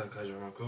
Акаҷонако.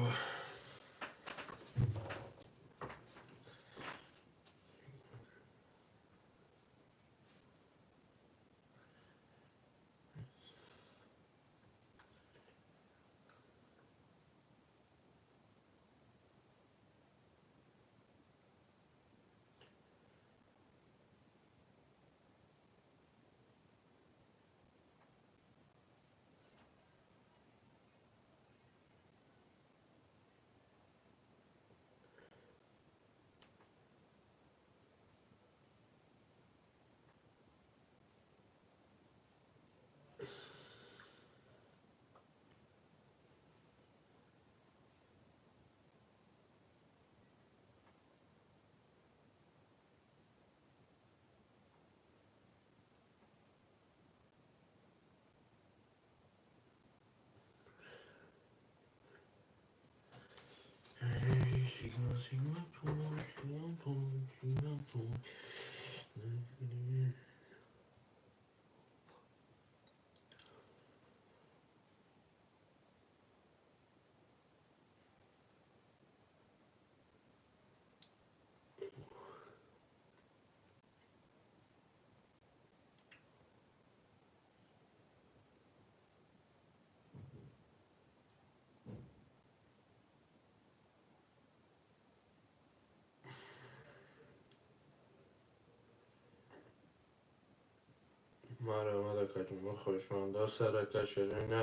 Марҳамат, акаҷон, хоҳишманда сарака ширина.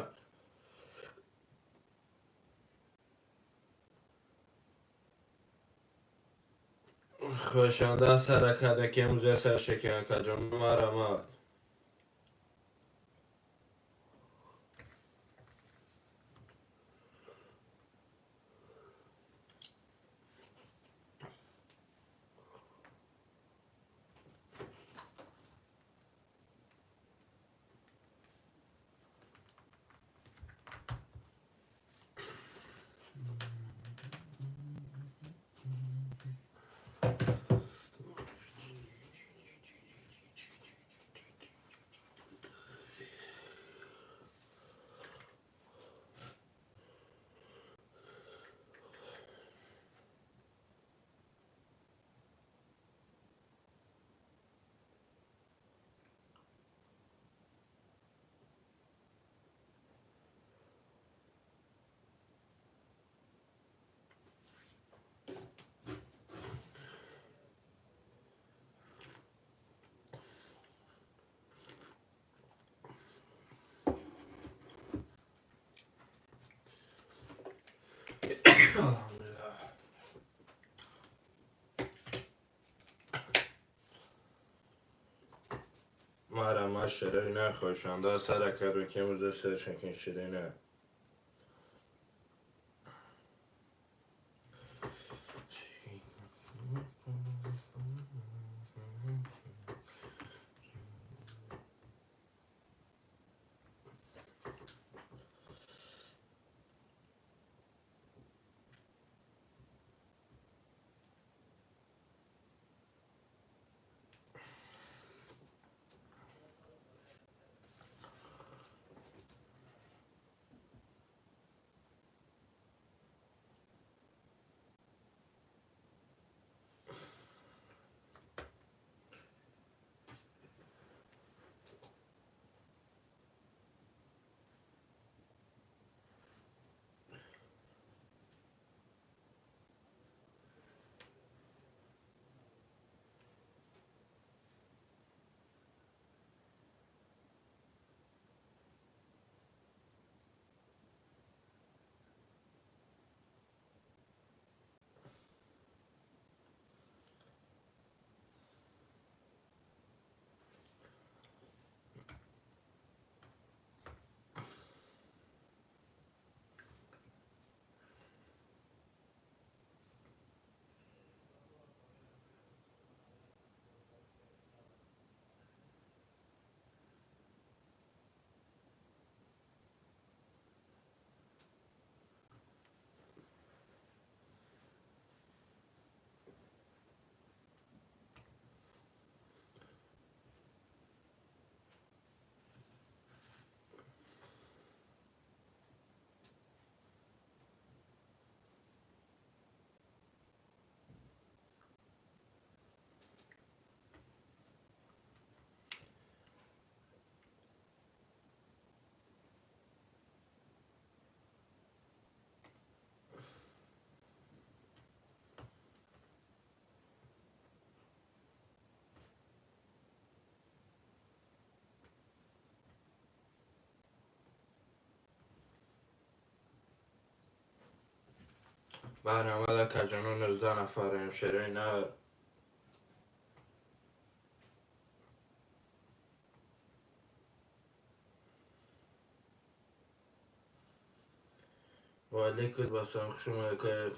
Хоҳишанда саракада ки имрӯз сар шекин, акаҷон, марҳамат. Алҳамдулиллаҳ. Марҳамат, ширина, хоҳишанда саракаду ки имрӯз сар шекин, ширина. Барномада каҷоно 19 нафарем, шерои нар. Ва алейкум ассалом, хуш омадед.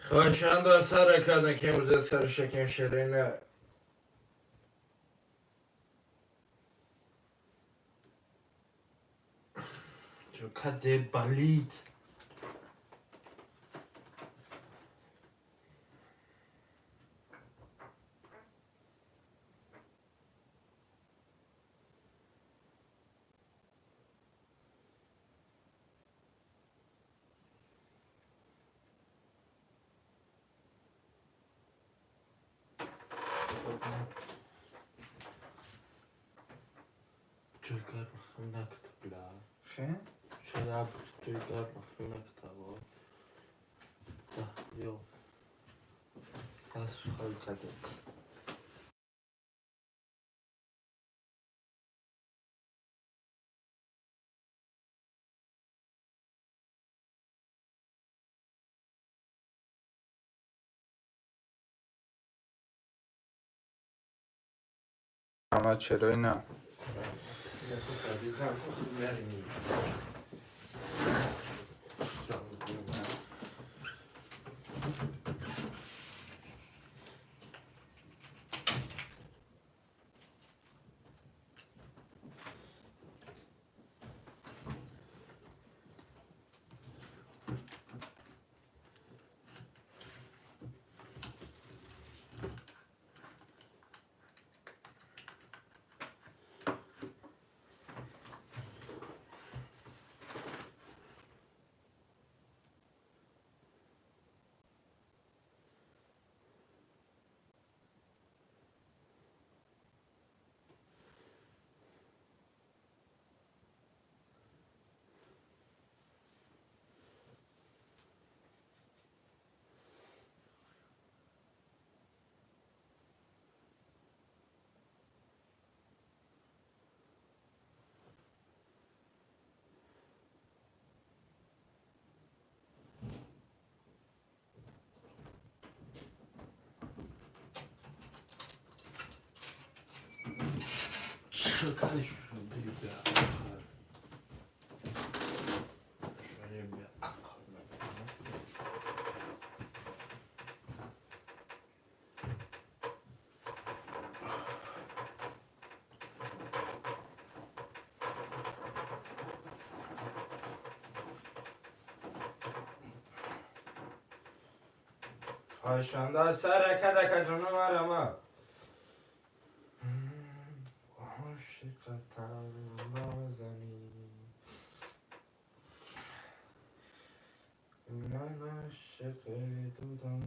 Хоҳишанда сара кардан, ки имрӯза сари шакем шерои нар. Чокаде балид. Ама чаро на? Хоҳишманда сар када ҷону марама. Ошиқатам, нозанин. Ман ошиқи тутам.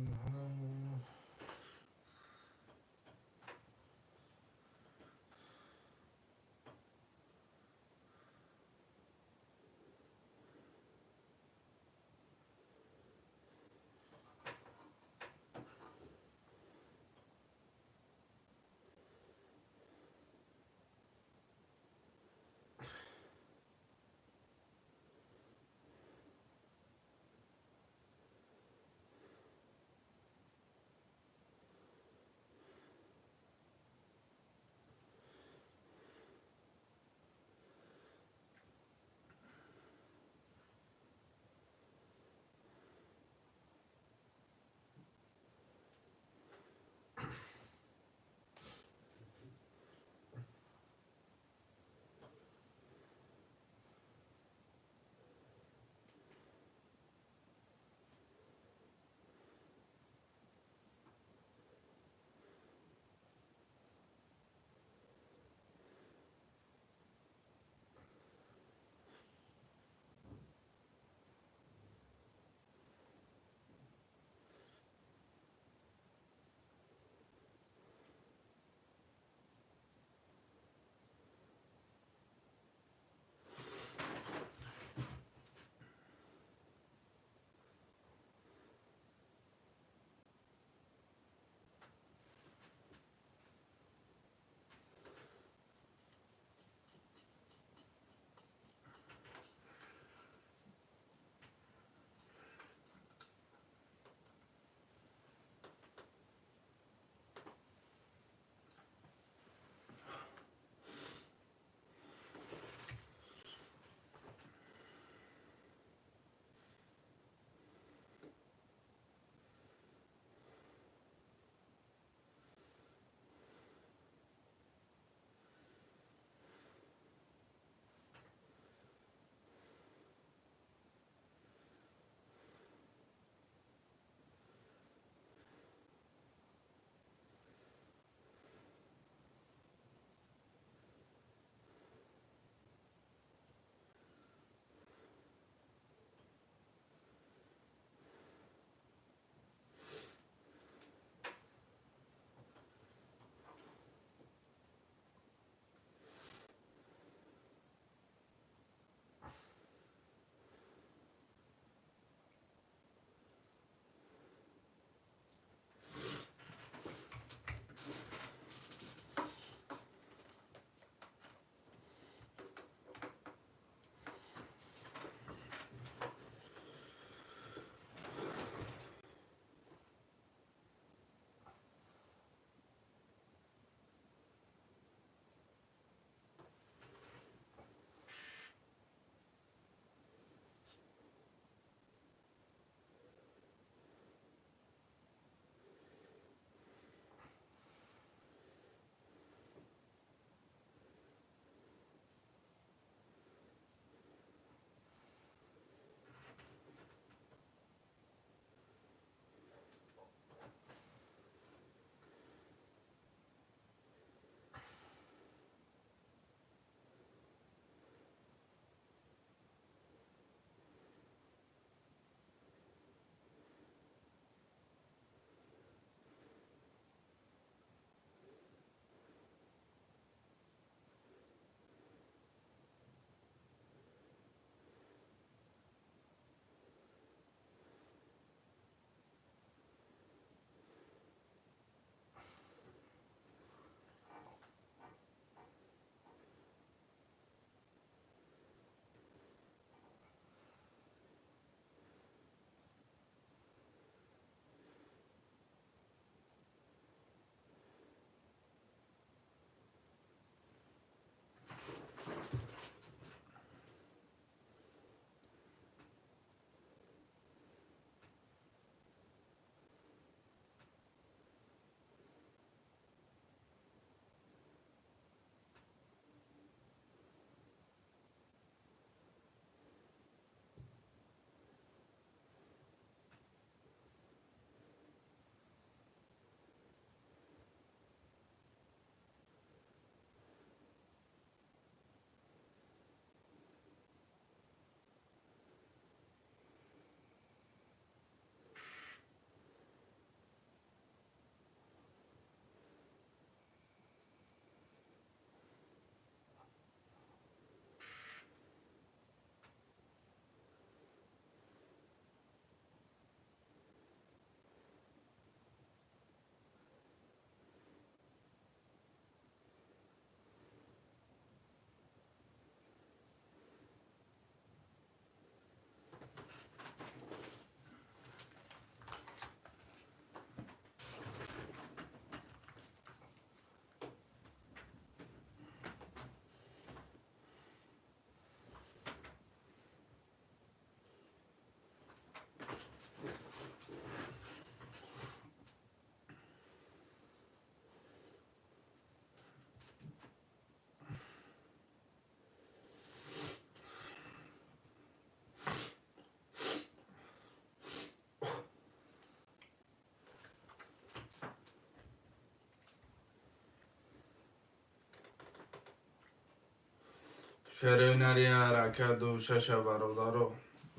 Шерои ҳаракат ду шаша, бародаро,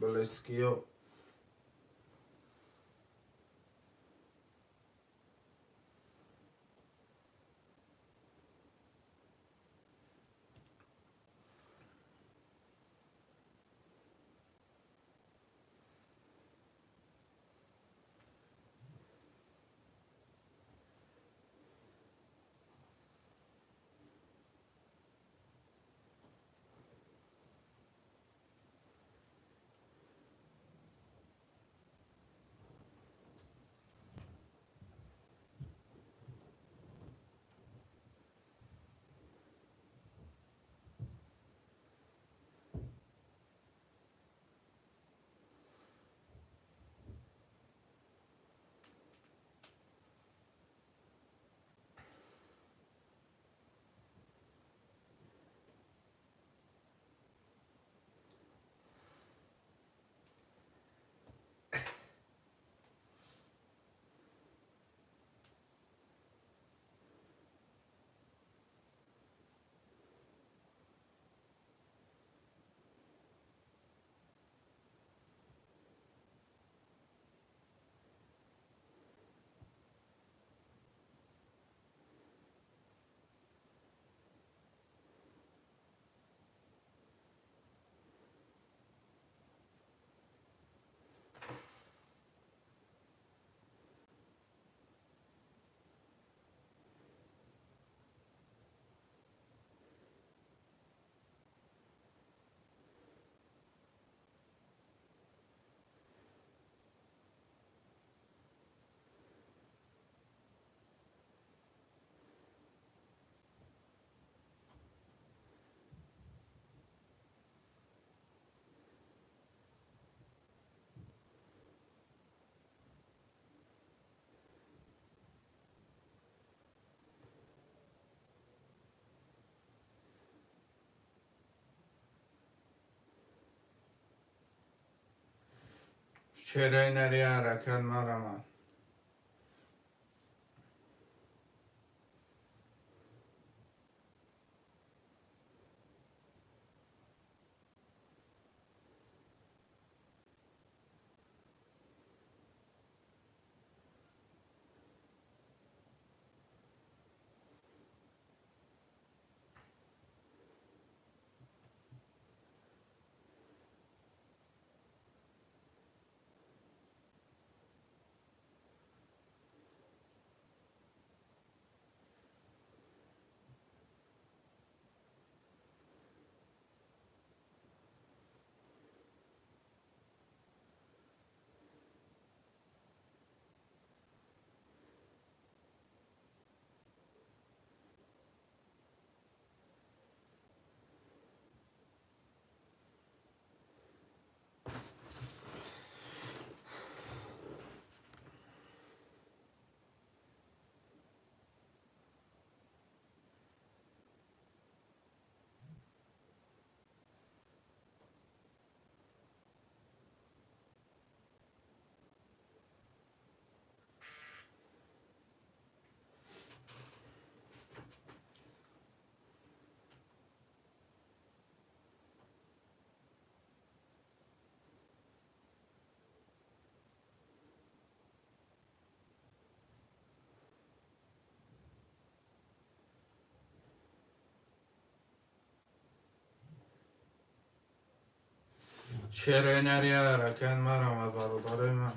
близкиё. Шерои ҳаракат марамад. Шерои ҳаракат марамад, бародарои ман.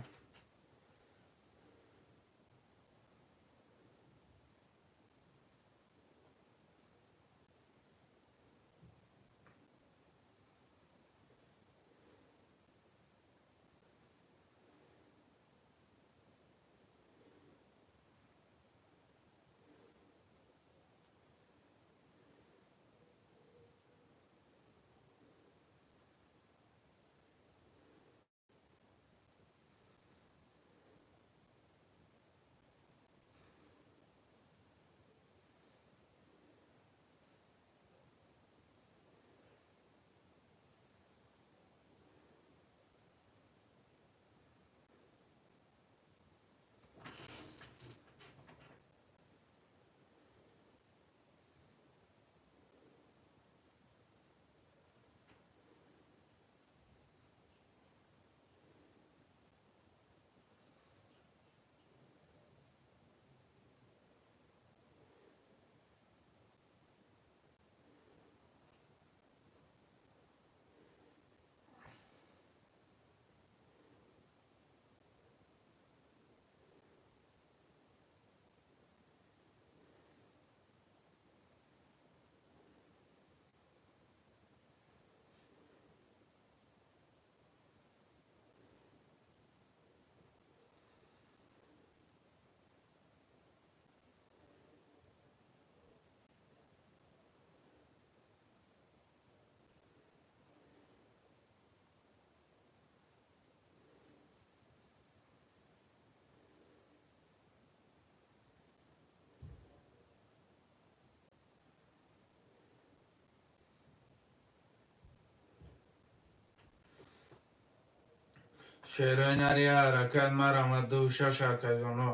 Шерои нари ҳаракат марама 2-6 акаҷоно.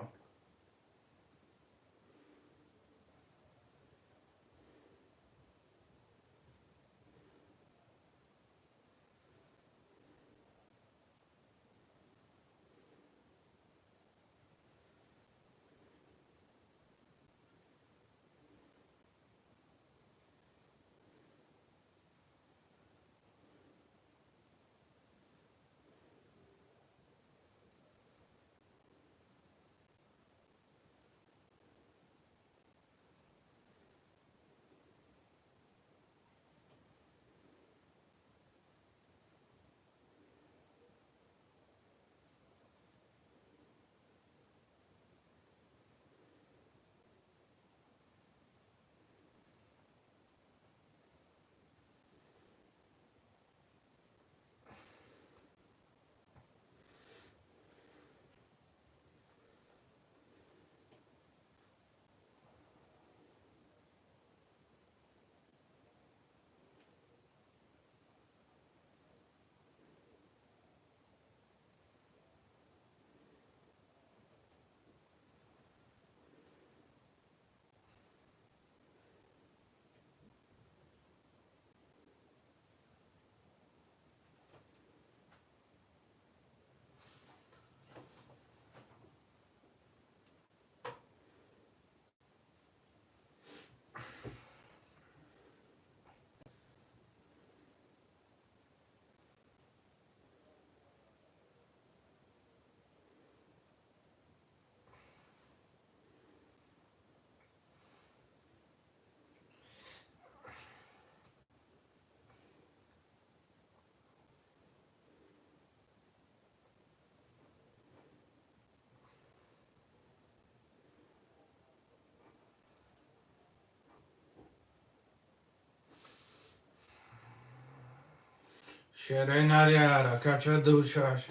Шерои нари ҳаракат ча 2-6.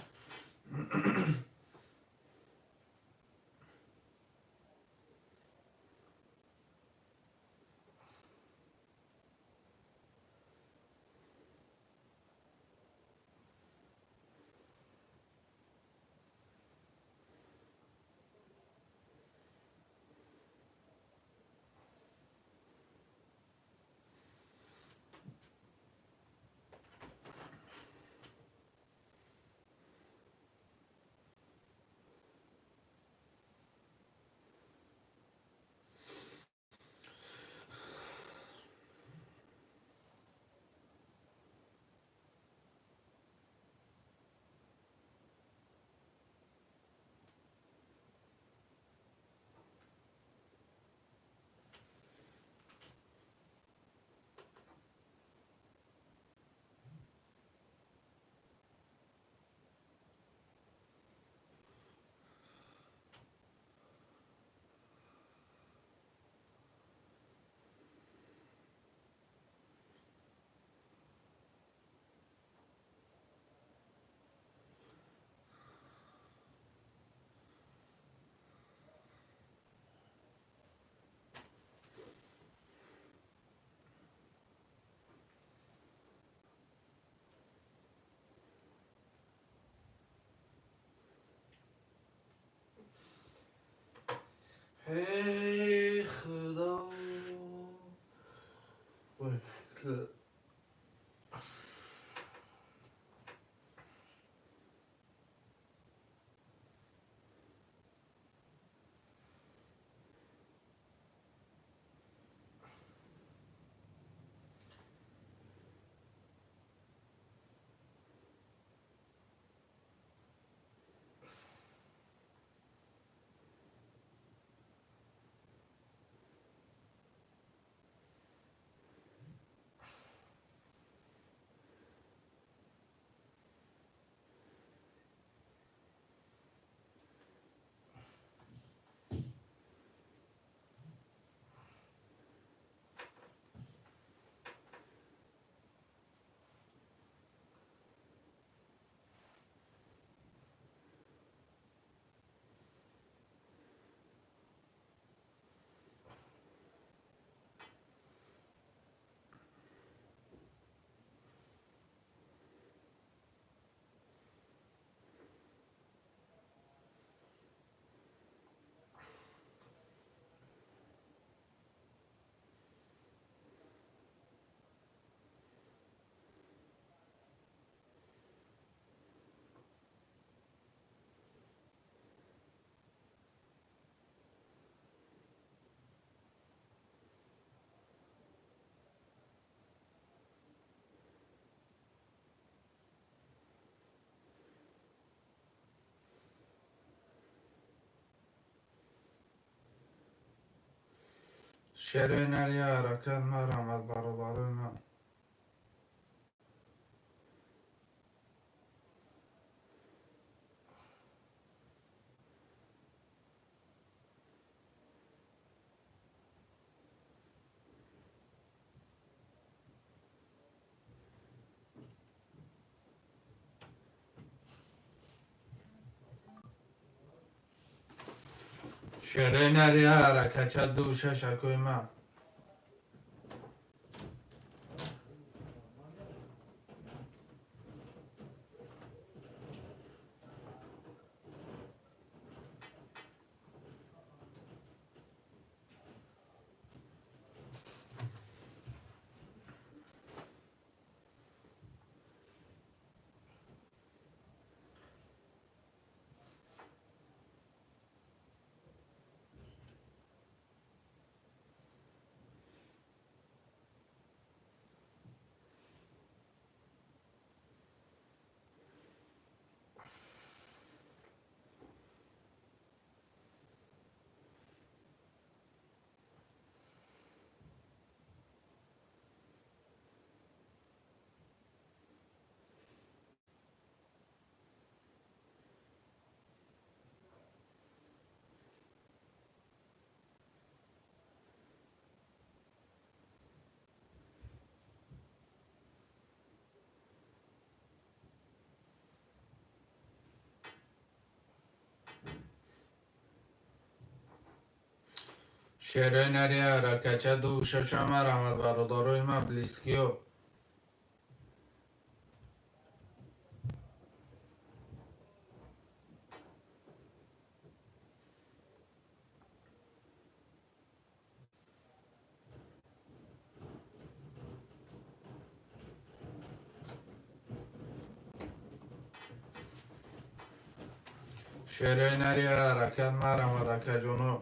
Эй Худо. Ой. Шерои нария ҳаракат, марҳамат, бародарои ман. Шерои нария ҳаракатча ду шаш, акои ман. Шерои нария ҳаракатча ду шаша, марҳамат, бародарои ман, близкиё. Шерои нария ҳаракат, марҳамат, акаҷоно.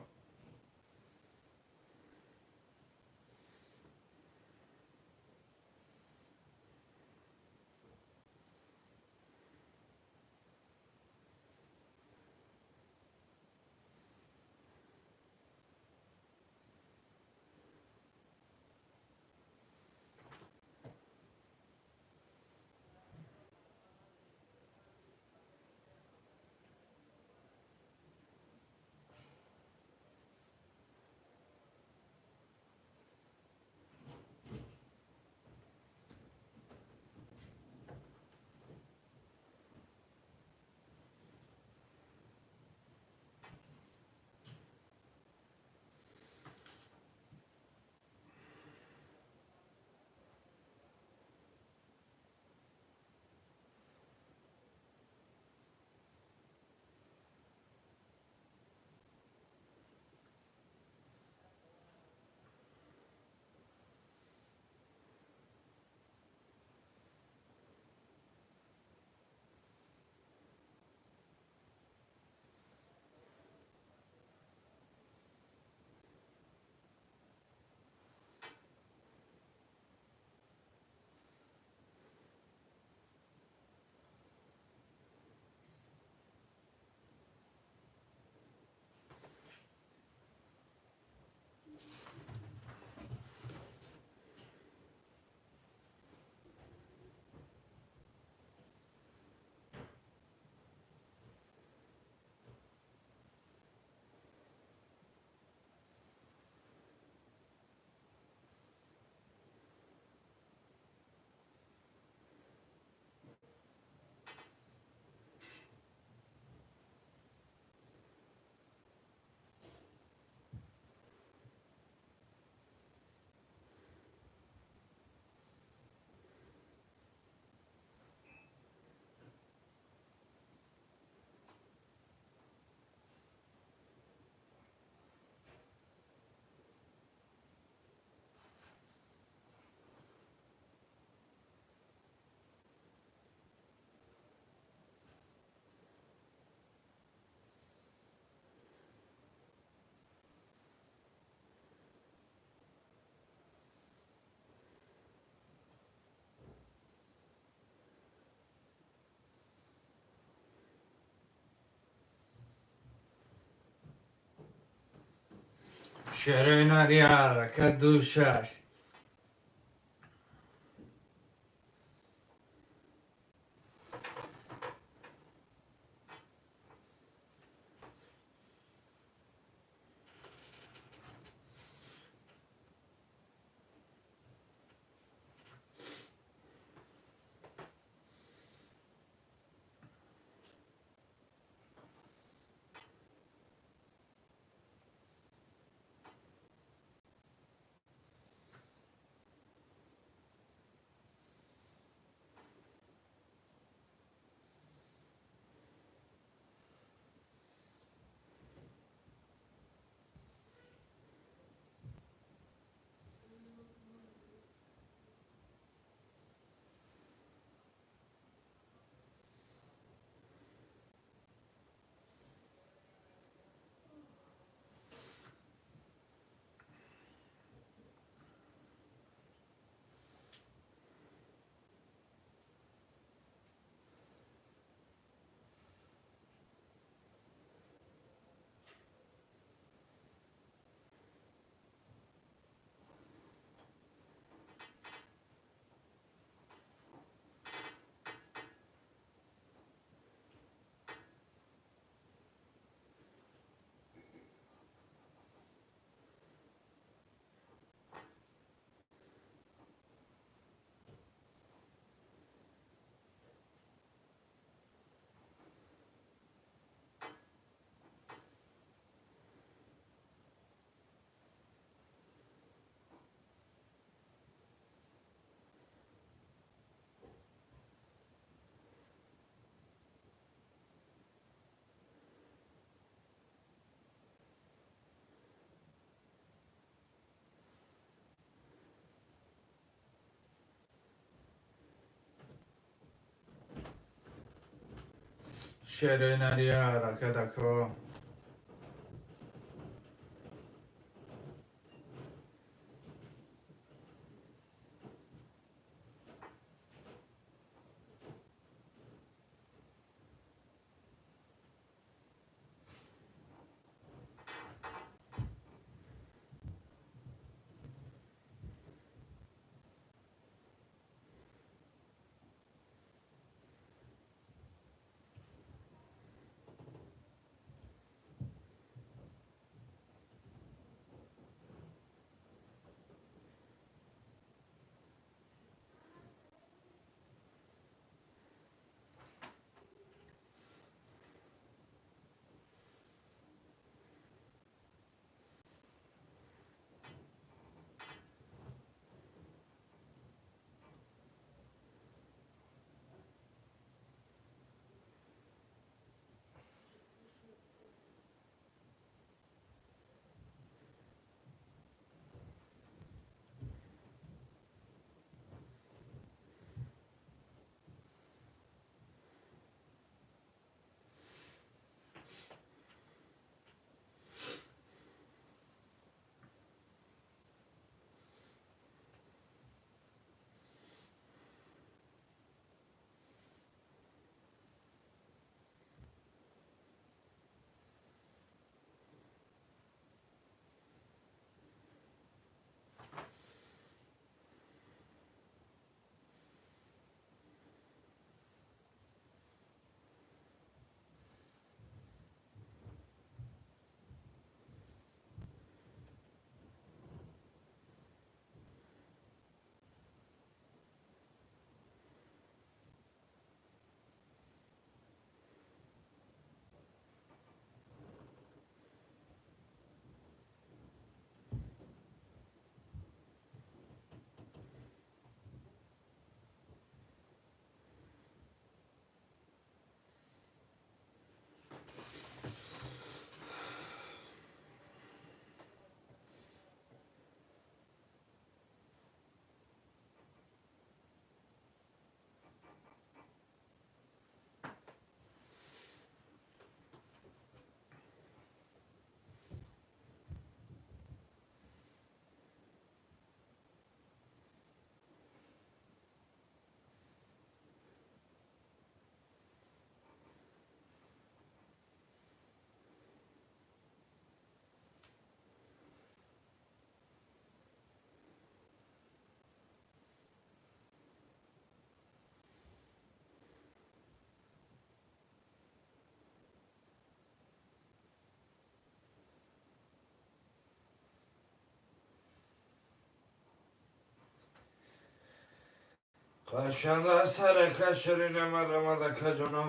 Шерои нари ҳаракат 2-6. Шерои нари ҳаракат ако. Қашанда сарака ширина марҳамат, акаҷоно.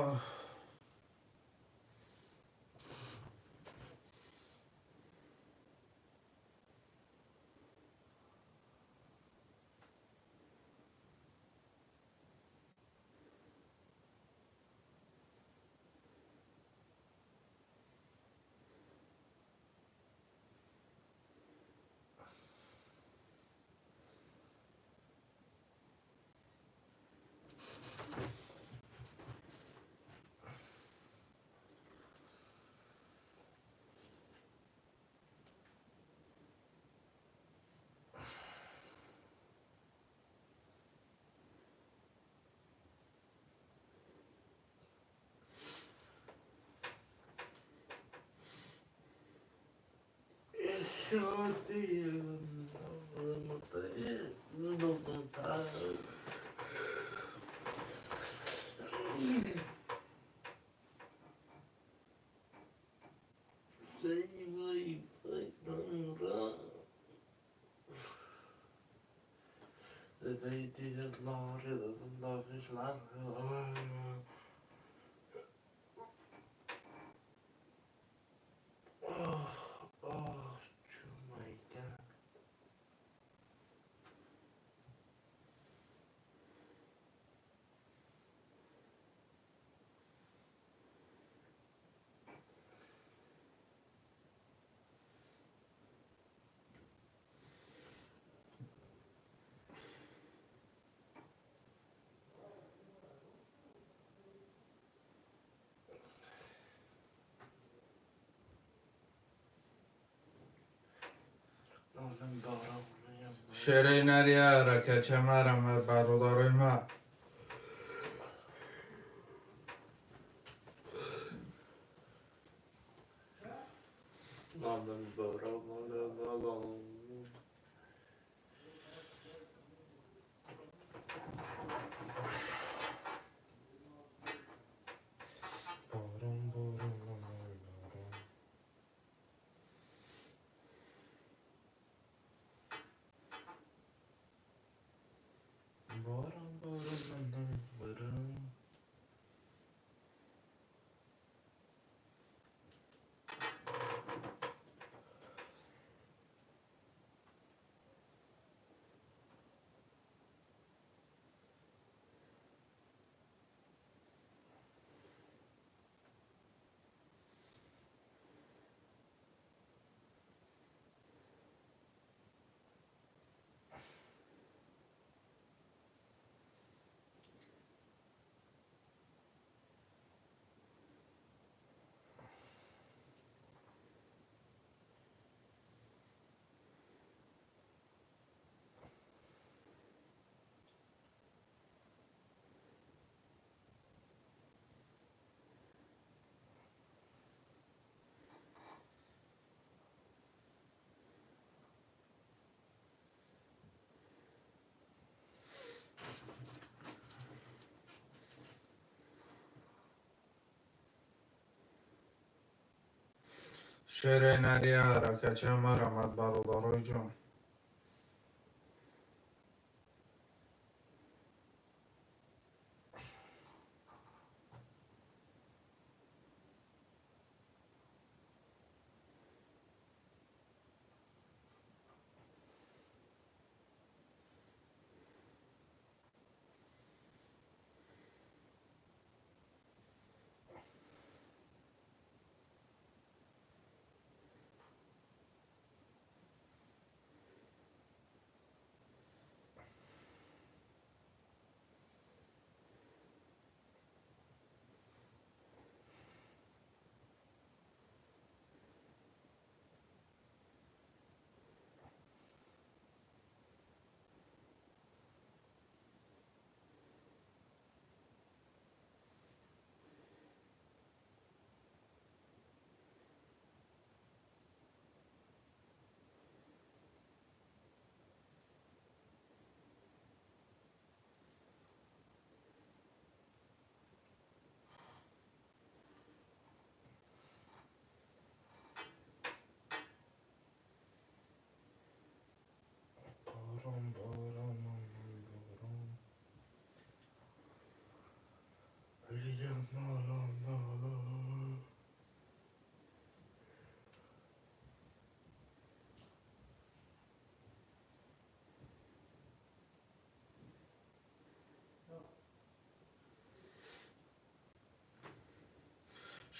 Шерои нария ҳаракатча марҳамат, бародарои ма. Шерои нария ҳаракатча марҳамат, бародарои ҷон.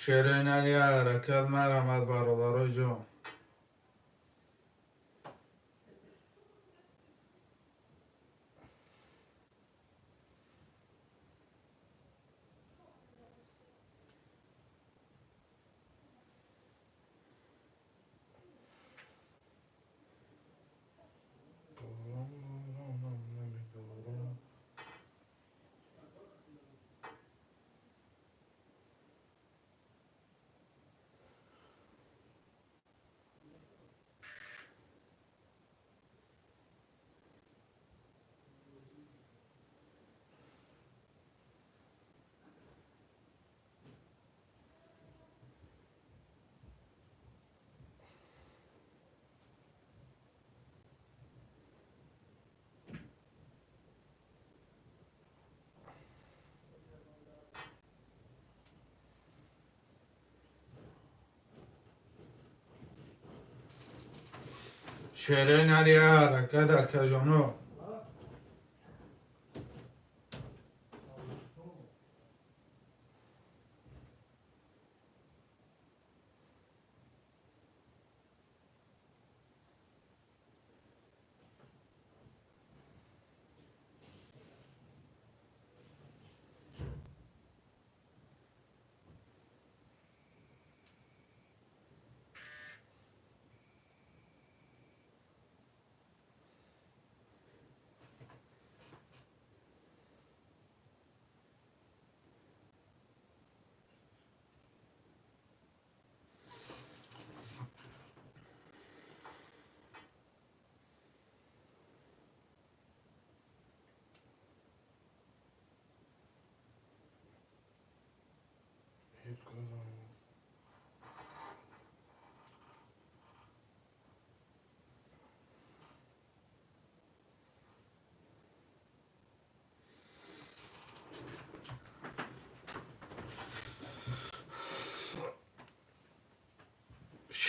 Шерои нар я ҳаракат, марҳамат, бародарои ҷон. Шерои нар я ҳаракат, акаҷоно.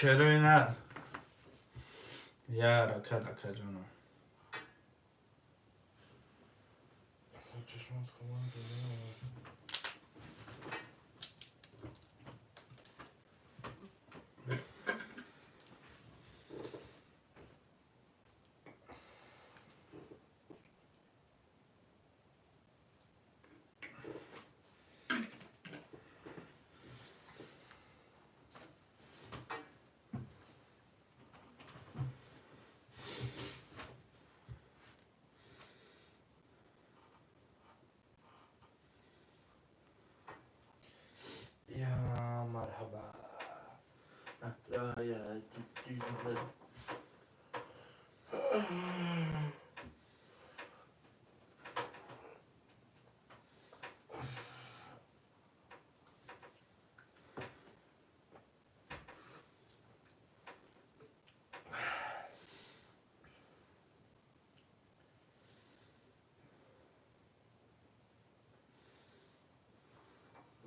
Шерои нар я ҳаракат, акаҷоно. يا مرحبا يا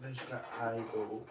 ليش عايدو.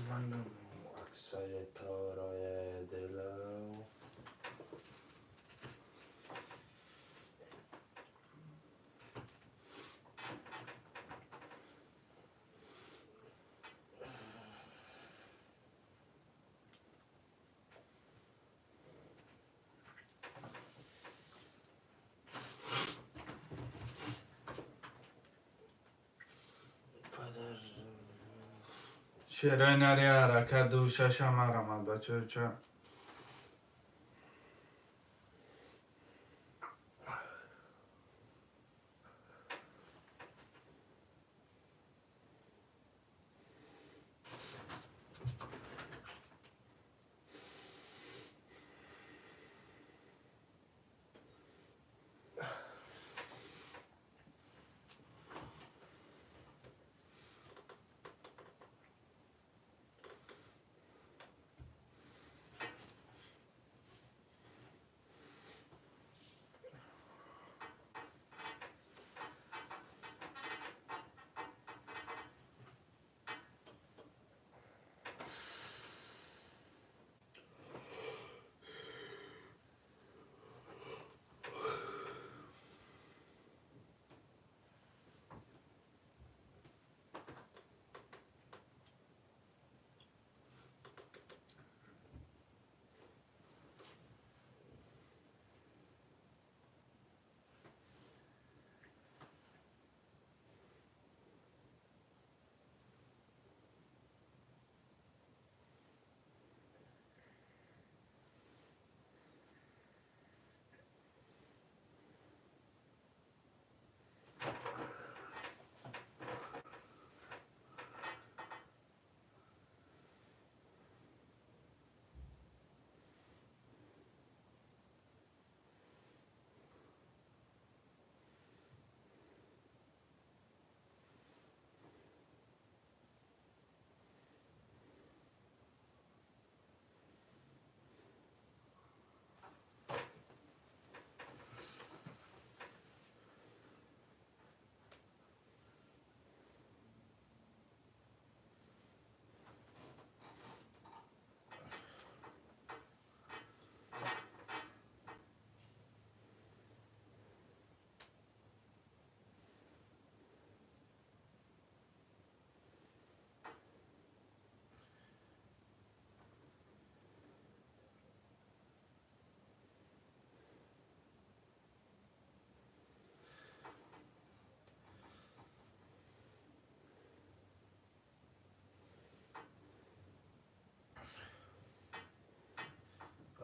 Манам аксаи торои дилам. Падар. Шерои нари ҳаракат 2-6 марҳамат, бачаҳо.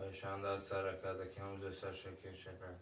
Хоҳишанда аз ҳараката ки ҳамза сар шакер шакар.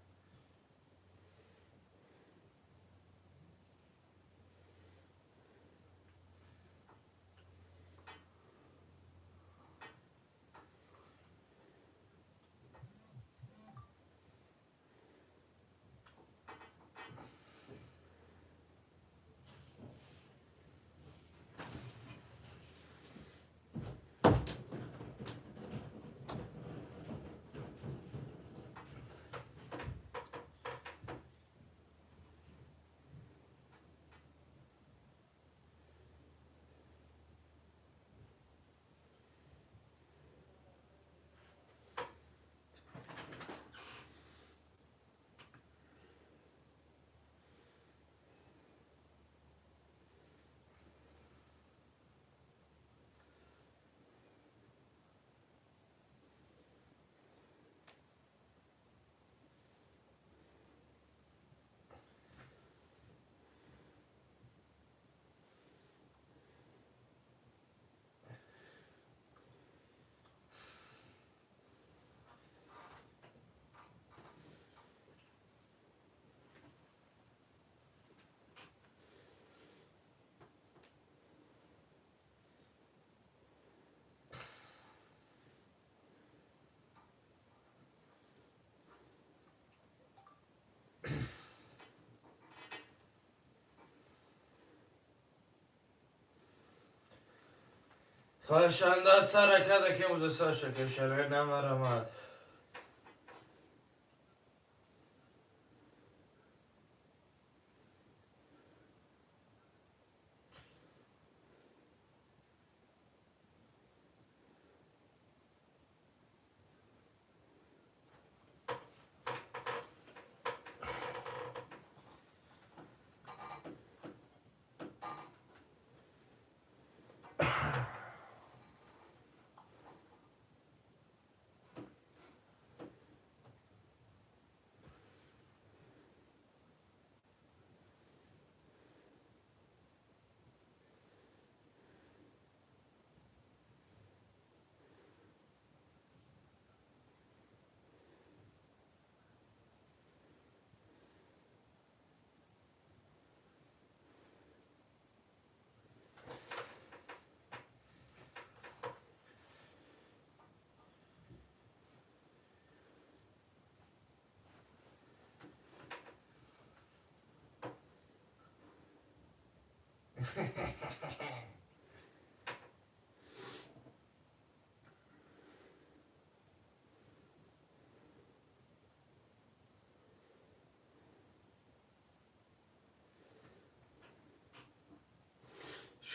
Хоҳишанда саракада ки музасаша кешаре намарамад.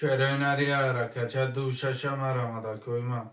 Шерои нари ҳаракача ду шаша марамад акои ман.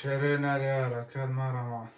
Шерои нари ҳаракат марамад.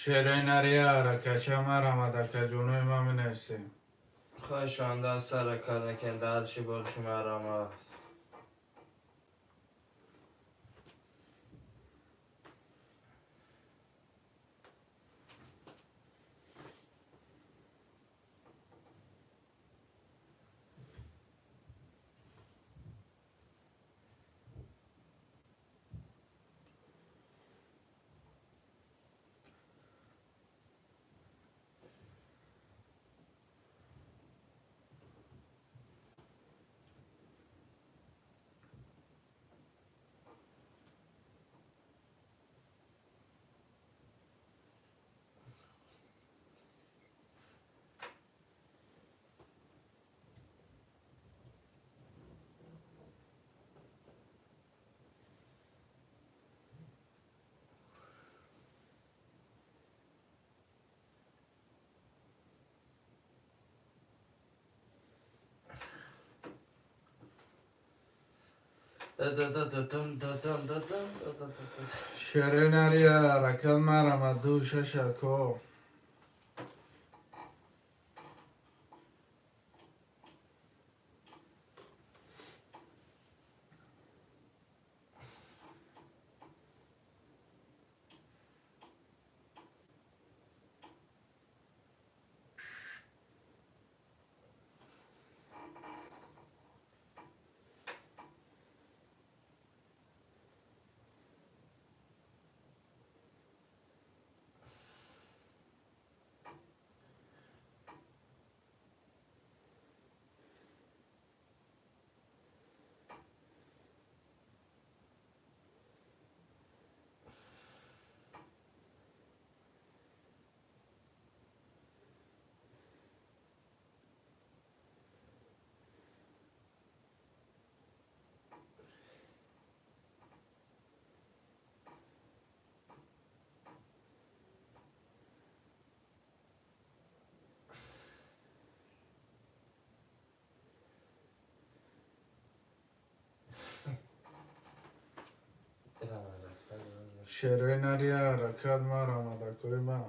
Шерои нария ҳаракатча марҳамат, акаҷонои ман, менависем. Хоҳишманда аст ҳаракат накунед, дальше больше марҳамат. Шерои нария ҳаракат марҳамат, ду шаш ако. Шерои нария ҳаракат марҳамат, акои ман.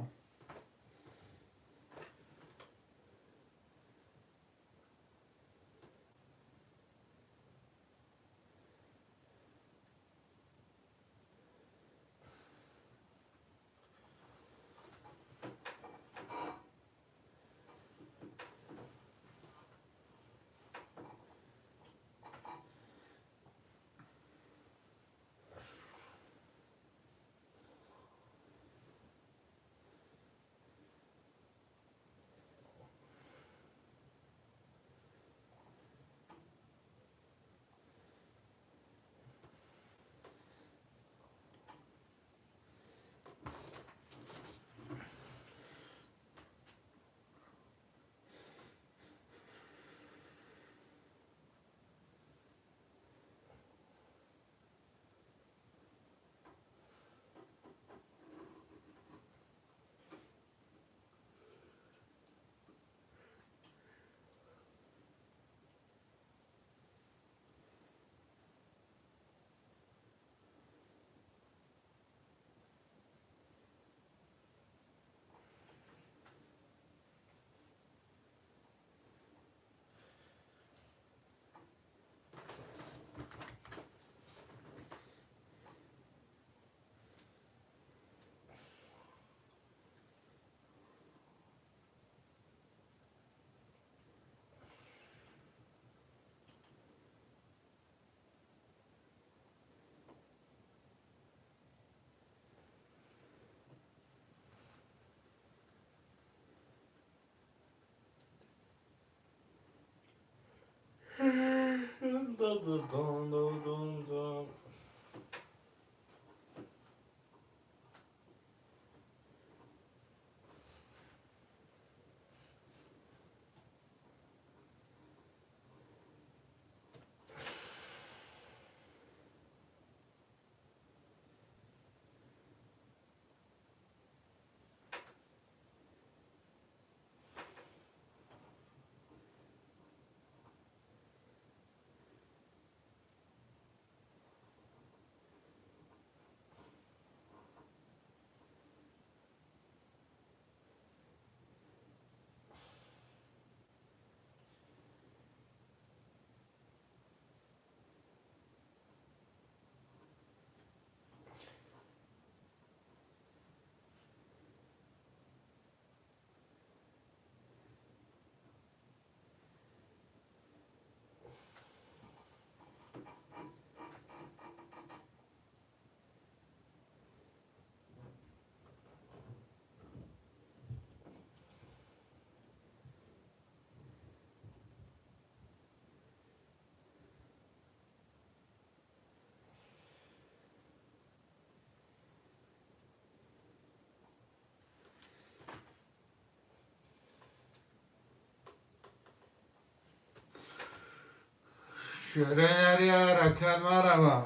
Шерои нари ҳаракат марама.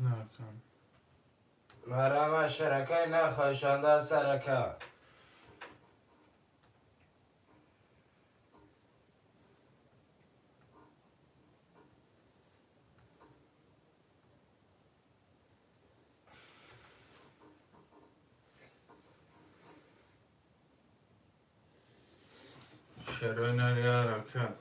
Накун. Марама шаракай нахоҳишанда сарака. Шерои нари ҳаракат.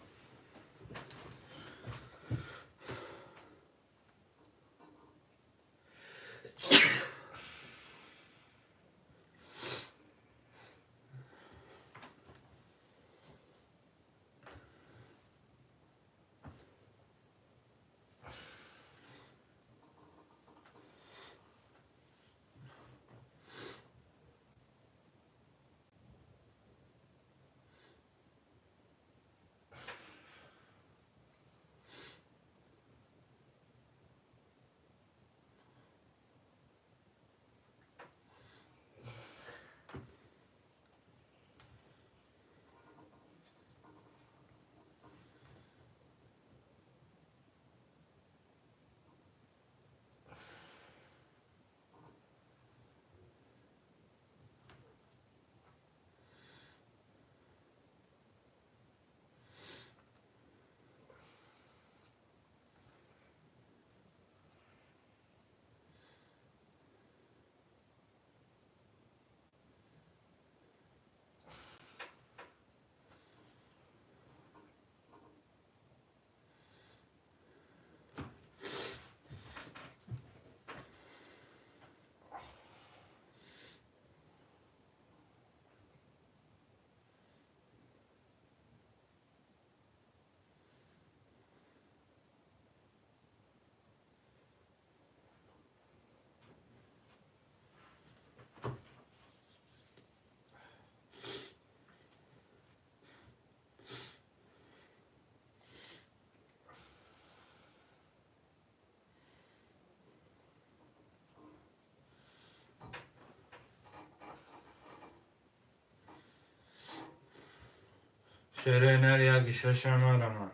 Шерои нари як шаша марама.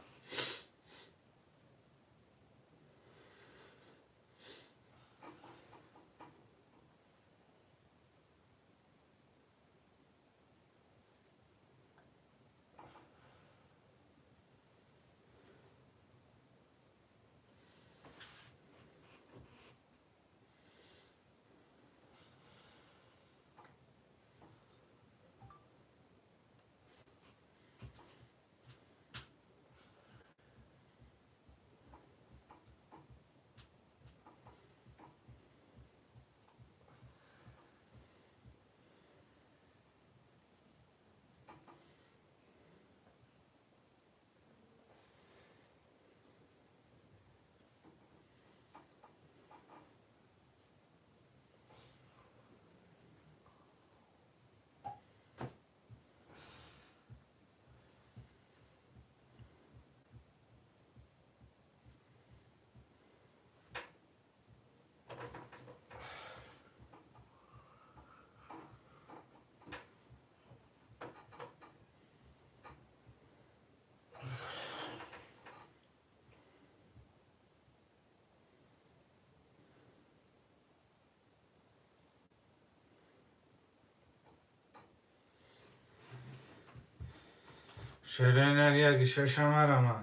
Шерои нар яки шаша марама.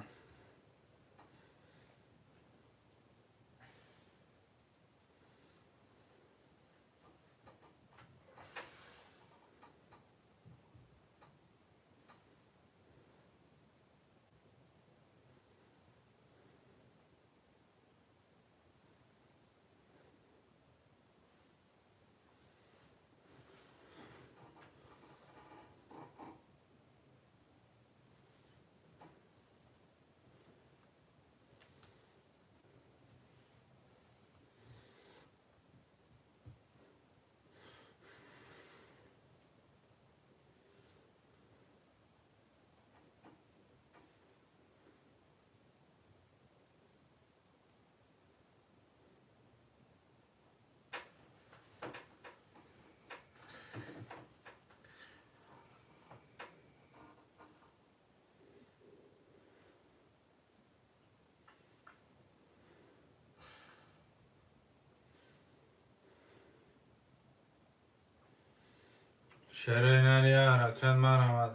Шерои нар я ҳаракат марамад.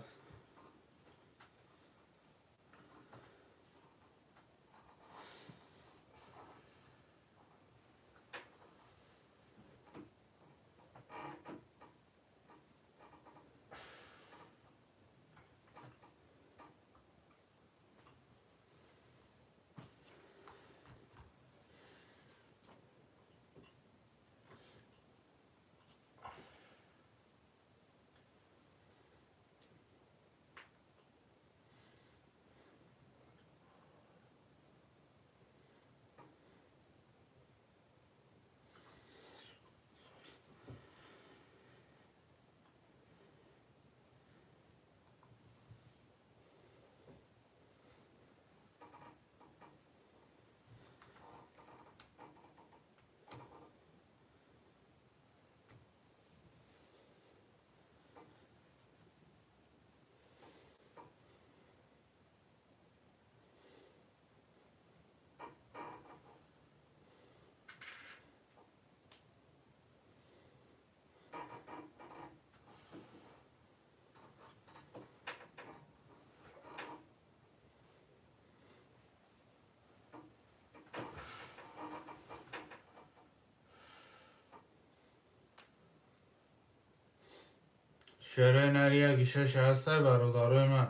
Шерои нар яки шаша ҳастай, бародарои ман.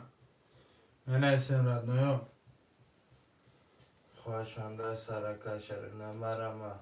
Менависем, родноё. Хоҳишманда аст ҳаракат шерои нар марама.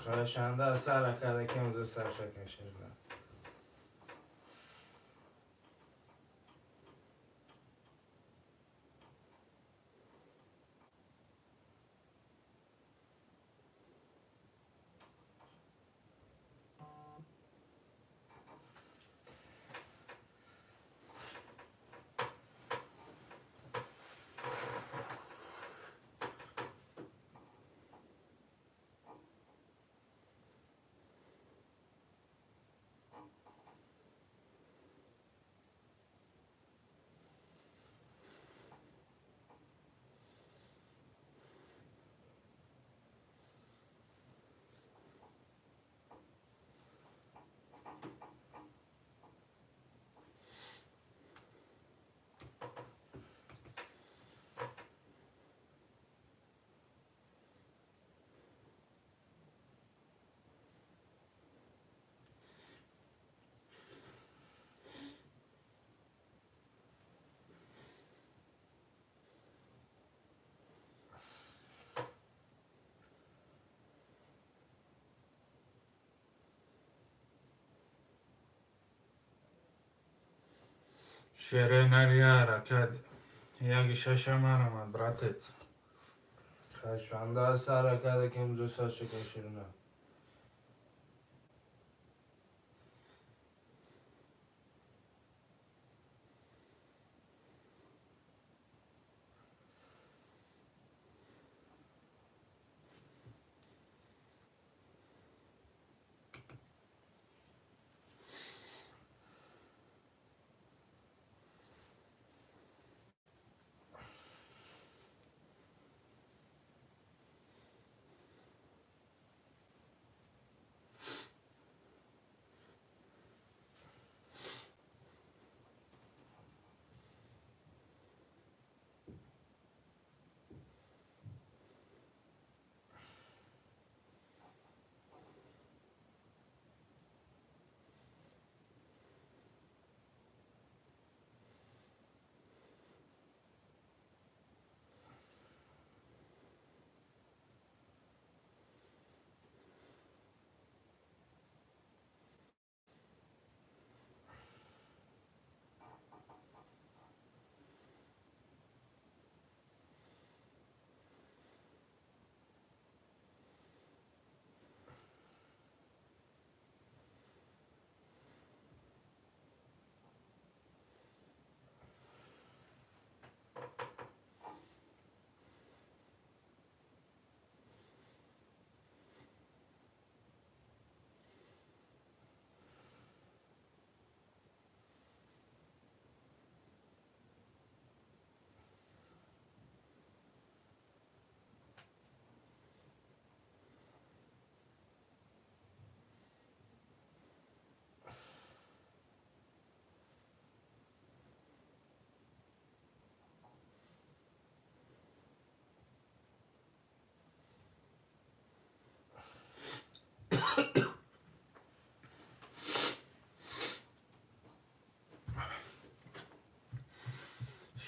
Хоҳишанда аст ҳаракат якем ду сарша кашида. Шерои нар я ҳаракат. Яки шаша марамад, братец. Хашванда аст ҳаракате ки имрӯза сарша каширина.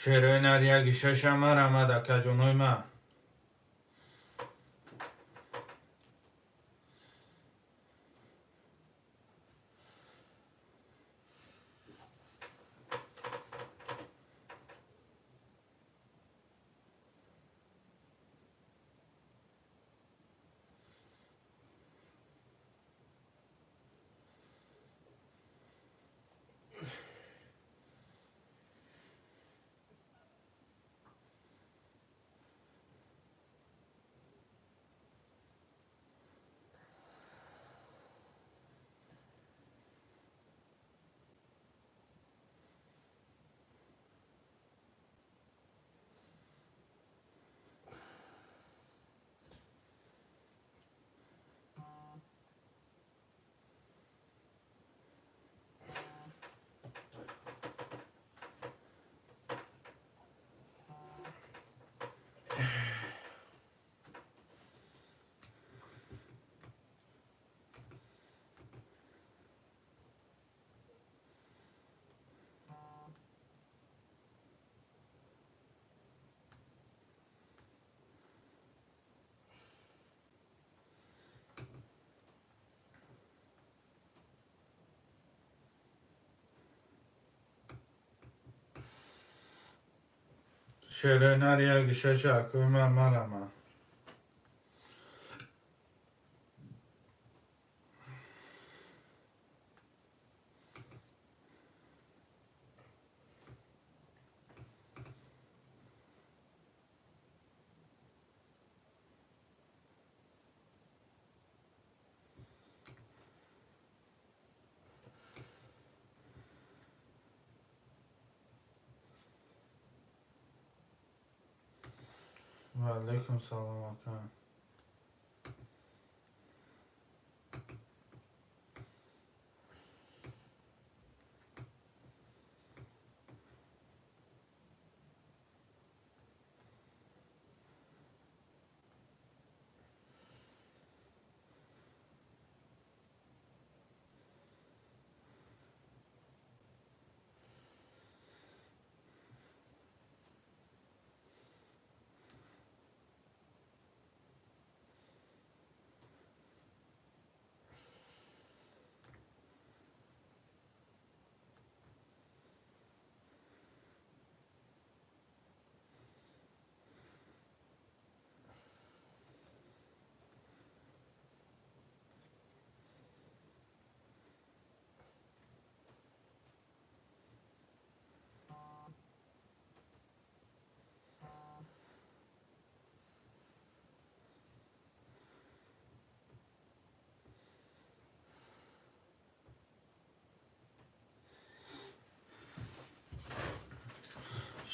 Шерои нар яки шаша марамад, акаҷонои ман. Шерои нар яки шаша акои ман марамад. Ва алайкум салом, ака.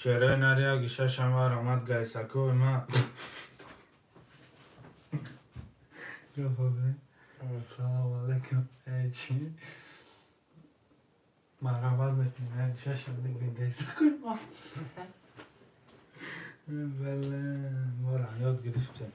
Шерои нар яки шаша марҳамат, гайсакои ма. Салому алайкум. Э, чӣ? Марҳамат мекунем, яки шаша бигӯ, гайсакои ма. Бале, моро ёд гирифтем.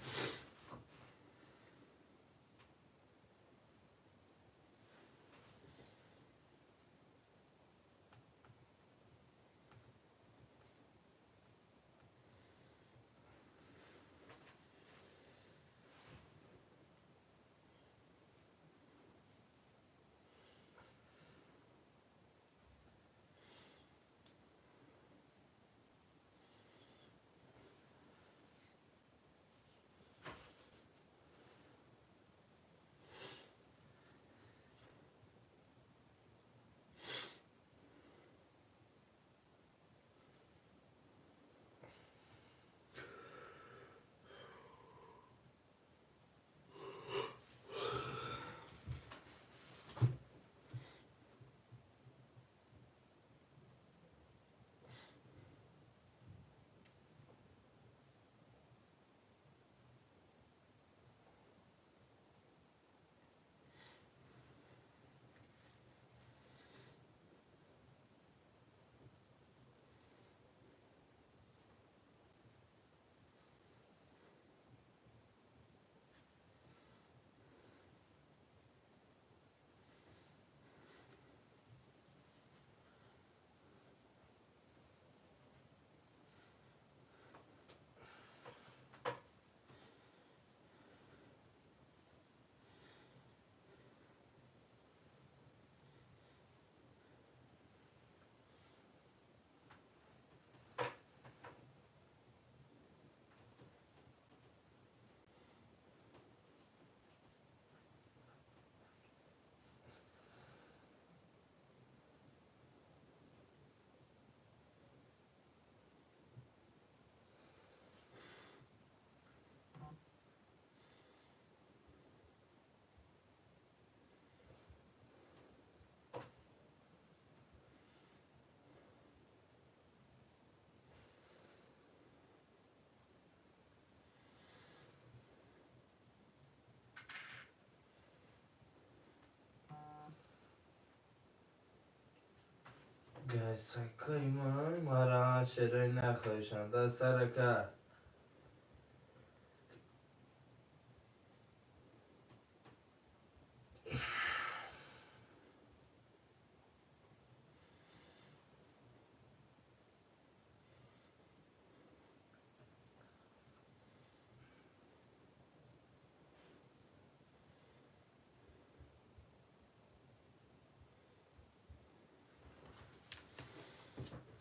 Гайсакои ман мара шерои нахоҳишанда сарака.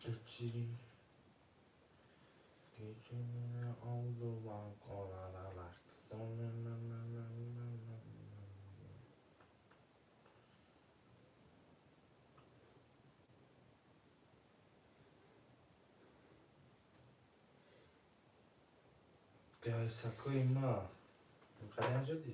Geçirin. Gecenin oldu balkonlara bak. Гайсакои ма. Қариан шудӣ?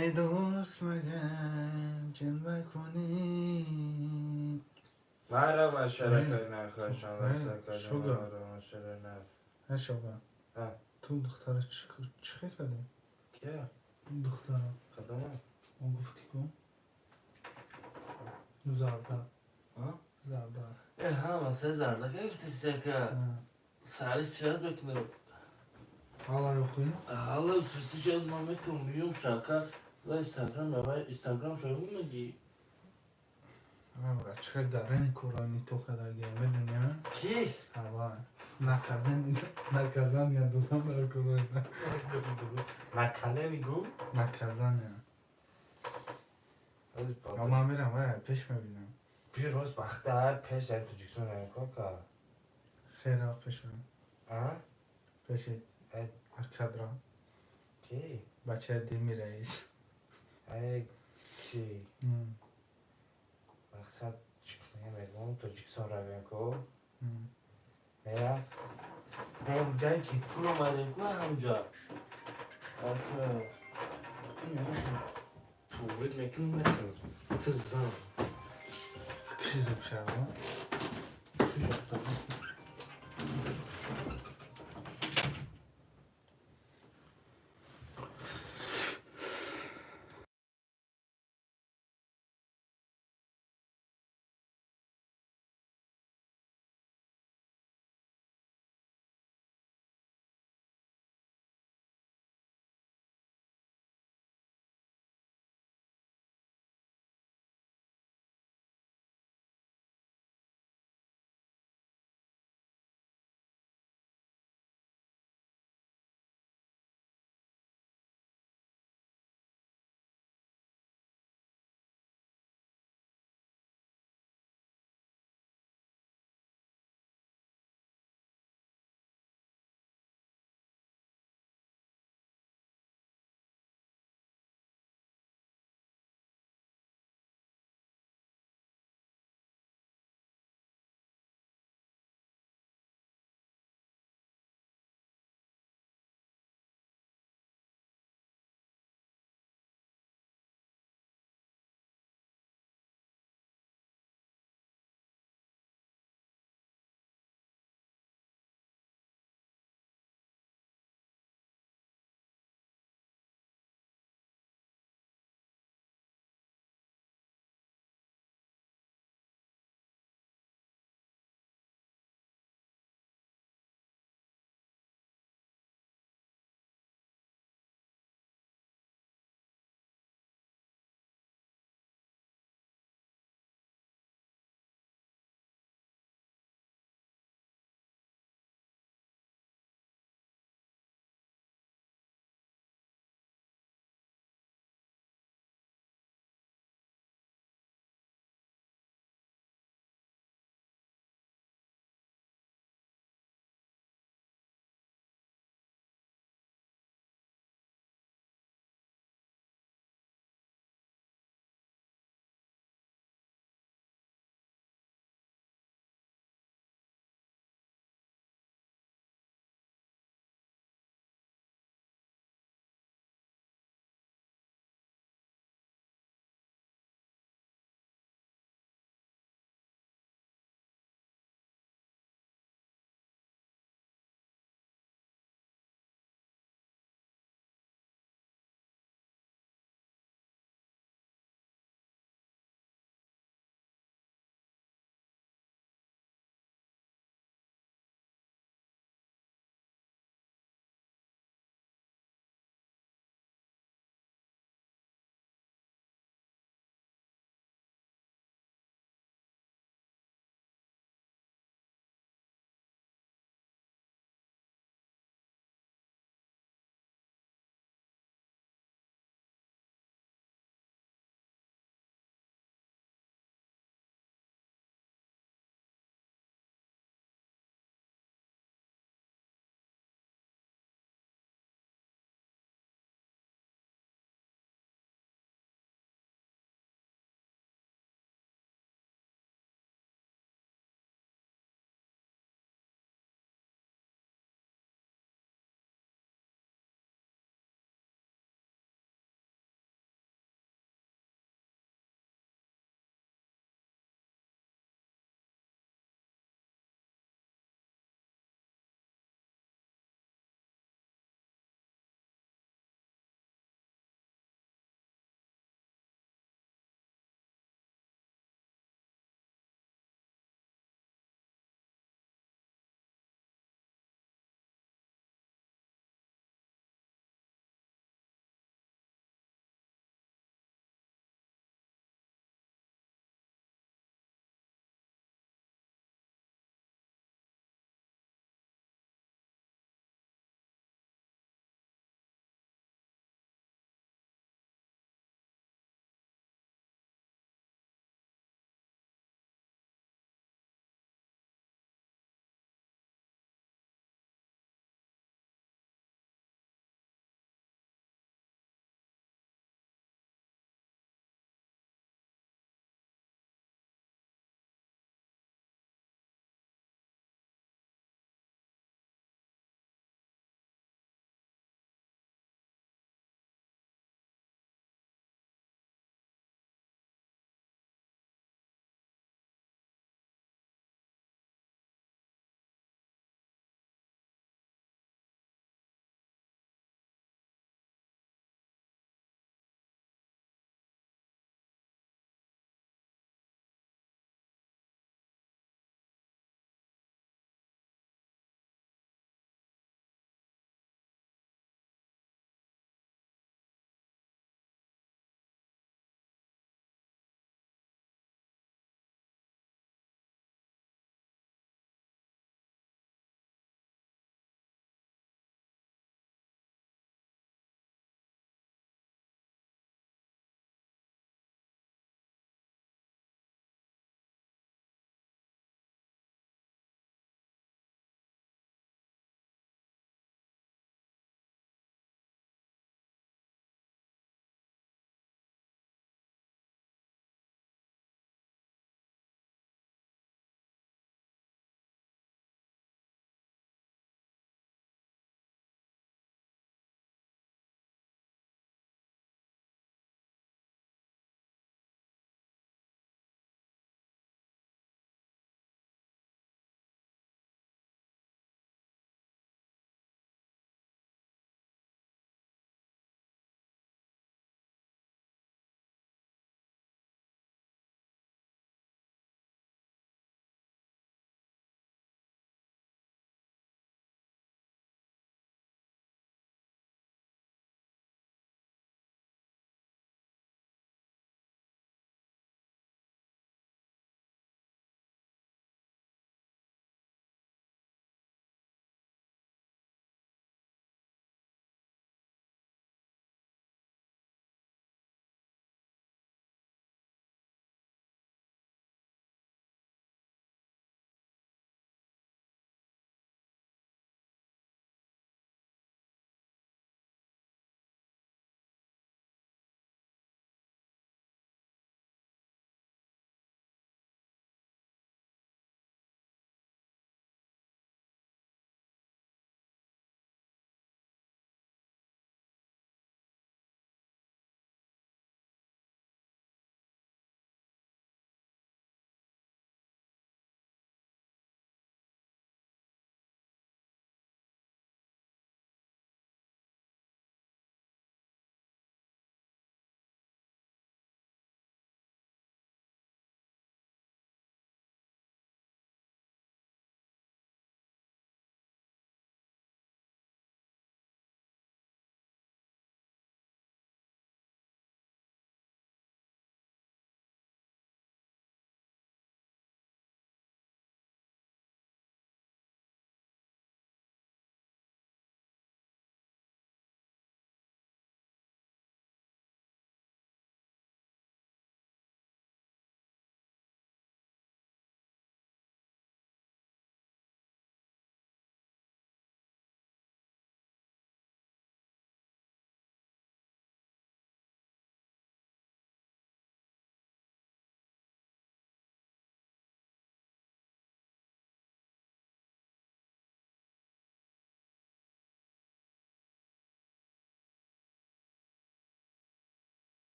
Эй дӯст, магар ҷилва кунӣ. Мара шаракай нахошанда Шуга. сакай. Не шуга. А. Ту духтара чӣ кардӣ? Кия? Духтара. Кадома? Он гуфтӣ ку? Зарда. А? Зарда. Ҳа, масъала зарда ка гуфти сака. Сари связ мекунам. Ҳала ёхӣ? Ҳала сейчас ман мекунам, миём шака. Ва Инстаграм, ва Инстаграм шо меги. Ара, чӣ гарани корони то кадаги, медони, а? Ки? Ҳава. Наказани, наказания додам дар корои. Накалени гу? Наказания. А ман мерам, вай, пеш мебинам. Би рост бахта пеш дар Тоҷикистон намкока. Хеле пеш мерам. А? Пеши акадра. Ки? Бачаи дими раис. Ай, чи? Мақсад чӣ мегӯм, Тоҷикистон равем ко? Мера? Ҳамҷа ки фур омадем ку ҳамҷа. Ака. Туврид мекунам метавон. Тизам. Киши зуб шава?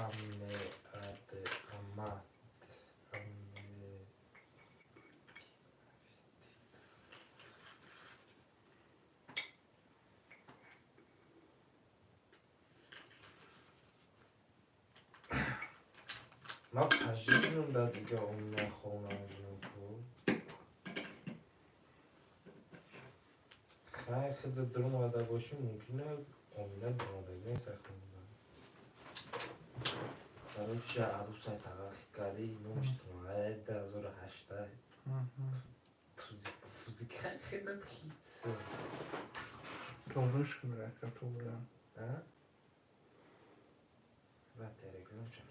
Аме, аде, амад, аме. Ман пажизнам да дига омина хонам ку. Хай худа дуромада бошӣ, мумкина омина дуромадагӣ нест хонда. Барои чи арӯсай тағахи кардӣ, номаш Сумайя 2008. Фузика хеда хит. Тоғриш кун рака тоғра. А? Ба телеграм чак.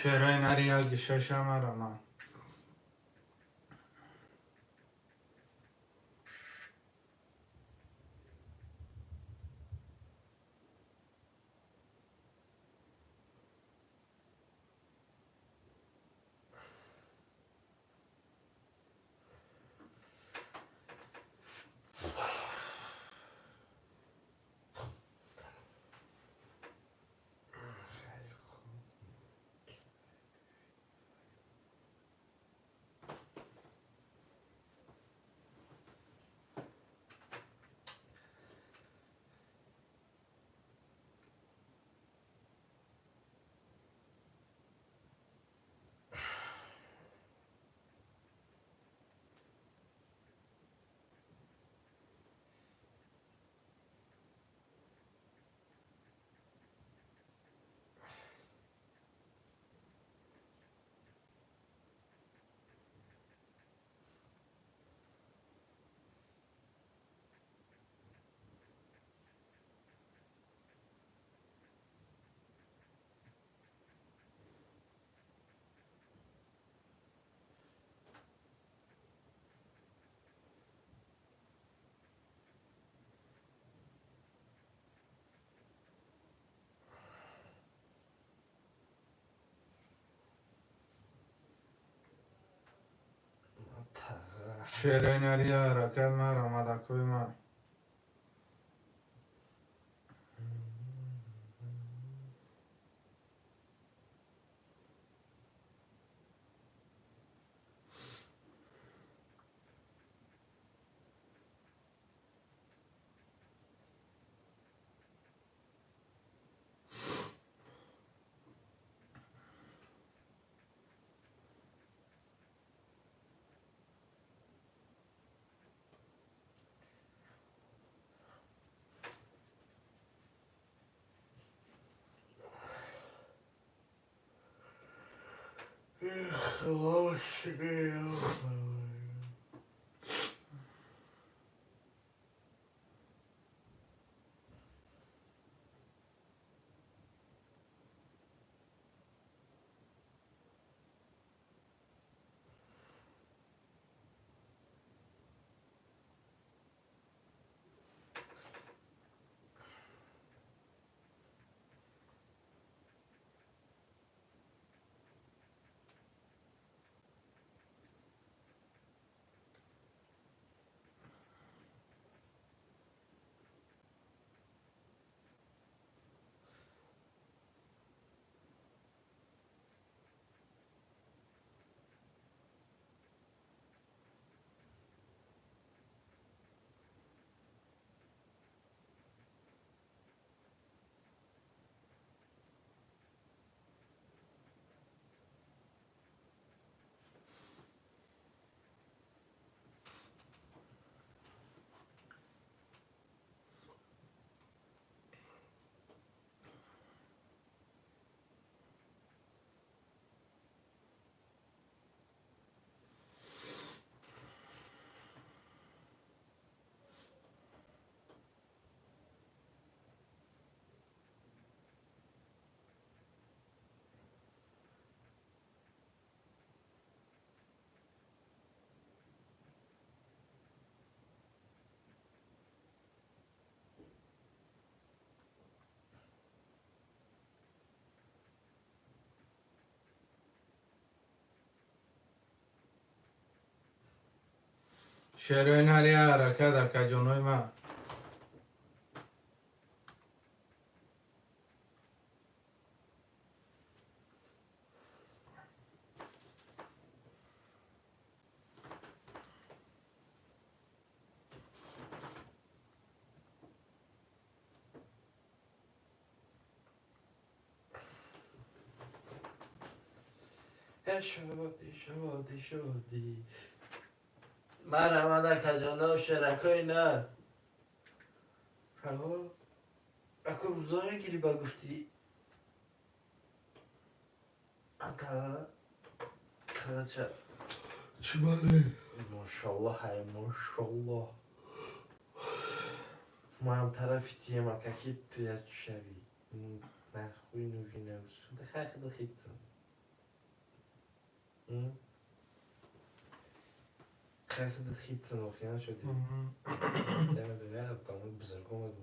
Шерои нари як шаша марама. Шерои нари як ҳаракат марамадакои ман. Шерои нари як ҳаракат, акаҷонои ман. Шоди, шоди, шоди. Марҳамат, акаҷоно, шеракои на. Аго, ако рӯза мегирӣ, ба гуфтӣ. Ака, калача. Чӣ бале? Мошаллоҳ, ай мошаллоҳ. Маам тарафи тием, ака, ки ту як шавӣ. Нахуй нужен. Хай худа хитсам. Хай худат хит охи нашуди. Бузург омад.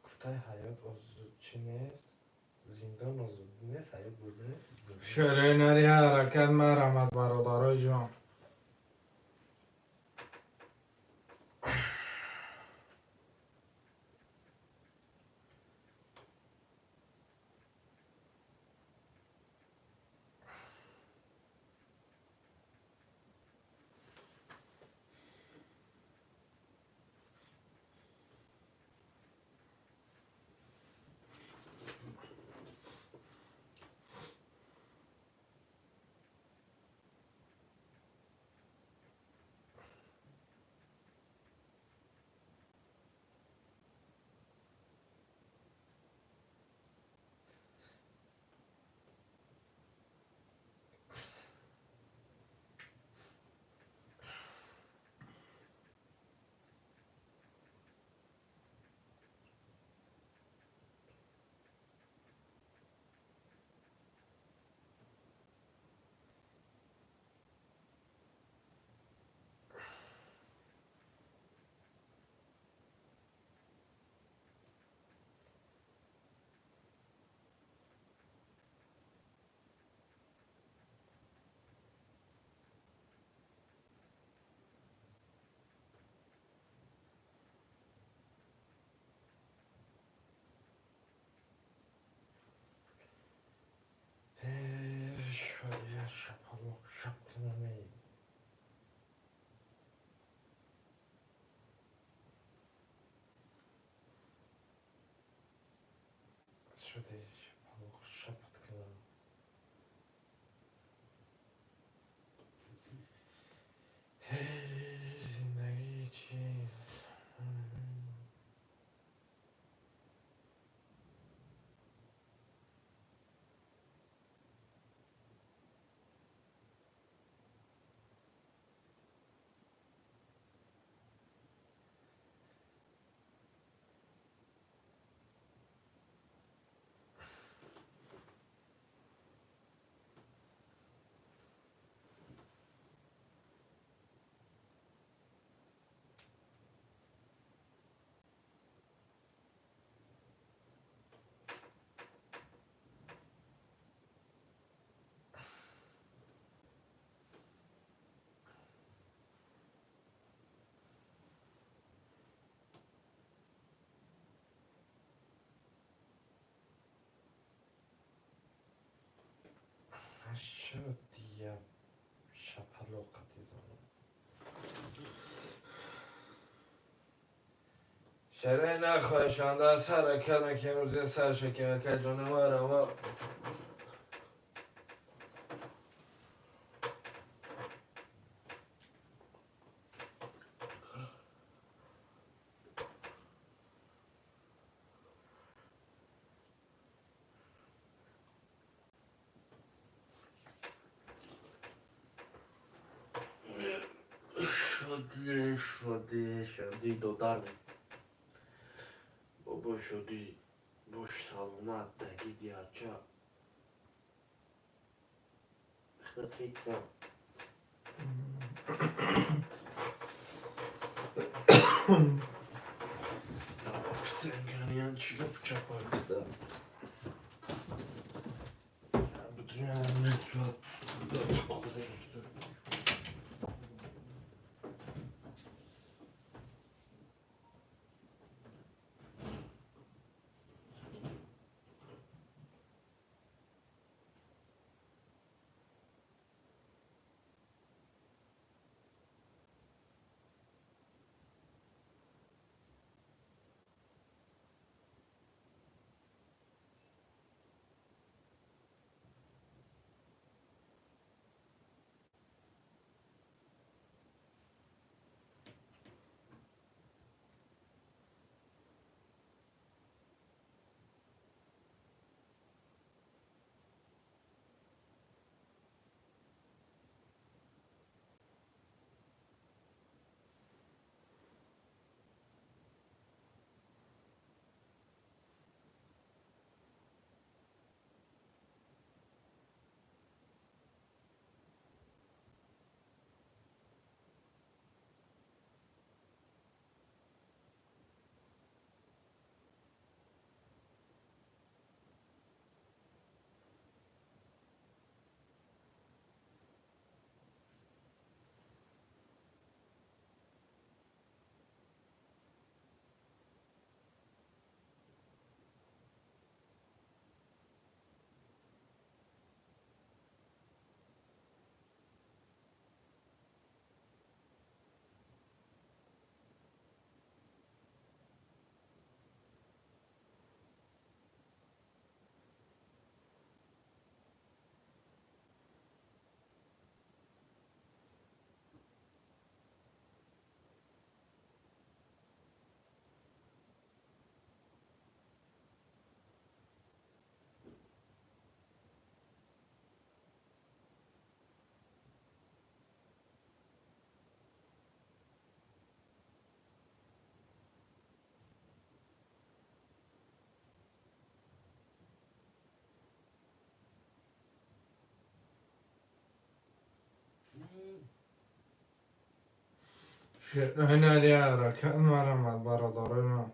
Гуфтаи ҳаёт чӣ нест, зиндон озод нест, ҳаёт бозӣ нест. Шерои нари ҳаракат марамад, бародарои ҷон. Шапалоқ шап кунаме. Шуди шапалоқ шапат кунам. Зиндагӣ чи? Чаро дия шапалоқ қатизонам? Шерои нахоҳишанда аз ҳаракат мекунем, рӯзи сар шакем, ака ҷони марама. Шодӣ, шодӣ, додар. Бобо шодӣ, бош саломат, таги диярча. Хит. Ҳунари ҳаракат марамад, бародарои ман.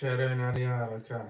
Шерои нари ҳаракат.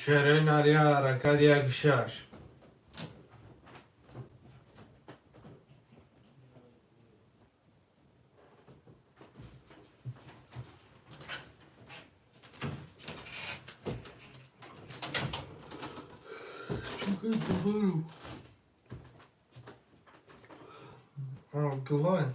Шерои нари ҳаракат 1-6. Абдуллай.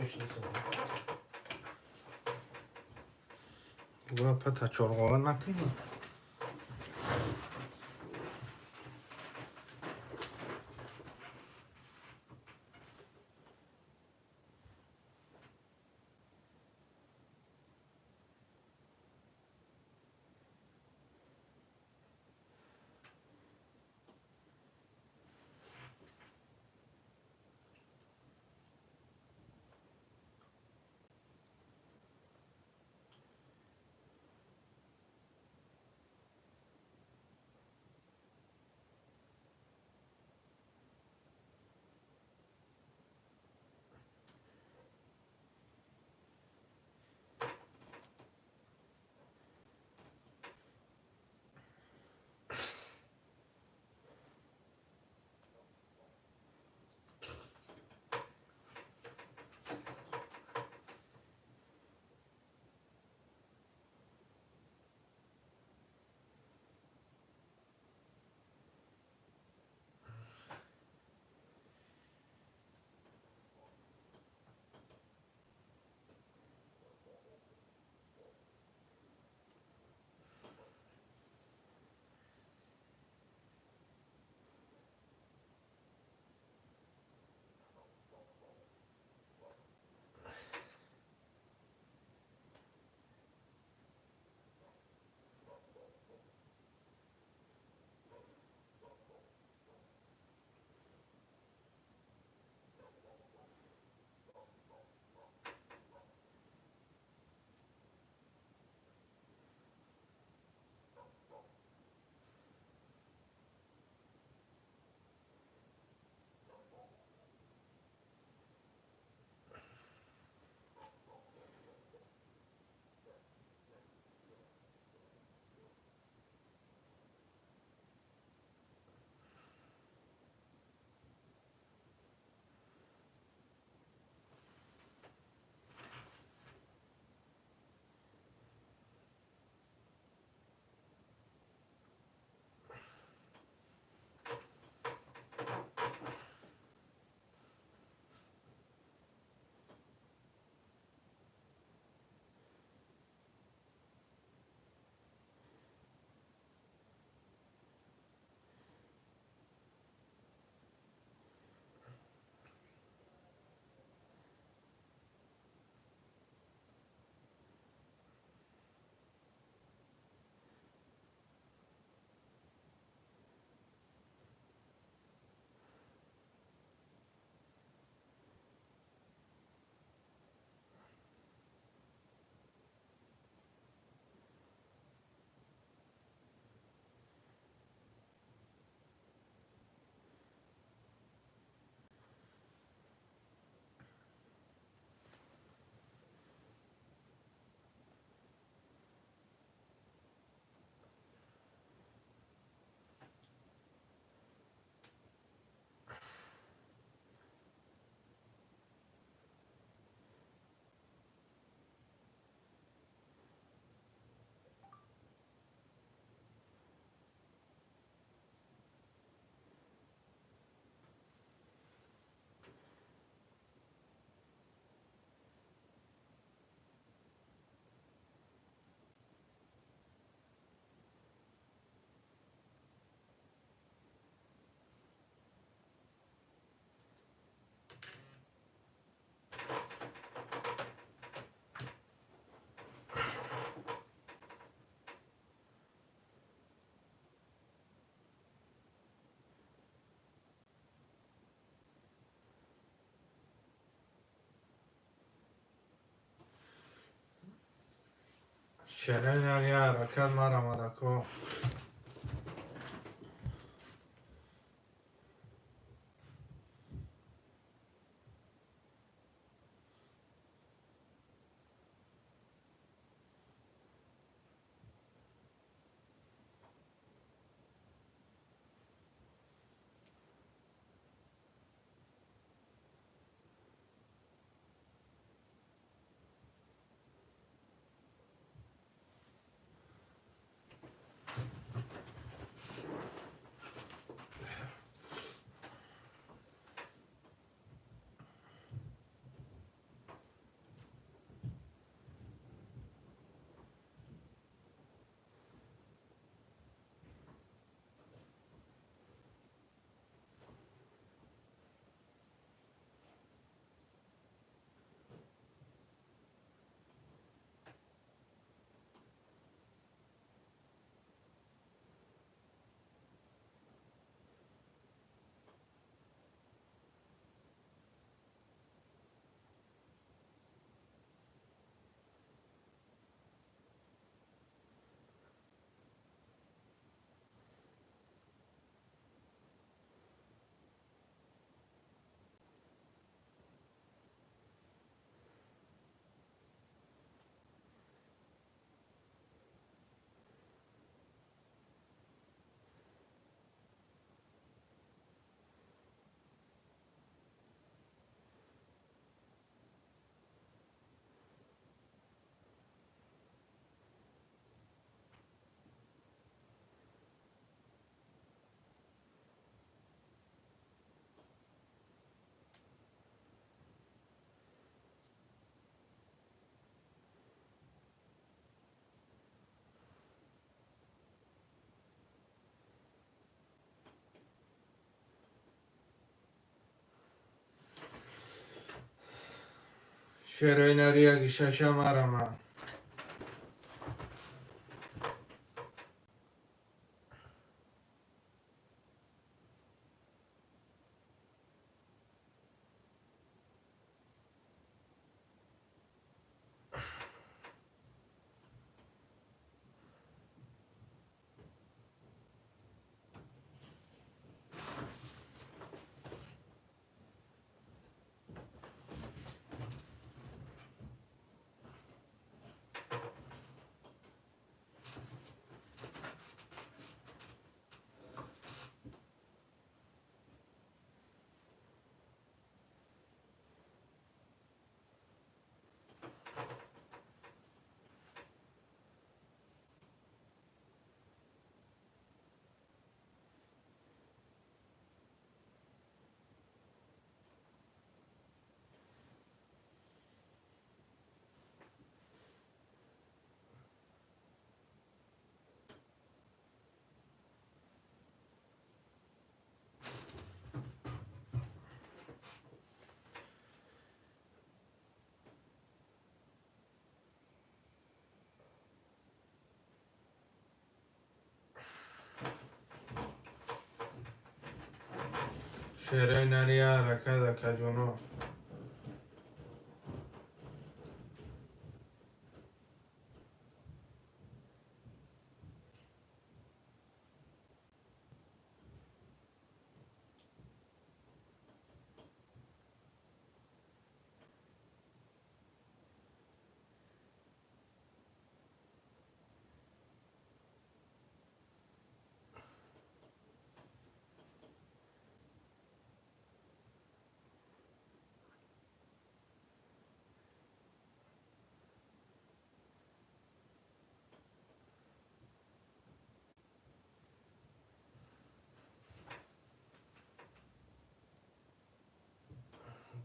Намешинасам. Бура пата чорғова накунӣ. Шерен я ҳаракат марамадако. Шерои нари яки шаша марама. Шерои нари я ҳаракат, акаҷоно.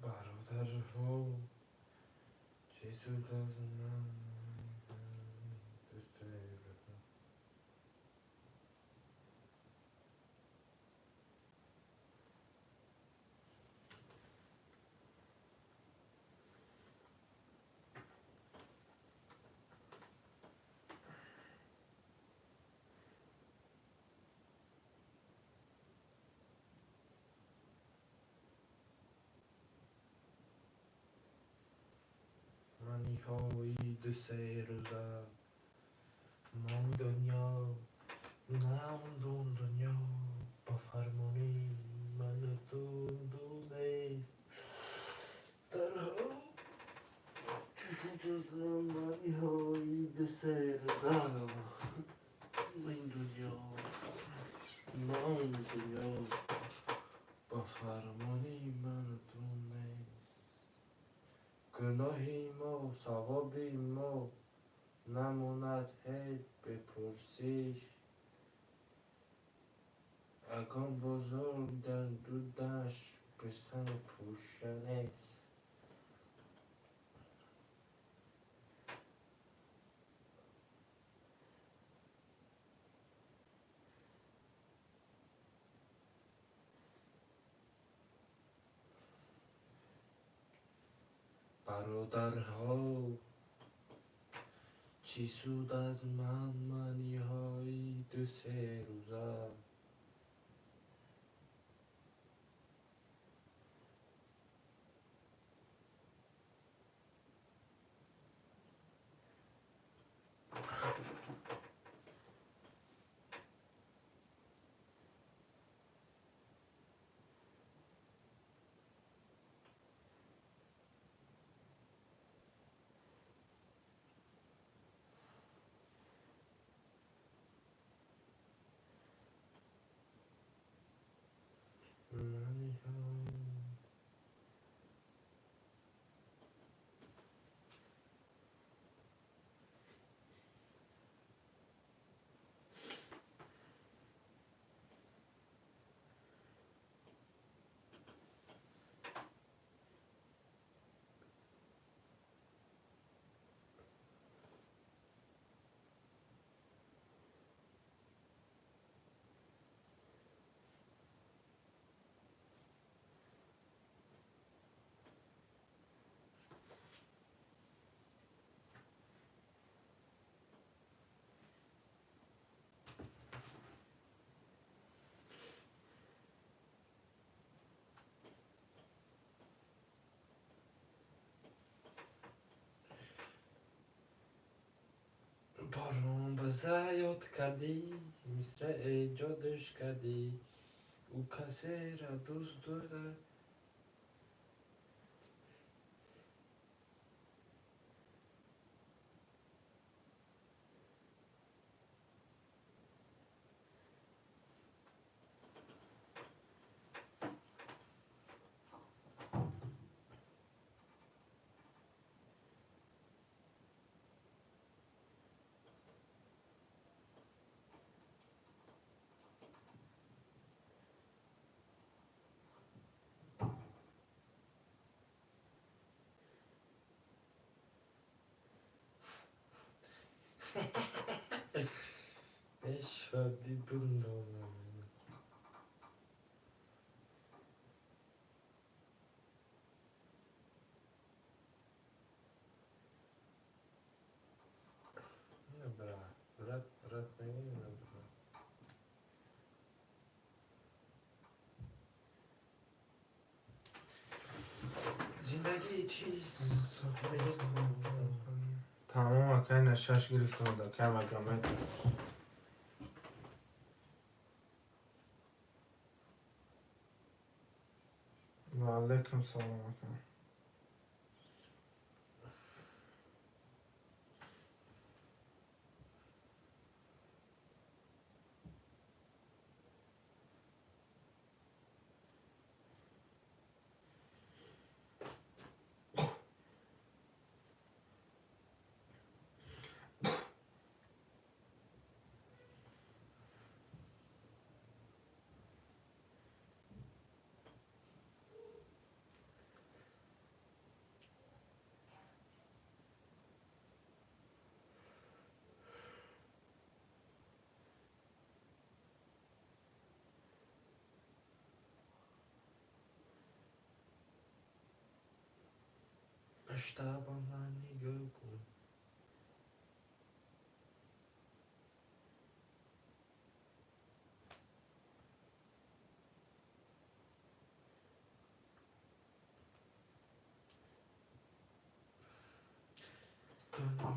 Бародарҳо, чӣ суд аз ман? Маниҳои ду-се рӯза, ман дунё, на он дунё, ба фармони ману ту ду нест. Дарҳо чӣ шуд аз маниҳои ду-се рӯза, ман дунё, на он дунё, ба фармони ману ту нест. Гуноҳи мо, савоби мо намонад ҳеҷ бепурсиш. Ягон бозор дар дудаш бесару пӯша нест. Бародарҳо, чӣ суд аз ман маниҳои ду-се рӯза? Мисра ёд кардӣ, мисра эҷодш кардӣ, ӯ касеро дӯст дорад. Шодӣ бандозам. Бра, брат, брат, нагӯ, бра. Зиндагӣ чист? Тамом, акай, на шаш гирифтам, да кам Ва алайкум салом, ака. Штабама нигоҳ кун. Дунё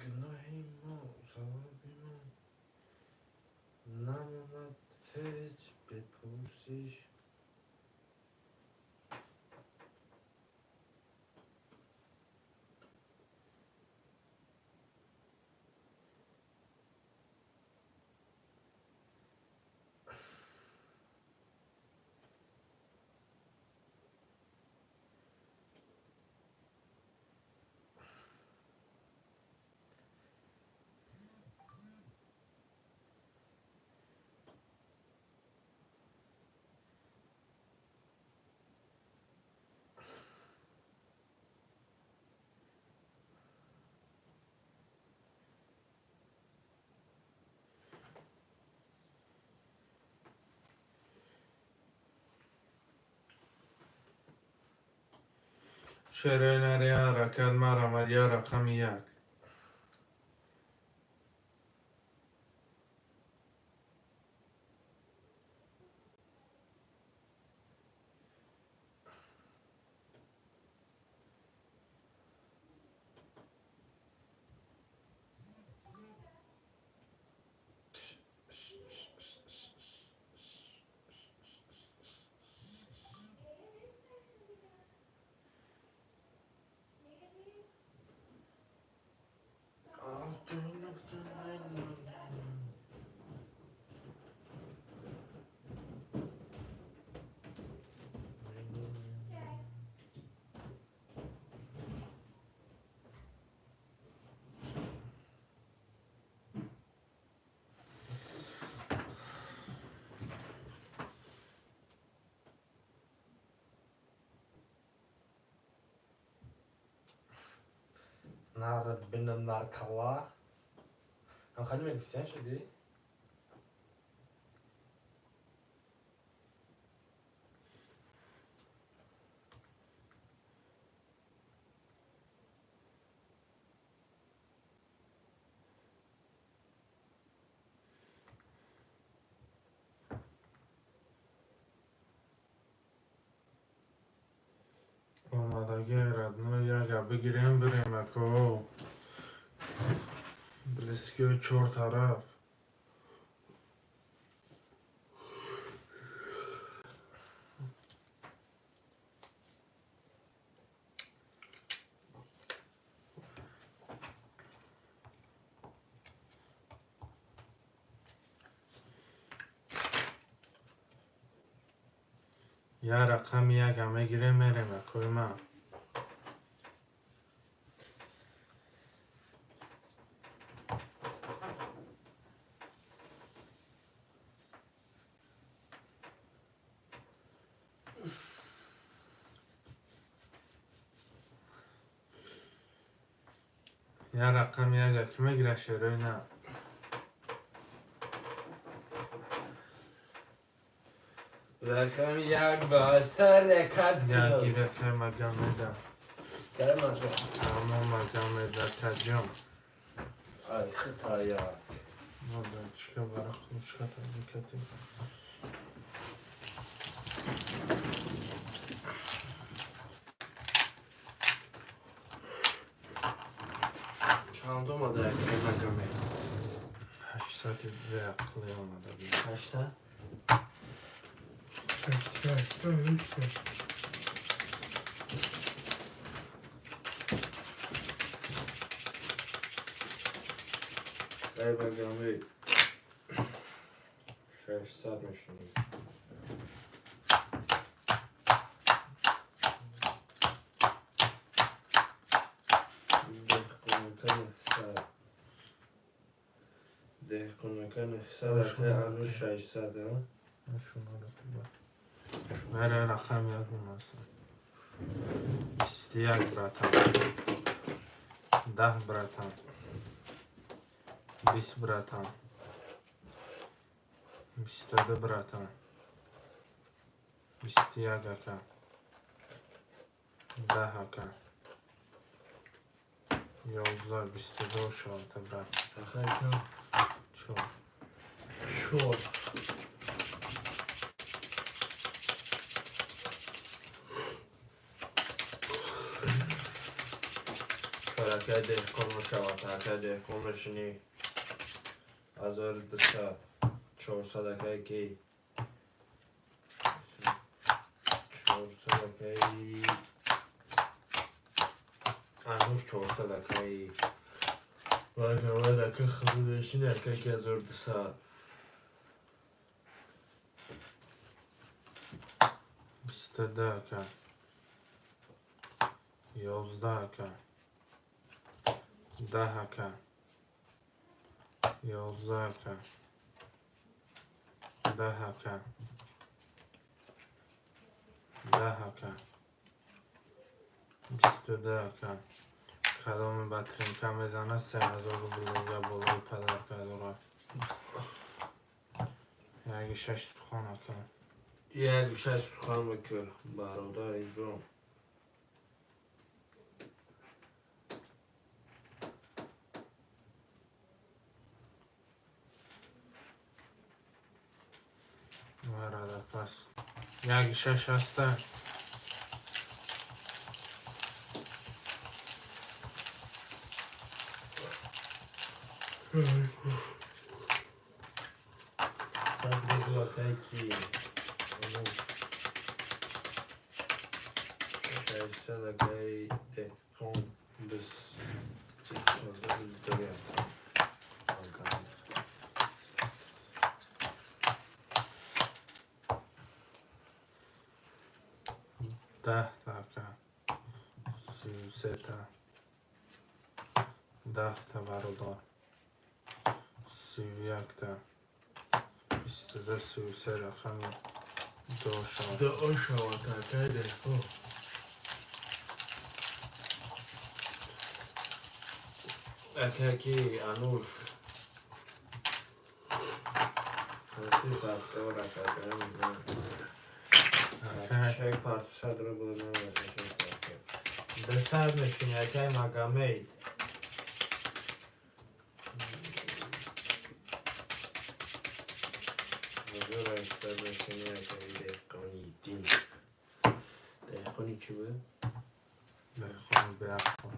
гуноҳи мо, савоби мо намонад ҳеҷ бепурсиш. Шерои нари ҳаракат, марамад я рақами як. Нарат бинам наркала. Ҳам хали мегуфтиян шудӣ? Омадагӣ, родной, яга бигирем, бирем, ако. Близкиҳои чор тараф. Я рақами яга мегирем, мерем, акои ман. Я рақами яга ки мегира, шерои на? Рақами як ба саракат. Як гира, кай магам меда. Кай? Тамом, магам меда, таҷом. Ай, хитая. Чика бара кружка таҷикати. Чанд омада, кай магаме? 800 беақлӣ омада. 800? Кай магаме 600 мешунем. Деҳқонака 900, ака, ану 600, а? Мере, рақам як омаса. 21, братан. 10, братан. 20, братан. 22, братан. 21, ака. 10, ака. 11, 22 шавата, брат. Чор. Чор. Чоракаи деҳқон мешавад, акаи деҳқон мешинӣ. 1200. 400, акаи ки? 400, акаи ануш, 400, акаи вагавад, ака худешини, ака ки 1200. 22, ака. 11, ака. 10, ака. 11, ака. 10, ака. 10, ака. 22, ака. Кадоми ба тринка мезана, 3000 рубл дига болои подарка дорад. Яки шаш сухан, ака. Як шаш сухан бикир, бародар ибром. Варада пас. Яки шаш ҳаста. 100 рубл, акаи ки? Ануш. 600, акаи деҳқон. 21. Ака. 10-та, ака. 33-та. 10-та, бародар. 31-та. 22, 33 рақами до шавад. Дуо шавад, акаи деҳқон. Акаки Ануш. Десад мешини, акай Магомед. Деҳқони чӣ буд? Деҳқони беақл.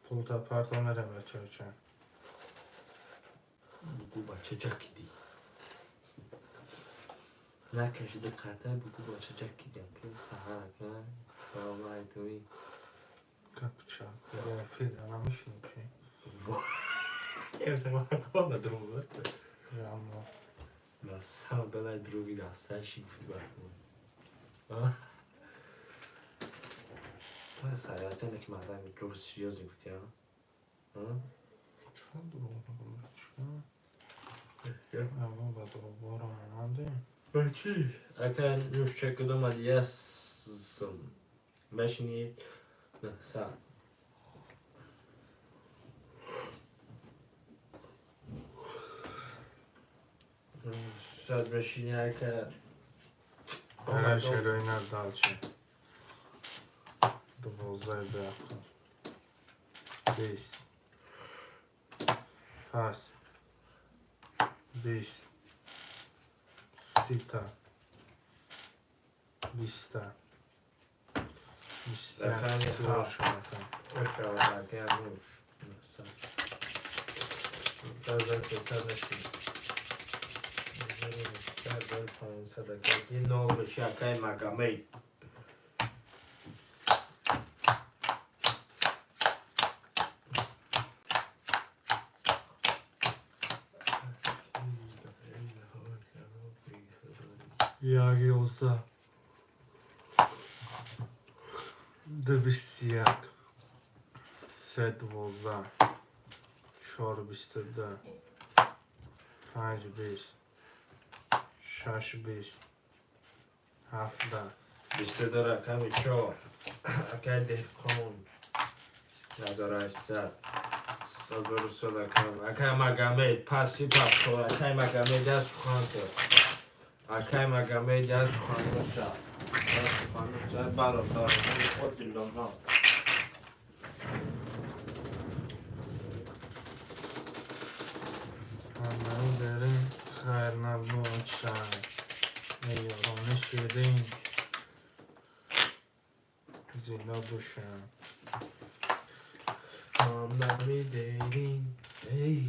Пулта парто мерем, бачаоча. Бугу бача ҷакиди. Накашида қатай бугу бача ҷакидам ки саҳар ака баромай туи. Капча. Я фида намешини чи? Ема друго. Реално. На самом деле други дасташи гуфти баркун. Саятен ки мардам друг серьёзно гуфти, а? Чё дурӯғ чё? Ама ба дурӯғборо мемандем. Чӣ? Ака нӯш кудом ясм. Мешини са. Сад мешини ака. Ара шероина далчи. 12 беақл. 20. Пас. 20. 30-та. 20-та. 21 38 ака нӯш. Нол меши акай Магомед. Як 11. Ду 21. Се 12. Чор 22. Панҷ 20. Шаш 20. 17. 22 рақами чор. Акай Деҳқон. 1800. 1300 акам. Акай Магомед, паси пасо. Акай Магомед я сухан кар. Акай Магомед я сухан кар. Сухан кар бародар. Худ дилона. Ҳамаи дарин хайр набошад. Ёрони ширин зинда бошанд. Ҳамдами дерин, эй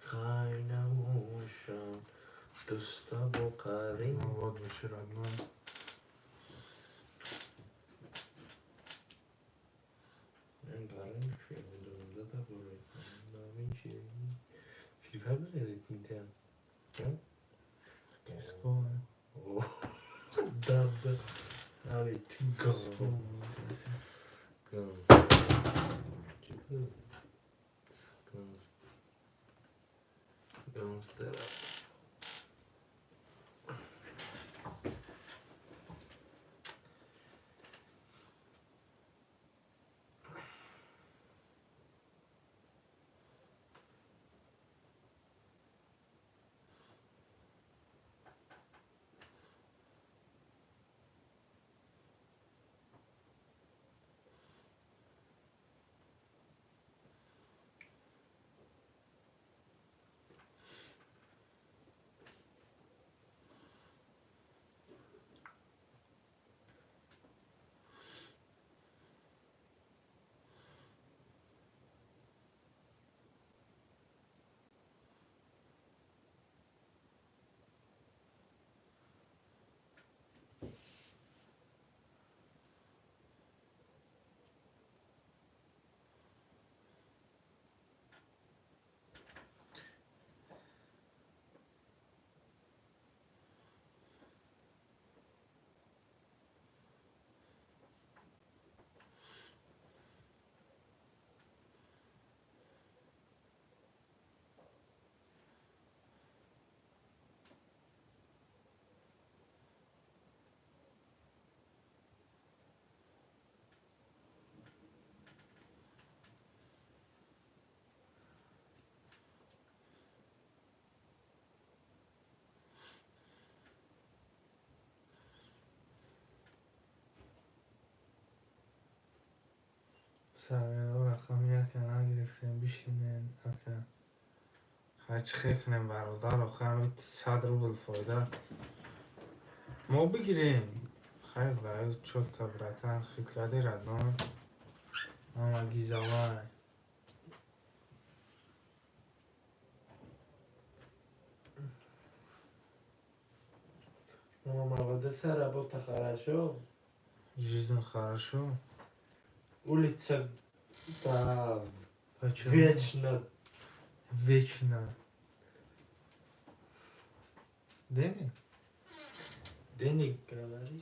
хайр набошад. Дӯста бо қарин. Обод боши, родной. Ман қарин чӣ медонам, дада буред. Ҳамдами ширин. Фри Файр бозӣ кунтиям. Киско. Дада. Али Киско. Ганс. Ганс. Гангстер. Сағиро рақами яка нагирифтем, бишинен ака. Хай, чӣ хел кунем, бародар, охи ҳами 100 рубл фоида мо бигирем. Хай, вай чё-то, братан, хит кардӣ, родной, ҳамагӣ завай. Ну, молодец, работа хорошо. Жизнь хорошо. Улица, да, Почему? вечно. Вечно. Денег? Денег говори.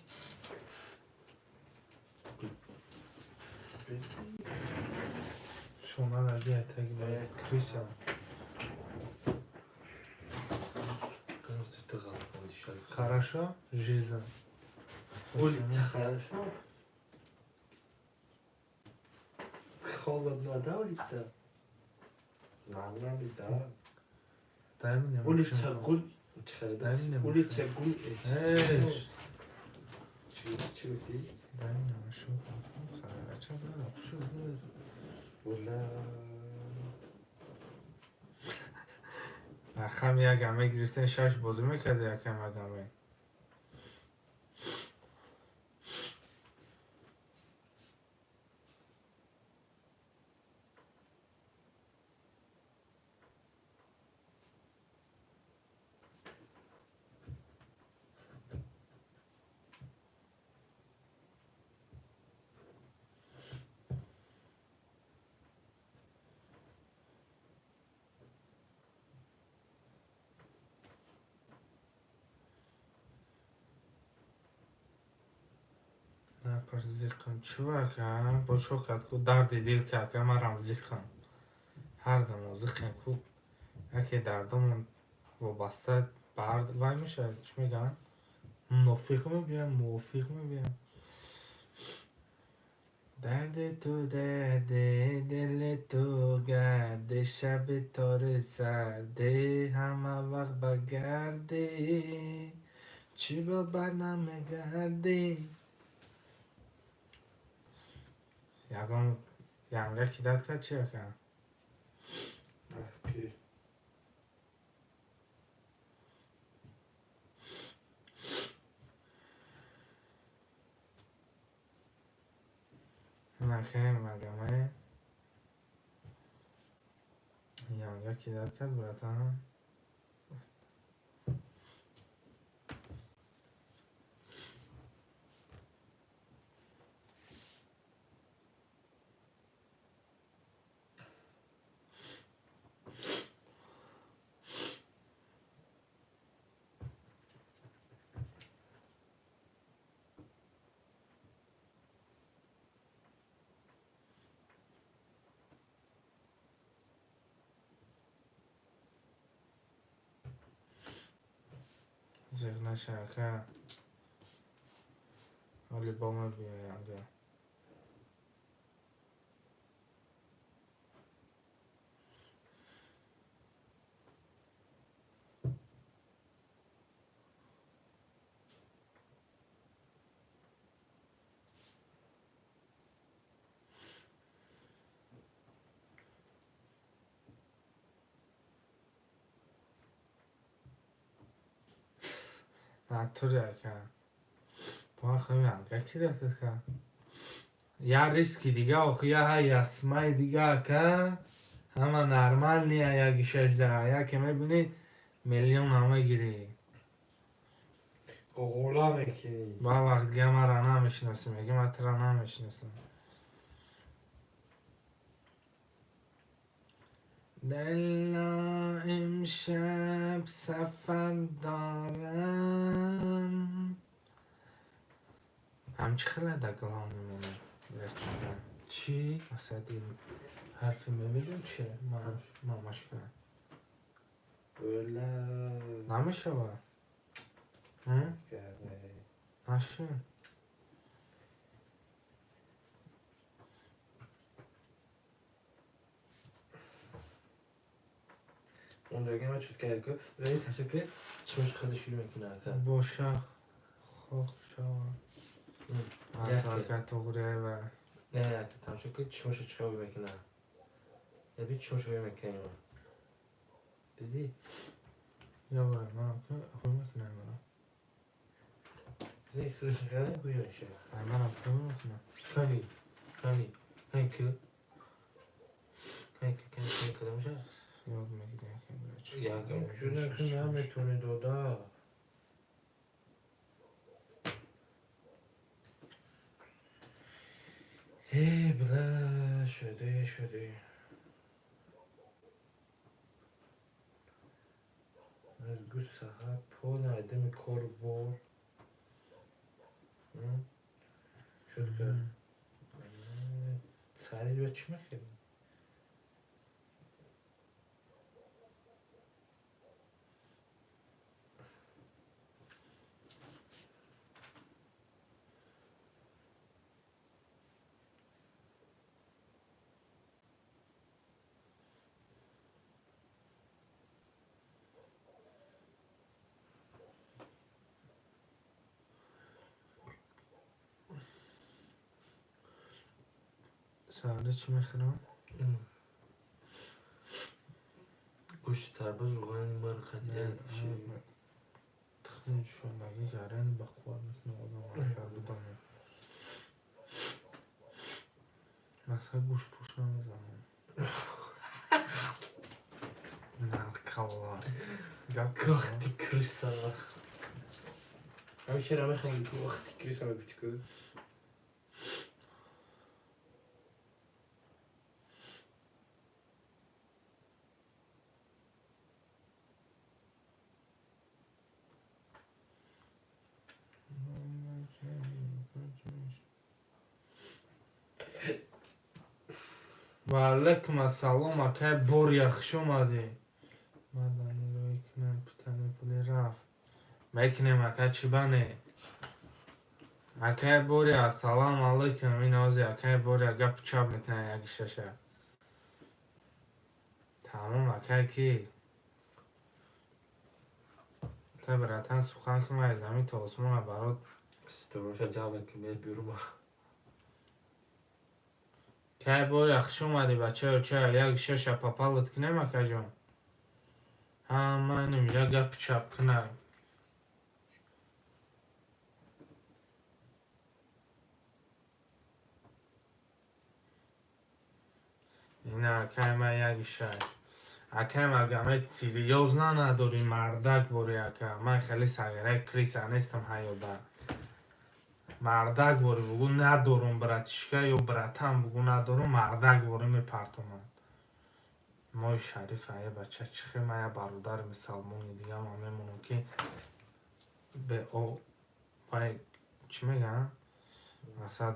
Шуна наги так ба крыса. Кажется, ты галопом дышал. Хорошо? Жизнь. Улица хорошо. Холодно, да, улица? Нормально, да. Дай мне Улица машинку. гул. Дай мне Улица гул. Эй, Чӣ гуфтӣ? Дай мне машинку. Сарача дара, шо. Ула. Хам як аме гирифтен, шаш бозӣ мекарди, якам як аме. Напар зиқам. Чувак, а? Бо шо кард ку дарди дил кард, ка марам зиқам. Ҳар дамо зиқем ку. Яке дардомон вобаста ба ҳар вай мешавад, чӣ мегӯянд? Мунофиқ мебиям, мувофиқ мебиям. Дарди ту дарди дили ту гарди, шаби тори сарди, ҳама вақт ба гарди, чӣ бо бар намегардӣ. Ягон янга кидать кард чи ака? Ки? Накаем магаме. Янга кидать кард, братан. Зиқ наша, ака. Ҳоли бо ма биё янга. Натуре, ака. Бо хами янга кидать кард. Я риски дига, охи я ясмаи дига, ака. Ҳама нормальный яки шашда. Яке мебинӣ миллион ҳама гирӣ. Ғула мекунӣ. Ба вақт дига мара намешиносӣ, меги ман тура намешиносам. Дила имшаб сафар дорам. Ҳамчи хеле да глав мемонад. Чӣ? Масади ҳарфи мемедон чи? Мамашка. Ула. Намешава? Наши? Ондаги ма чут кард ку. Вали ташаккур. Чимаш хади шурӯъ мекунад, ака. Боша хок шава. Яке. Ака туғриева. Не, ака, тамошо кун, чишмошо чӣ хел мекуна. Яби чишмошо ҳӯй мекуна има. Дидӣ? Я бора, манам ки ҳӯй мекунам мана. Зи худаш хеле ҳӯй мешавад. Ай манам ҳӯй мекунам. Кани, кани, кани ки. Кани ки, кани ки кадом ша? Ёд мегирӣ ака, бира чӣ. Якам чуна ки наметавонӣ дода. Э, била, шуде, шуде. Аз гу саҳар пол айдами кор бор. Шуд ка. Сари ба чӣ мехӯрӣ? Саҳари чӣ мехӯрам? Гӯшти тарбуз, рӯғани мар, қатия шир. Тухми ҷӯшондагӣ гарани ба қувват мекунад одам агар бидонем. Масалан гӯштпӯш намезанам. Наркалла. Гап Вақти криса. Ҳамин шеъра мехонӣ ку вақти криса мегуфтӣ ку? Ва алайкум ассалом, акай Боря, хуш омадӣ. Ман нигоҳ кунам, питани пули рафт. Мекунем, ака, чӣ бане? Акай Боря, ассалому алайкум. Ин ози акай Боря гапи чап мекунад як шаша. Тамом, акай ки? Та братан сухан ки ман аз замин то осмона барот. Ситораша ҷамъ мекунед бюрма. Кай Боря, хуш омадӣ, бачаё, ча як шаша попалат кунем, акаҷон? Ҳа, ман инҷа гапи чап кунам. Ина акай ман як шаш. Акай Магомед серьёзно надорӣ, мардак вори ака. Ман хеле сағираи криса нестам ҳаёда. Мардак вори бугӯ надорум братишка ё братан бугӯ надорум, мардак вори мепартомад. Моҳи шариф ая бача чихе ман я бародари мусалмони дигам ман мемонам ки бе о вай чӣ мегӯянд? Мақсад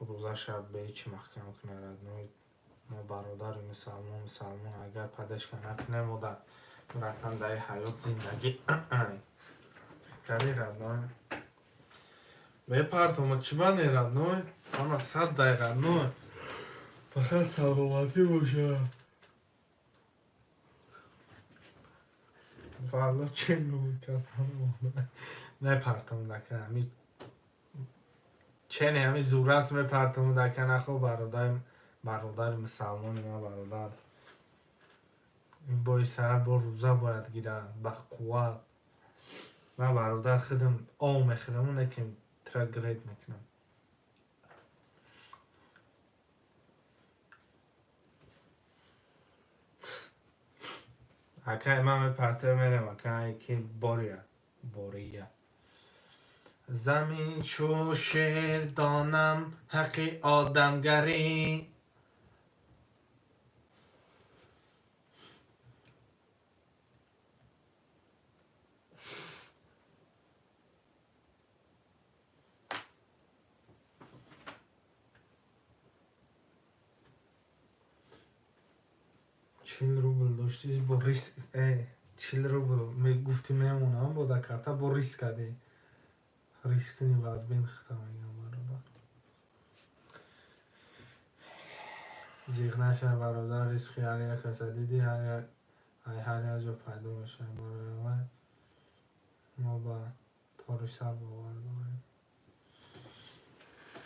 рӯзаша бе ҳичи маҳкам кунад родной. Мо бародари мусалмон, мусалмон агар поддержка накунем, мо дар братан дар ҳаёт зиндагӣ кади родной. Мепартома чӣ бане родной? Ҳама сад дай родной. Фақат саломатӣ боша. Валло чӣ мекардам? Мепартам дака ҳами чене ҳами зурас мепартам дака нахо бародари бародари мусалмони ман бародар. Ин бои саҳар бо рӯза бояд гирад ба қувват. Ман бародар худам ов мехӯрам, лекин тра гред мекунам. Акай ман мепартем мерем, акай ки Боря, Бория. Замин чу шер донам ҳаққи одамгарӣ. 40 рубл доштӣ бо риск, 40 рубл мегуфтӣ мемонам бо дар карта бо риск кардӣ. Риск кунӣ вазбин хита мегӯям бародар. Зиқ нашав бародар, ризқи ҳар як каса дидӣ, ҳар як ай ҳар як ҷо пайдо мешавад. Барои аввал мо ба тори сар бовар дорем.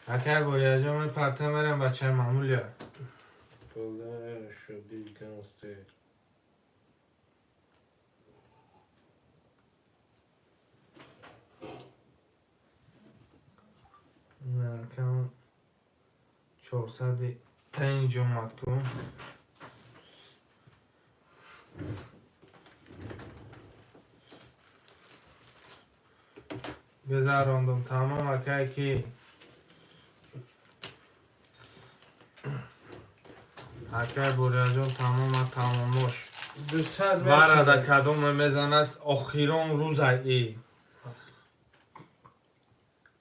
Акай Борияҷон, мепарта мерам, бачаи маъмулия. Бля, шуди гангстер. Акам 405 омад ку. Гузарондум, тамом, акай ки. Акай Борияҷон, тамома, тамомош. 200. Варада кадоме мезанаст, охирон рӯза и.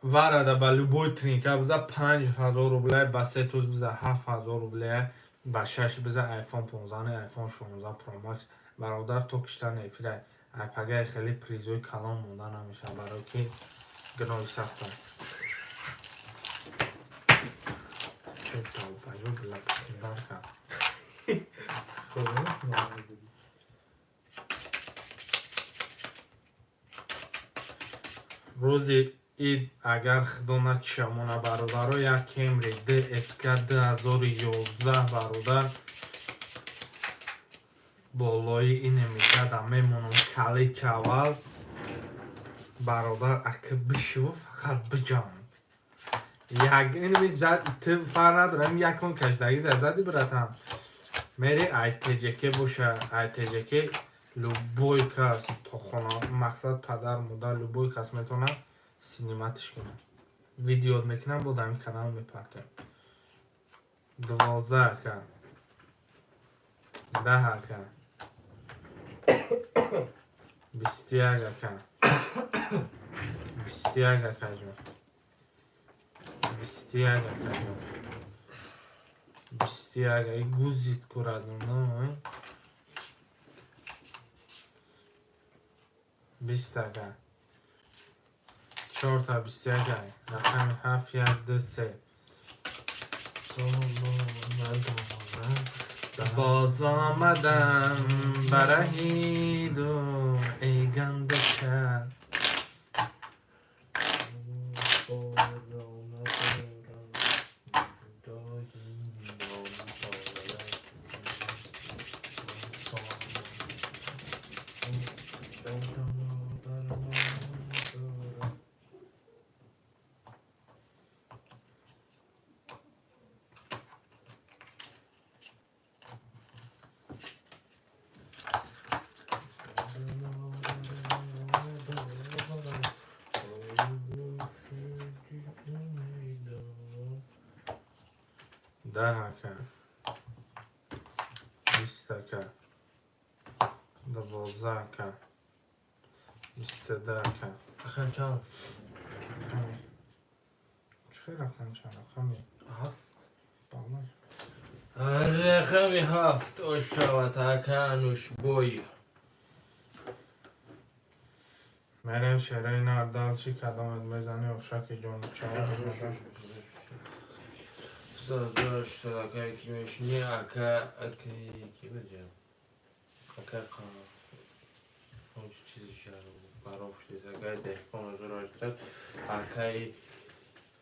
Варада ба любой тринка биза 5000 рубле, ба се туз биза 7000 рубле, ба шаш биза iPhone 15, iPhone 16 Pro Max. Бародар, то киштан эфира айпагаи хеле призои калон монда намешавад, барои ки гуноҳи сахта. Долбоёб лапшиндар кард. Рӯзи ид, агар худо накишамона, бародаро, як Кемри ДСК 2011, бародар, болои ине мекардам, мемонам калити аввал. Бародар, ака бишиву фақат биҷанг. Як инми зад, ту фарқ надорам, якон кашдагӣ дар зади, братан, мери айтҷк боша, айтҷк любой кас то хона, мақсад падар, модар, любой кас метавонад снимать ш кунад, видео мекунам, бо дар ин канал мепартем. 12, ака, 10, ака, 21, ака, 21, акаҷон, 21, акаҷон, 21. И гузит курадум, 20, ака, чорта 21 ай, рақами ҳафт, як, ду, се. Боз омадам ба раҳи ду, эй гандача. 10, ака, 20, ака, 12, ака, 22, ака. Рақам чанд? Чӣ хел рақам чанд? Рақами Ҳафт. Бале. Рақами ҳафт ошавад, ака Анушбой. Мерем шерои нар далчи, кадомет мезани, ошаки ҷону чава. Ака ки мешини, ака, ака ки бидем, ака чизи бароб шудед, акаи деҳқон 1800, акаи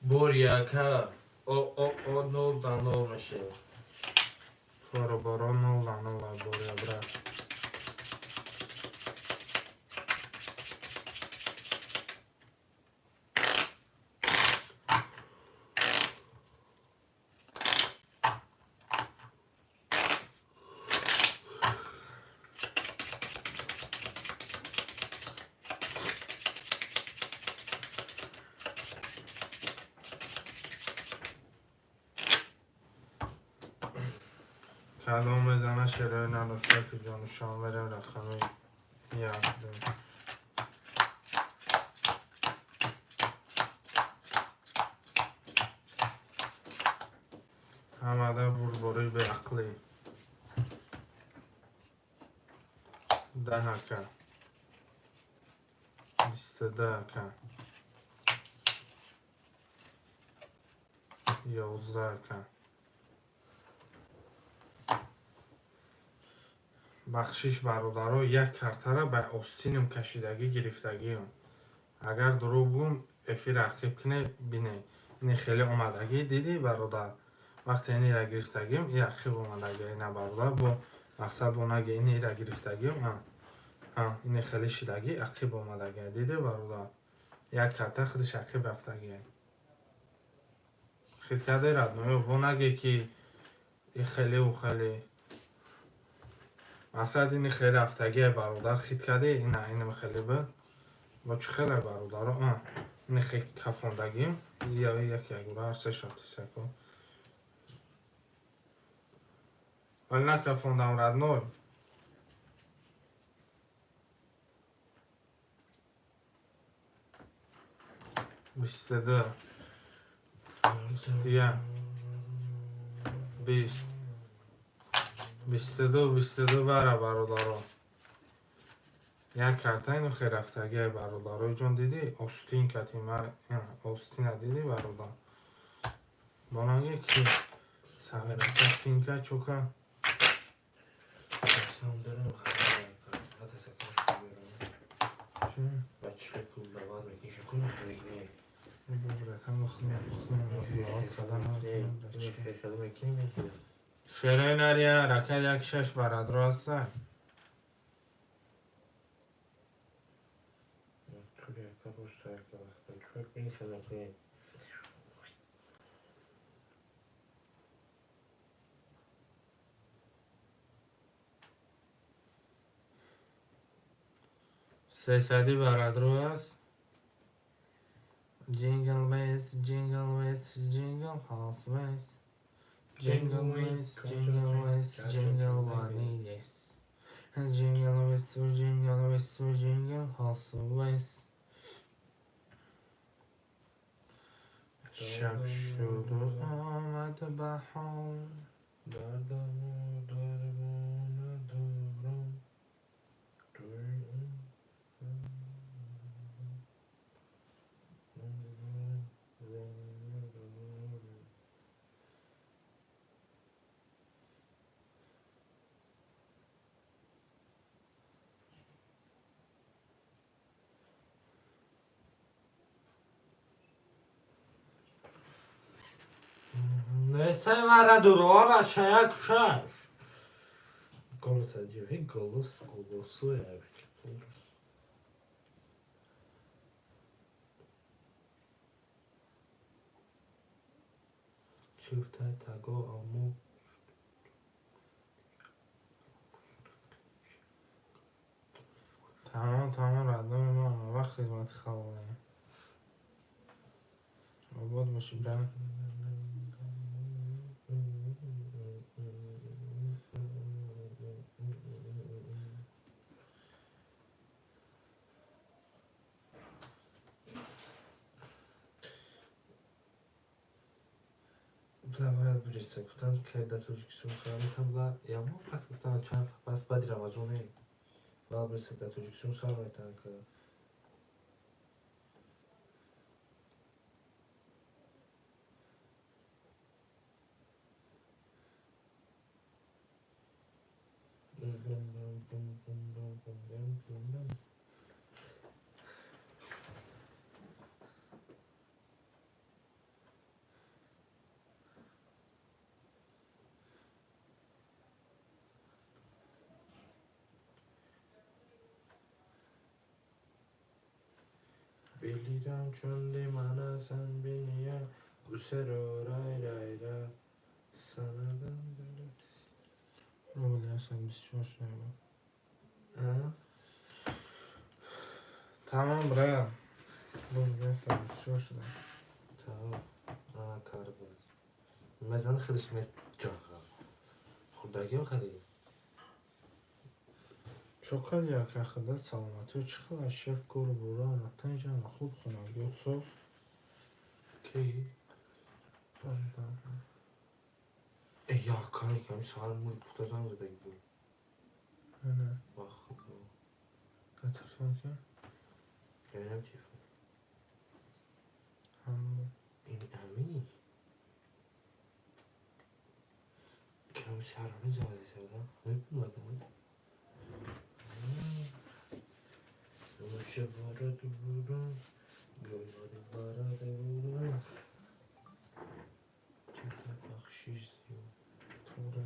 бори, ака, о о о нол да нол мешавад. Боро, нол да нол, боря, брат. Кадом мезана шерои надошта ки ҷонушон, мерем рақами як, ду. Ҳамада бурбории беақлӣ. 10, ака, 22, ака, 11, ака. Бахшиш, бародаро, як картара ба остинам кашидагӣ гирифтагиам. Агар дурӯғ гум, эфир ақиб кине, бине. Ини хеле омадагӣ, дидӣ, бародар? Вақте инира гирифтагим, и ақиб омадагӣ, ина, бародар, бо мақсад бо наги инира гирифтагим, ини хеле шидагӣ, ақиб омадагӣ, дидӣ, бародар? Як карта худиш ақиб рафтагӣ. Хит кардаи, родной, бо наге ки и хеле у хеле. Мақсад ини хеле рафтагие, бародар, хит кардӣ, ина ин хеле буд. Бо чӣ хеле, бародаро? Ини хел кафондагим, як ягура ҳар сеш рафтисако. Вале накафондам, родной. 22, 21, 20, 22, 22 бара, бародаро. Як карта ину хел рафтагие, бародарои ҷон, дидӣ? Остин кати остина дидӣ, бародар? Бонаги ки сағирака финка чока. Сам дорем хата сакаш Чӣ? Бача ку давар мекунӣ, шаку мехӯрӣ. Братан, худам Хеле мекунӣ, мекунӣ. Шерои нария ракат як шаш варадро ҳаста. Тури ака роста ака вақта чӯк мехӯрӣ мекунӣ. Сесади варадро аст. Jingle bells, jingle bells, jingle bells. Jingle bells, jingle bells, jingle bunny, yes. Jingle bells, jingle bells, jingle bells. Шаб шуду омад баҳор. Дардаму дармон надорам. Туи Несай вара дуро, бача, як шаш. Голос одевай, голос, голосу я. Чифтай таго аму. Тамом, тамом, родной, мо ҳама вақт хизмати халолем. Обод бошӣ, брат. Бла Wildberries гуфтанд, ки дар Тоҷикистон сар метам, бла ямо пас гуфтанд чанд пас баъди Рамазоне Wildberries дар Тоҷикистон сар метан ки. Bilirəm çöndü mana sen beni ya Gusero ray ray ra Sana ben böyle Рубли 124 шуда. Ha? Тамом, брат. Рубли 124 шуда. Tamam. Ana tarif. Мезан хелиш меҷаға. Хурдагиам хеле. Чо кардӣ, ака, худат саломатиё чӣ хел аз шеф кору бора ама тинҷ, ама хуб, хонагиёт соз? Ки? Э, якане ки ҳами саҳар мур гуфта занг задаги буд. Не. Ва худо. На телефон ки? Янам телефон. Ҳам. Ин ҳамини? Ки ҳами саҳар ҳами занг зада? Мебумадам. Ҳамеша барои будам, гоҳ барои будам. Шиш зиёд. Туғри.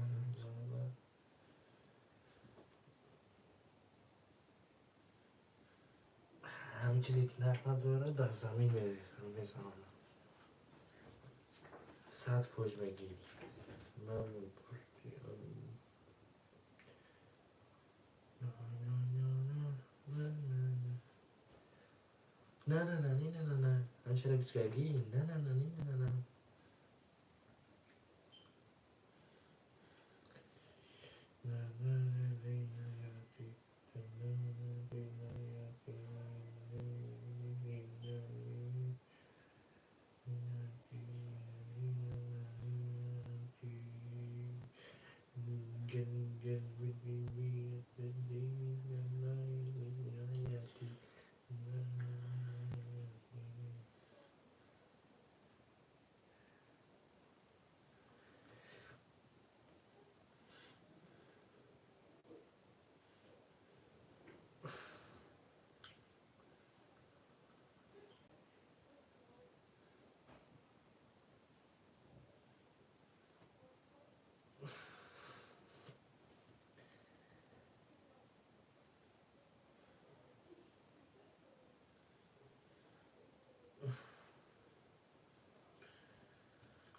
Ҳамин чизе ки нарх надорад, дар замин мезанам. 100% мегӣ. Ман на на на на на на ҳамшара гӯчкагӣ на на на на на на.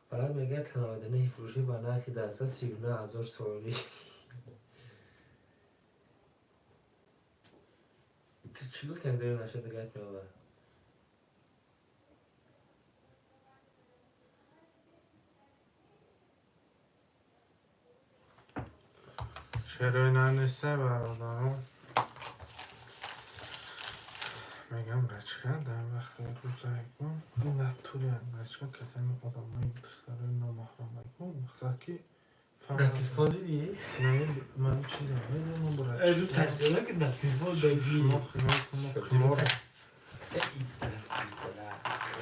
Фақат мегӯяд, 99 фурӯшӣ ба нархи даста 39 000 сомонӣ. Ту чӣ гуфтем, дер нашуда гап меовар. Чаро нанеса, бародарон? Мегам, бачка, дар вақти рӯзайкун ин дар тули бачка катами одамои духтарои номаҳрамайкун, мақсад ки Дар телефон дидӣ? Не, ман чизам медонам. Рӯ тасвира ки дар телефон дагӣ. Шумо хиёл кун, қимор.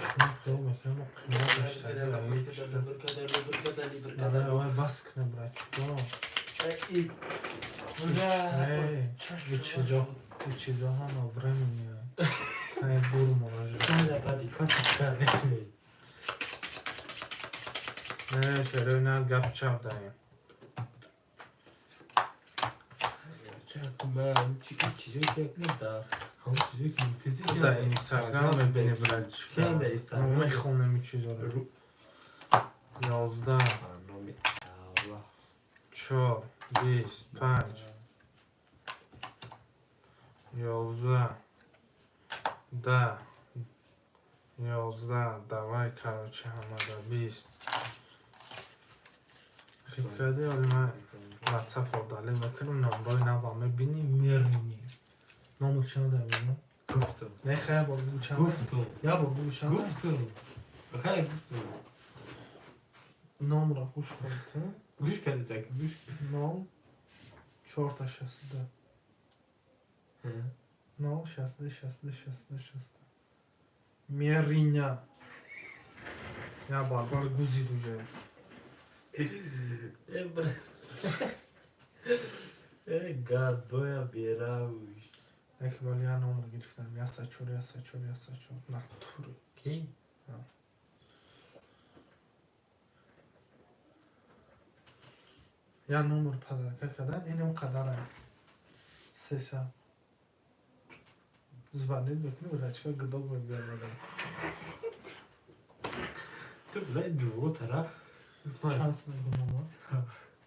Шумо хиёл мекунед, мо қимор гаштагӣ. Давай, бас кунем, братчико. Чизо ҳама времени кай бур муража. Не, чаро на, гап чап даем. Дар Инстаграм мебини, братчика. Мо мехонем ин чизоро. 11, 4, 25, 11, 10, 11. Давай, короче, ҳамада 20 хит кардӣ. Оли ман ватсап одалӣ мекунам, номрои нава мебинӣ, меринӣ. Номро чанд мебинам? Гуфтум. Не, хай, бор бигӯ чанд. Гуфтум. Я бор бигӯ чанд. Гуфтум. Хай, гуфтум. Номро гӯш кун ту. Гӯш кардӣ, зак, гӯш. Нол чорта 62. 0 62 62 62 62. Мериня. Я барбар гузид уже. Э, брат. Э, гадоя берауш. Яке бали я номр гирифтам. Яса чор, яса чор, яса чор. Натури. Ки? Я номр подарка кардан, инам қадарам. 300. Звонит мекунӣ, врачка гудок мебиёмадам. Ту блядь, дуво тара. Чанд мегӯ номр?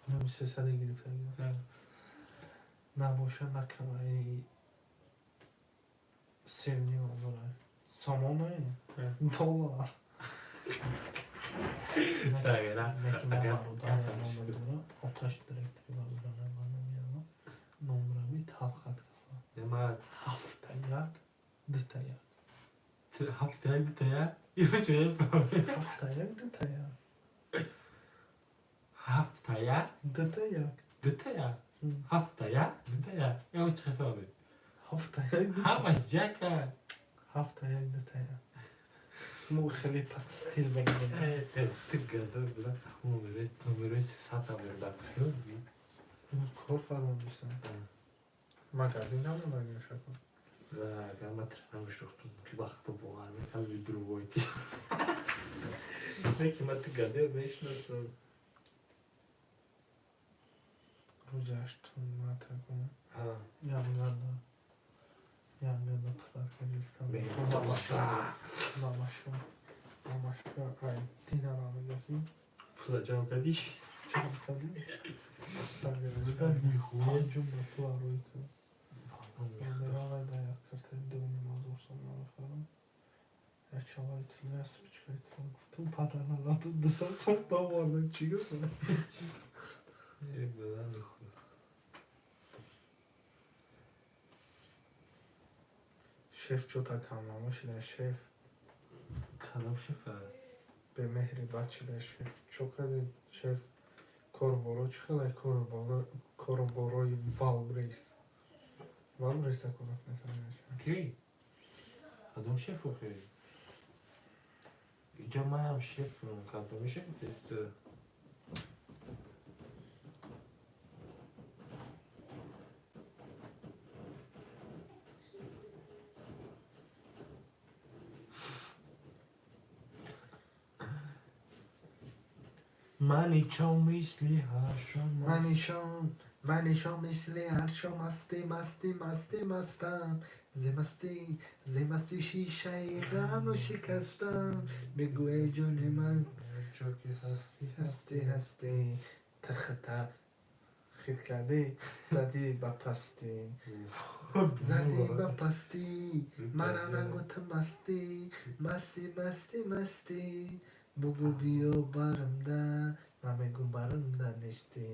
Номи 300 гирифтагӣ. Набоша, накамаи севним ҳазора. Сомоне? Доллар. Сагара. Неки ма бародар номер дора. Оташ директори бародарам ба номи ама. Номрави талхат кафа. Ма Ҳафта як, дута як. Ҳафта як дута як? Ё чӣ? Ҳафта як, дута як. Ҳафта як? Дута як. Дута як? Ҳафта як, дута як. Ё чӣ ҳисобе? Ҳафта як, дута. Ҳамаш яка. Ҳафта як, дута як. Мо хеле под стил мегирем. Ту гадой буда, номерои 300 монда. Куёзи? Кор фармон дӯстам. Магазин намонда шако. Агар ма тренам шухтум, ки вақто бовар мекардам, другой ти. Не, ки ма ту гадой мешиносам. Рӯзи ҳаштум матакун. Янгада. Янгада подарка гирифтам. Мамашка. Мамашка ай динара мега ки. Пула ҷамъ кардӣ? Ҷамъ кардӣ? Ҷумла пула рӯй кун. Меравай да як картаи 2,5 ҳазор сомона мехарам. Як чалаи тилло, як спичкаи тилло. Гуфтам падар надод, 200 сом довардам. Чӣ гуфтам? Шеф чӯта камнамо шида шеф. Кадом шефа? Бемеҳри бад шида шеф. Чо кардед шеф? Корборо чӣ хелай корборои Валбрейс? Валбрейса кор кунед. Ки? Кадом шеф охи? Иҷа манам шефам. Кадоми шеф гуфтед? Маничо мисли ҳар шом. Манишон, манишон мисли ҳар шом масти масти масти мастам. Зи мастӣ, зи мастӣ шишаи ғамро шикастам. Бигӯ эй ҷони ман, ҷо ки ҳастӣ. Ҳастӣ, ҳастӣ. Тахта хит кардӣ, задӣ ба пастӣ. Задӣ ба пастӣ, мара нагӯ ту мастӣ, масти масти мастӣ. Бугӯ биё барамда, ман мегӯм барамда нестӣ.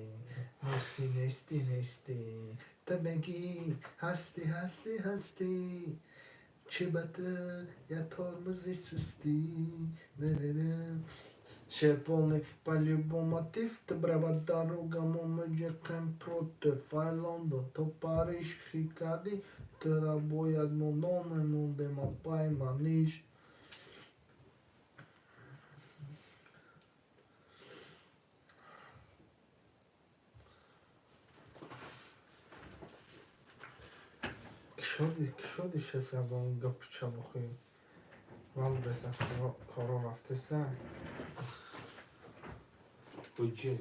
Нестӣ, нестӣ, нестӣ. Ту мегӣ ҳастӣ, ҳастӣ, ҳастӣ. Чӣ ба ту я тормози сустӣ. Не-не-не. Шеф полный по-любому мотив, ты брава дорога, мы против, ай Лондон, то Париж, хит кардӣ, тура бояд мо номе мондем, апай маниш. Кишоди, кишоди шеф ягон гапи чабохӣ. Валбеса коро рафтеса. Ҳуҷҷе.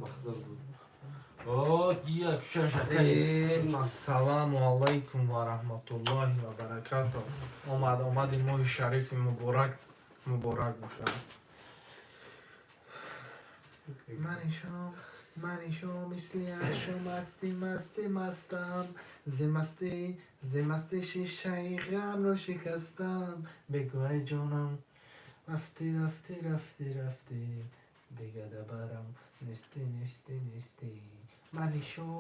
Махдар буд. О, як шаш акай. Ассалому алайкум ва раҳматуллоҳи ва баракатуҳ. Омад, омади моҳи шарифи муборак муборак бошад. Манишом, манишом мисли ҳар шом масти масти мастам. Зи мастӣ, зи мастӣ шишаи ғамро шикастам. Бигӯ эй ҷонам, рафтӣ, рафтӣ, рафтӣ, рафтӣ. Дига дабарам нестӣ, нестӣ, нестӣ. Манишо,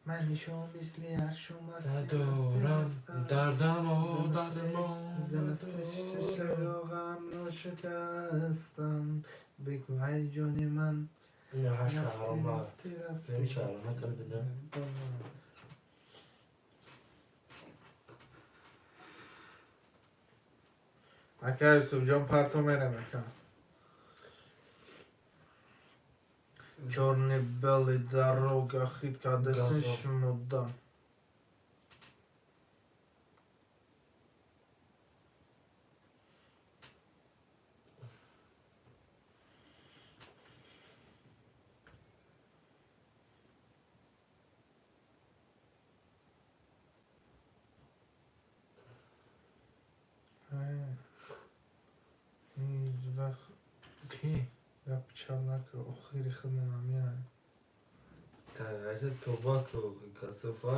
манишо мисли ҳар шом масти масти Надорам мастам. дардамо Зи дармо. масти шишаи ғамро шикастам. Бигӯ эй ҷони ман, Ҳашт рафтӣ, ҳарома. рафтӣ, рафтӣ. Намешавад, накарда. Ака Юсуфҷон, парто мерем, ака. Чёрный белый дорога хит кардесен Газон. шумода. Ҳеҷ вақт Ки? гапи чап накун, охири худмон меяй. Тағайша тоба ку касофа.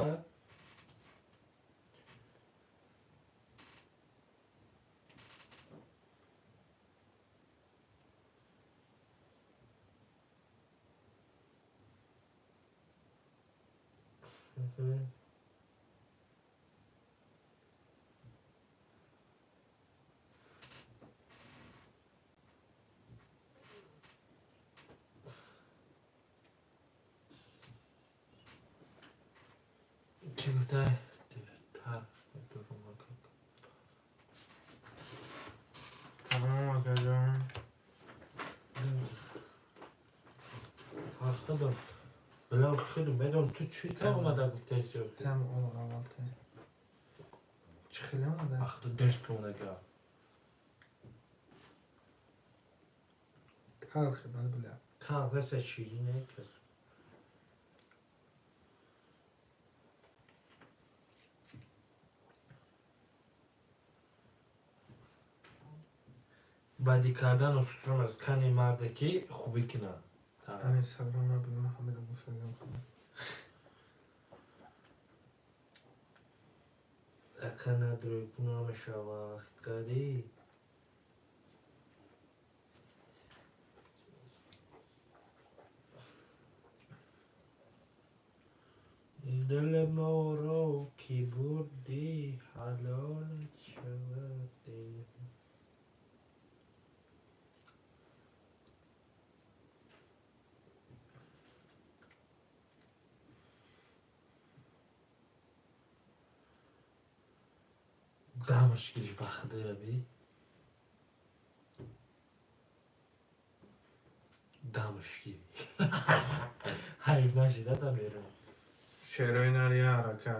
Мгм. Чӣ гуфтай? Тар. Тамом, акаҷон. Худам. Била худам медонам ту чӣ та омада гуфтаси? Там аввалте. Чӣ хеле омада? Ах, ту дашт кунага. Талхи бад била. Талхаса ширине кас. Бадӣ кардану сусрон аз кани марде ки хубӣ кунад. Инстаграм бигӯ, ҳамида гуфтагам худам. Ака надрои гуноҳ мешава, хит кардӣ? Дили моро ки бурдӣ, ҳалолат шавад дил. Дамаш гирифт ба худоя би. Дамаш гирифт. Ҳайф нашида да берун. Шерои нарияр, ака.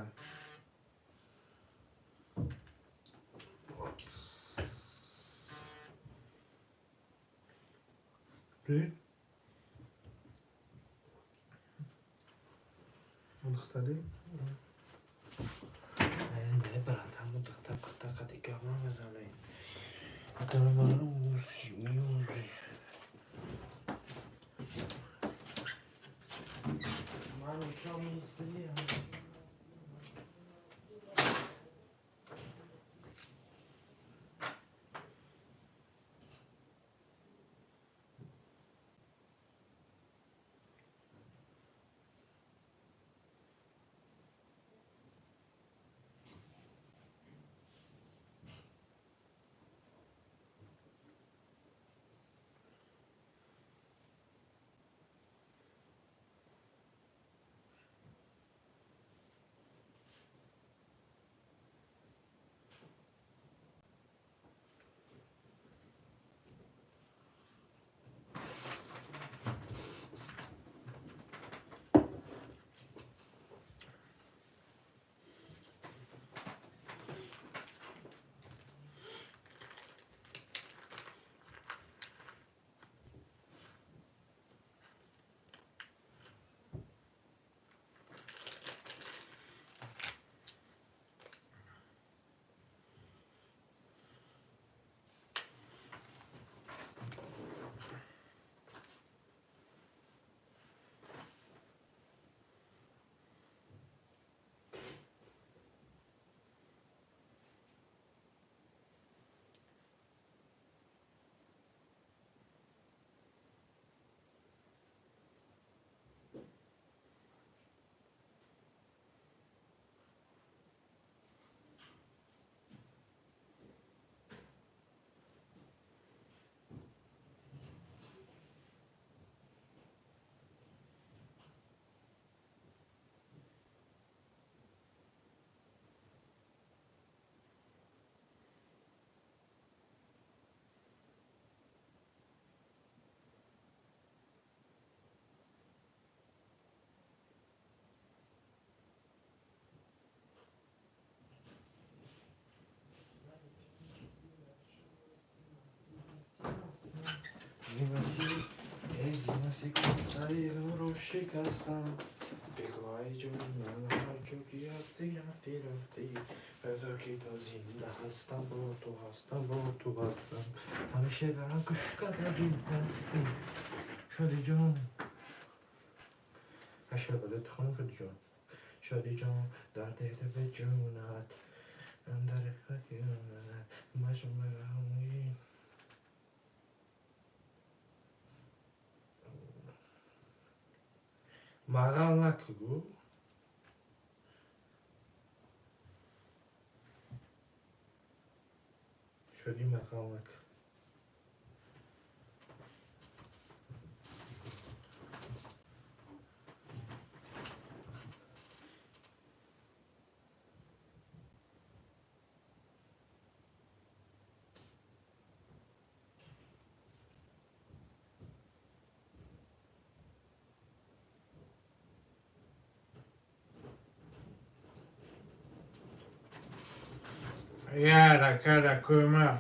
Би? Удухтадӣ? Не, брат, ҳамун духта пухта қади гап намезанем. Дармаруси, мюзи. Ман мислиам. Зимаси косаиро шикастам. Бигӯ ай ҷон, ман ҳар ҷо ки ҳастӣ, рафтӣ, рафтӣ. Бигзор ки то зинда ҳастам, бо ту ҳастам, бо ту ҳастам. Ҳамеша барам гӯш кардаги дастӣ. Шоди ҷон. Аша балет хонум шоди ҷон. Шоди ҷон, дард ба ҷонат. Андар хаёнат. Машмарамӣ. Мағал накугу. Шоди мағал нак. Яр, ака, ракои ман.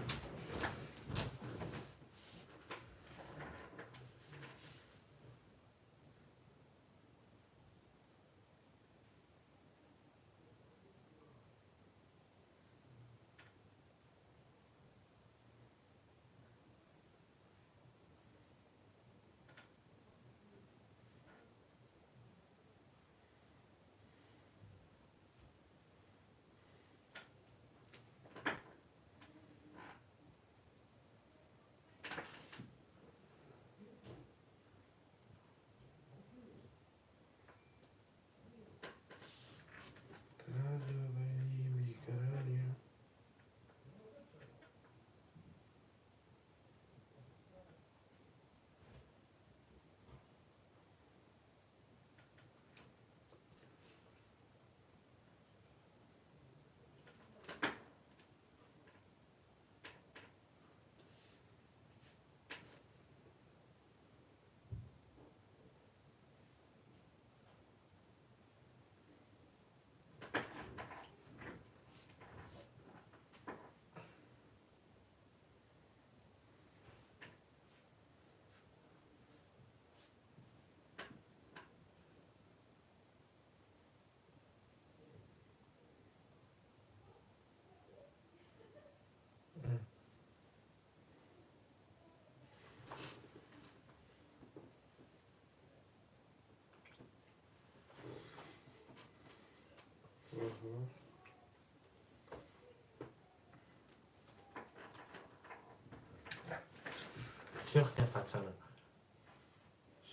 Шинохтем пацана?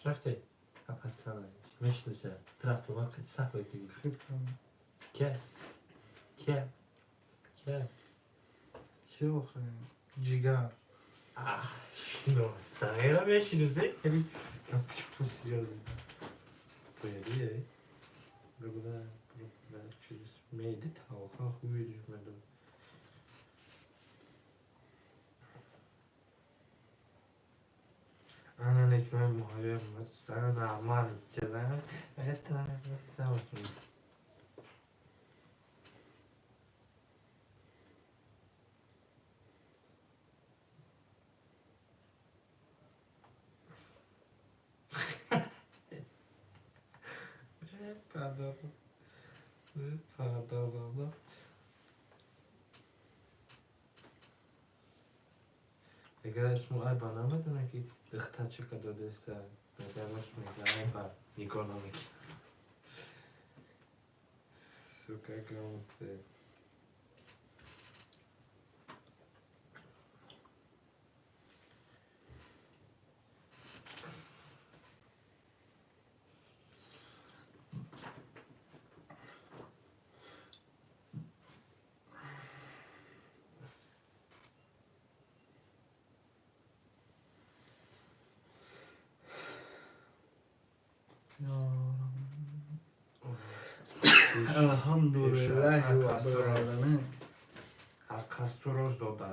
Шинохте? А пацана. Мешнаса. Трафту вақт сахт дигӣ. Ке? Ке? Ке? Ки охе? Ҷигар. Сағира мешинасе? Яъне гапчи серьёзно. Бояди, бигуда чиз меъда тавоха хуби медод. Ана некмай муҳайё нормал чиза. Падала. Агар шумо айба намедонед, ки духтарчика додеста, мегараш мега айба нигоҳ намекунад. Сука, гамсте. Алҳамдулиллаҳи раббил оламин. Ҳаққасту роз дода.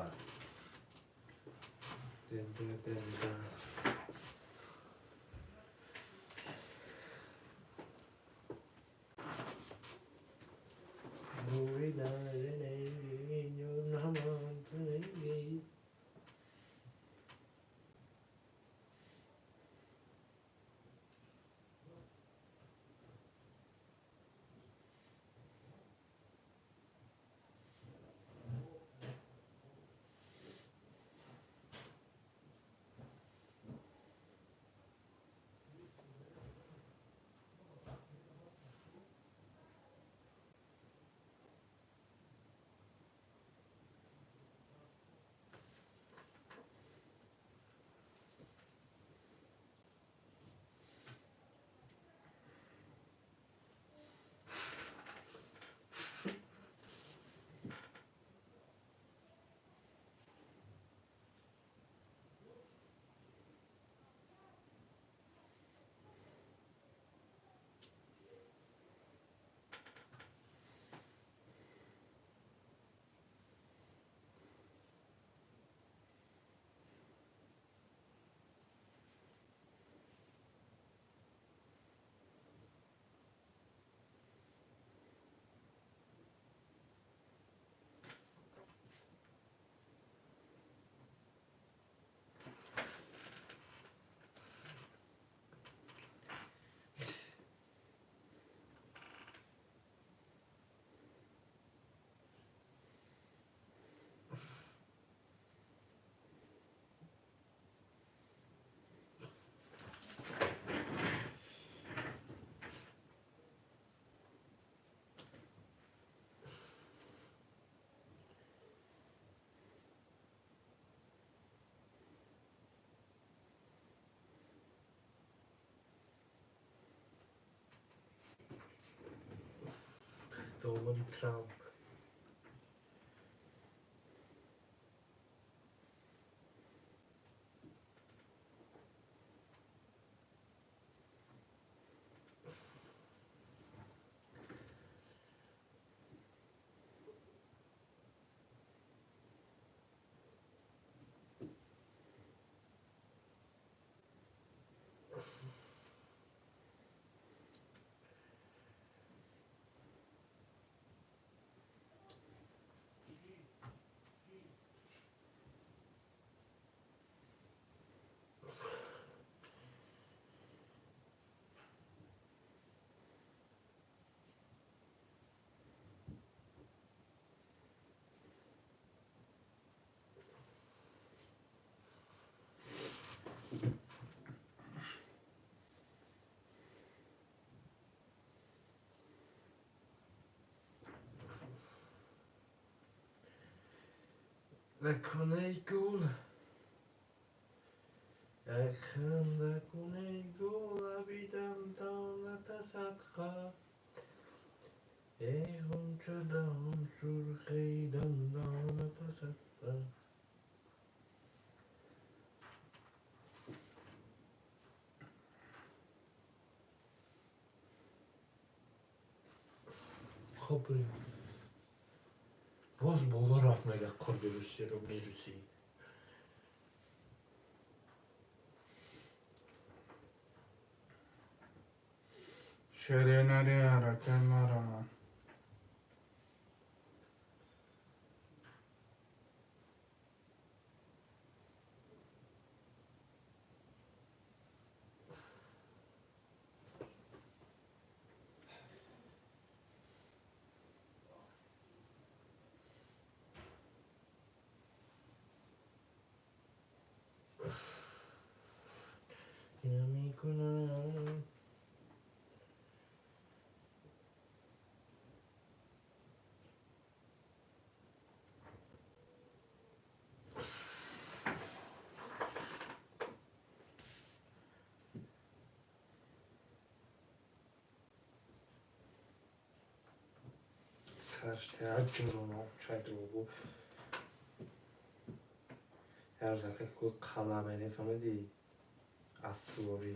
Домоди Трамп. Наконаи гул. Як ханда куне гулаби дандоната садқа. Эй ғунчадаҳон сурхи дандоната садқа. Хоб боз боло рафт мега қурби русӣ рубли русӣ. Шере нари арака марама. Намекунам. Сарште аҷуруно чайдугу. Ярзака ку қаламе фаҳмидӣ? Асворӣ.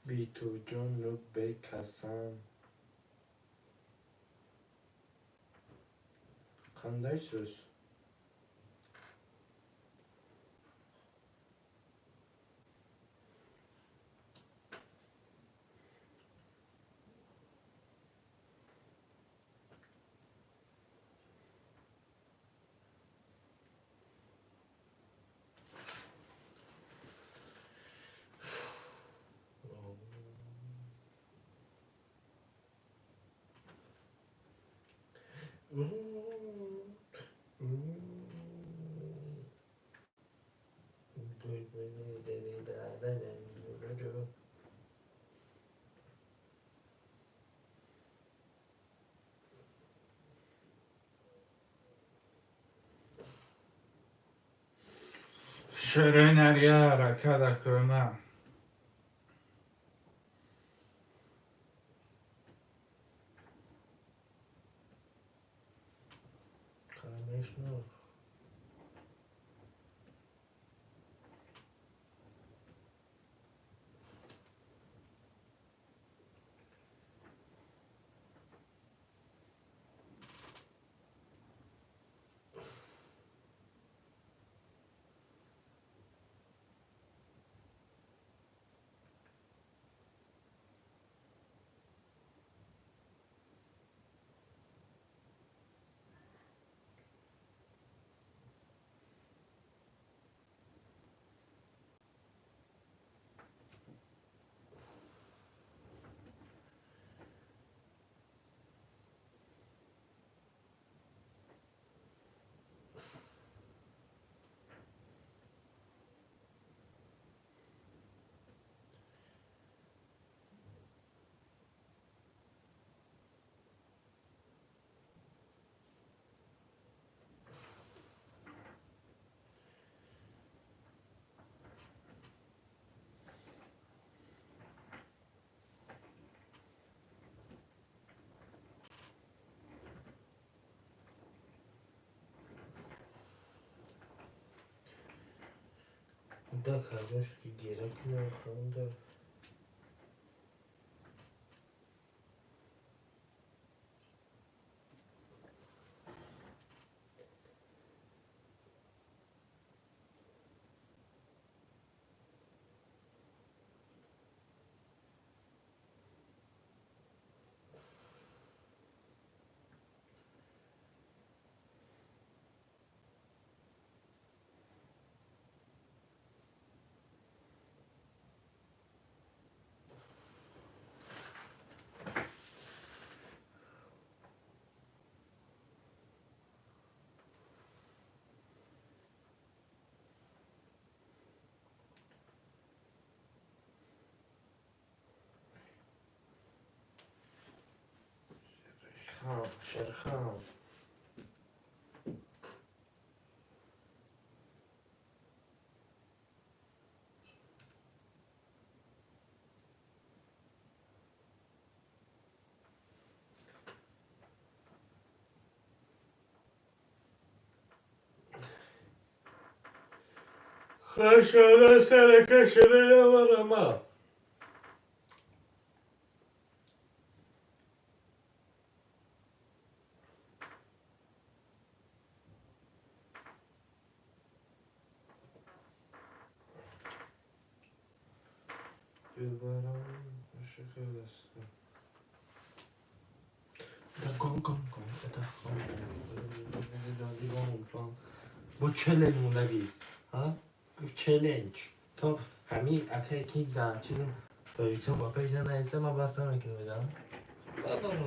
Би ту ҷону бекасам. Қандай сөз? Шере нари арака да кӯма. Конечно. Да, конечно, гера кунам хонда. Шерхан, Шерхан. Хашара сарака шарара варама. Бо челлендж мондагист. Ҳа? Гуфт челлендж. То ҳами акае ки дар чизм Тоҷикистон ба пеш нанаиста, ман бас намекунам, медам. Бадон.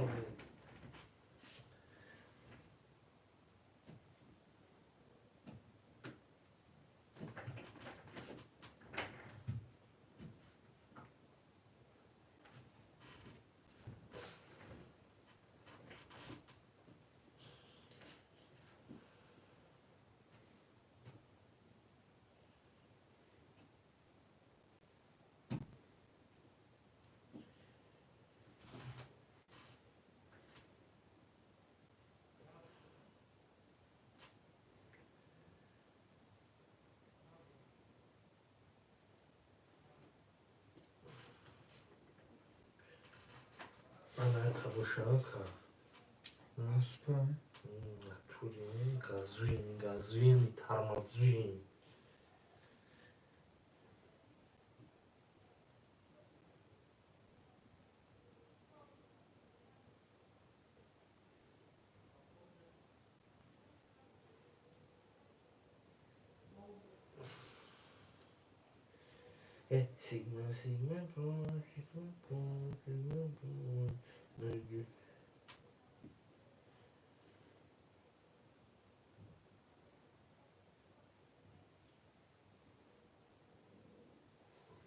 Ана кабушака. Распа. Натури, газуем, газуем, тормозуем. Sigma, sigma, sigma, sigma, sigma.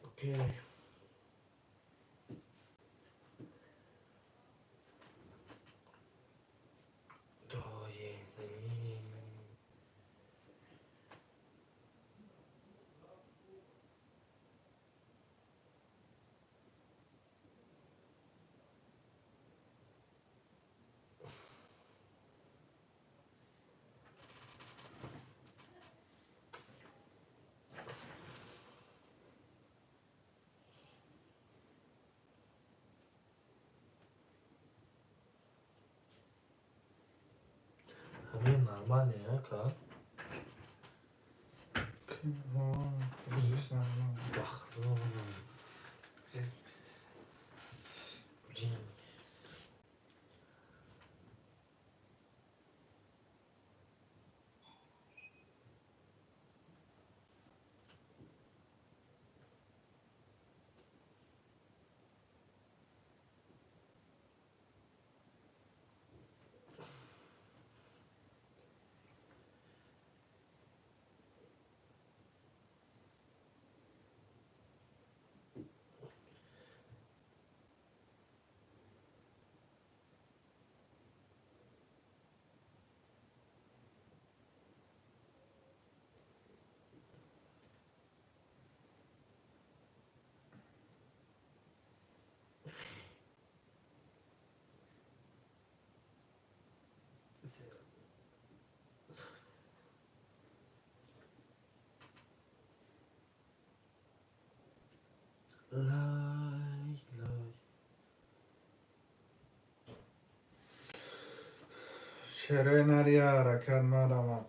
Окей. Ҳамин нормально, ака? Бахтам. Лай, лай. Шерои нария ҳаракат марама.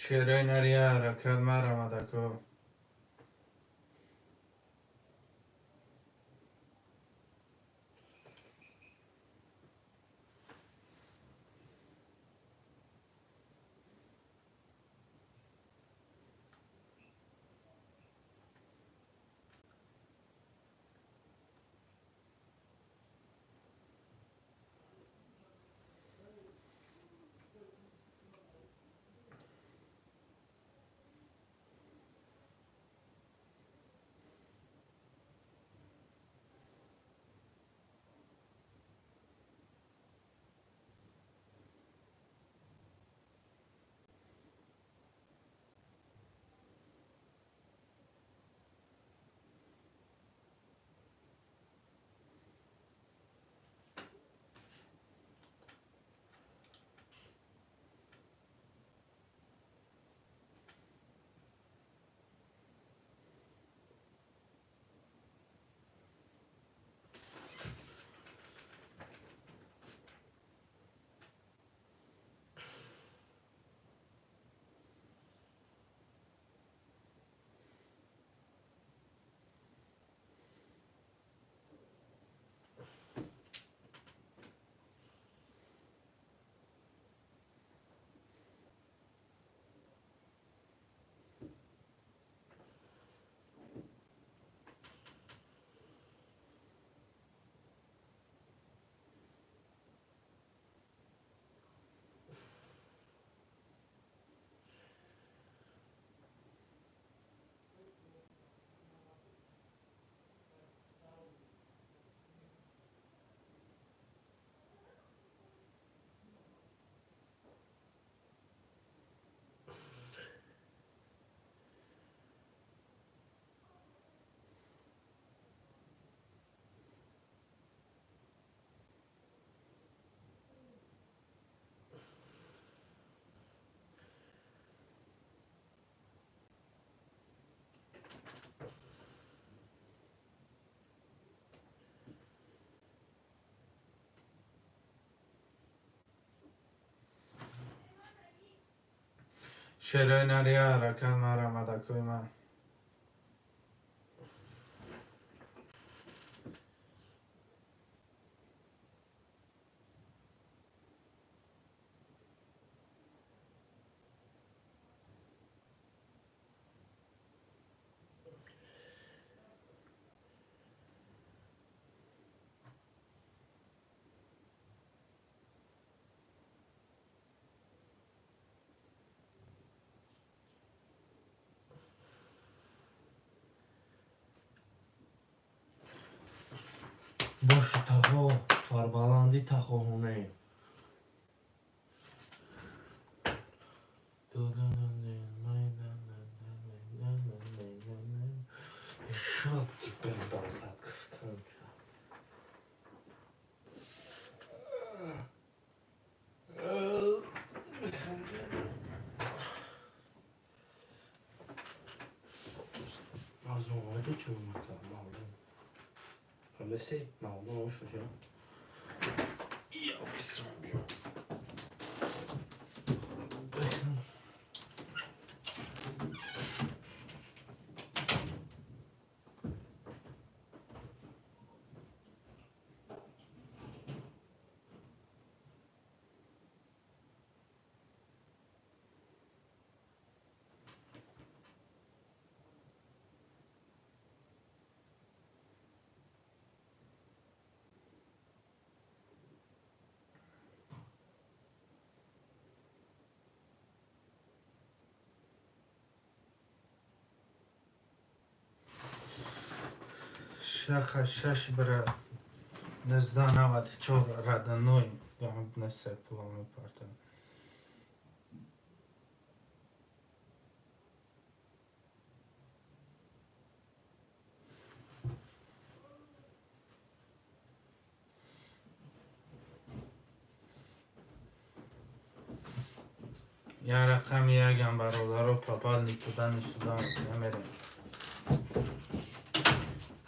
Шерои нария ҳаракат марамад, ако. Шерои нария ҳаракат марамад, акои ман. Боши тахо, сарбаландӣ тахоҳоне. Шод бендозад гуфтам. Аз номади чӣ омадам, маълум. Ҳамасе маълум шуд. Я офисам биё. Шаха шаш бара 1994 родной на пулами парта. Я рақами ягам, бародаро, попал никуда ни сюда намерем.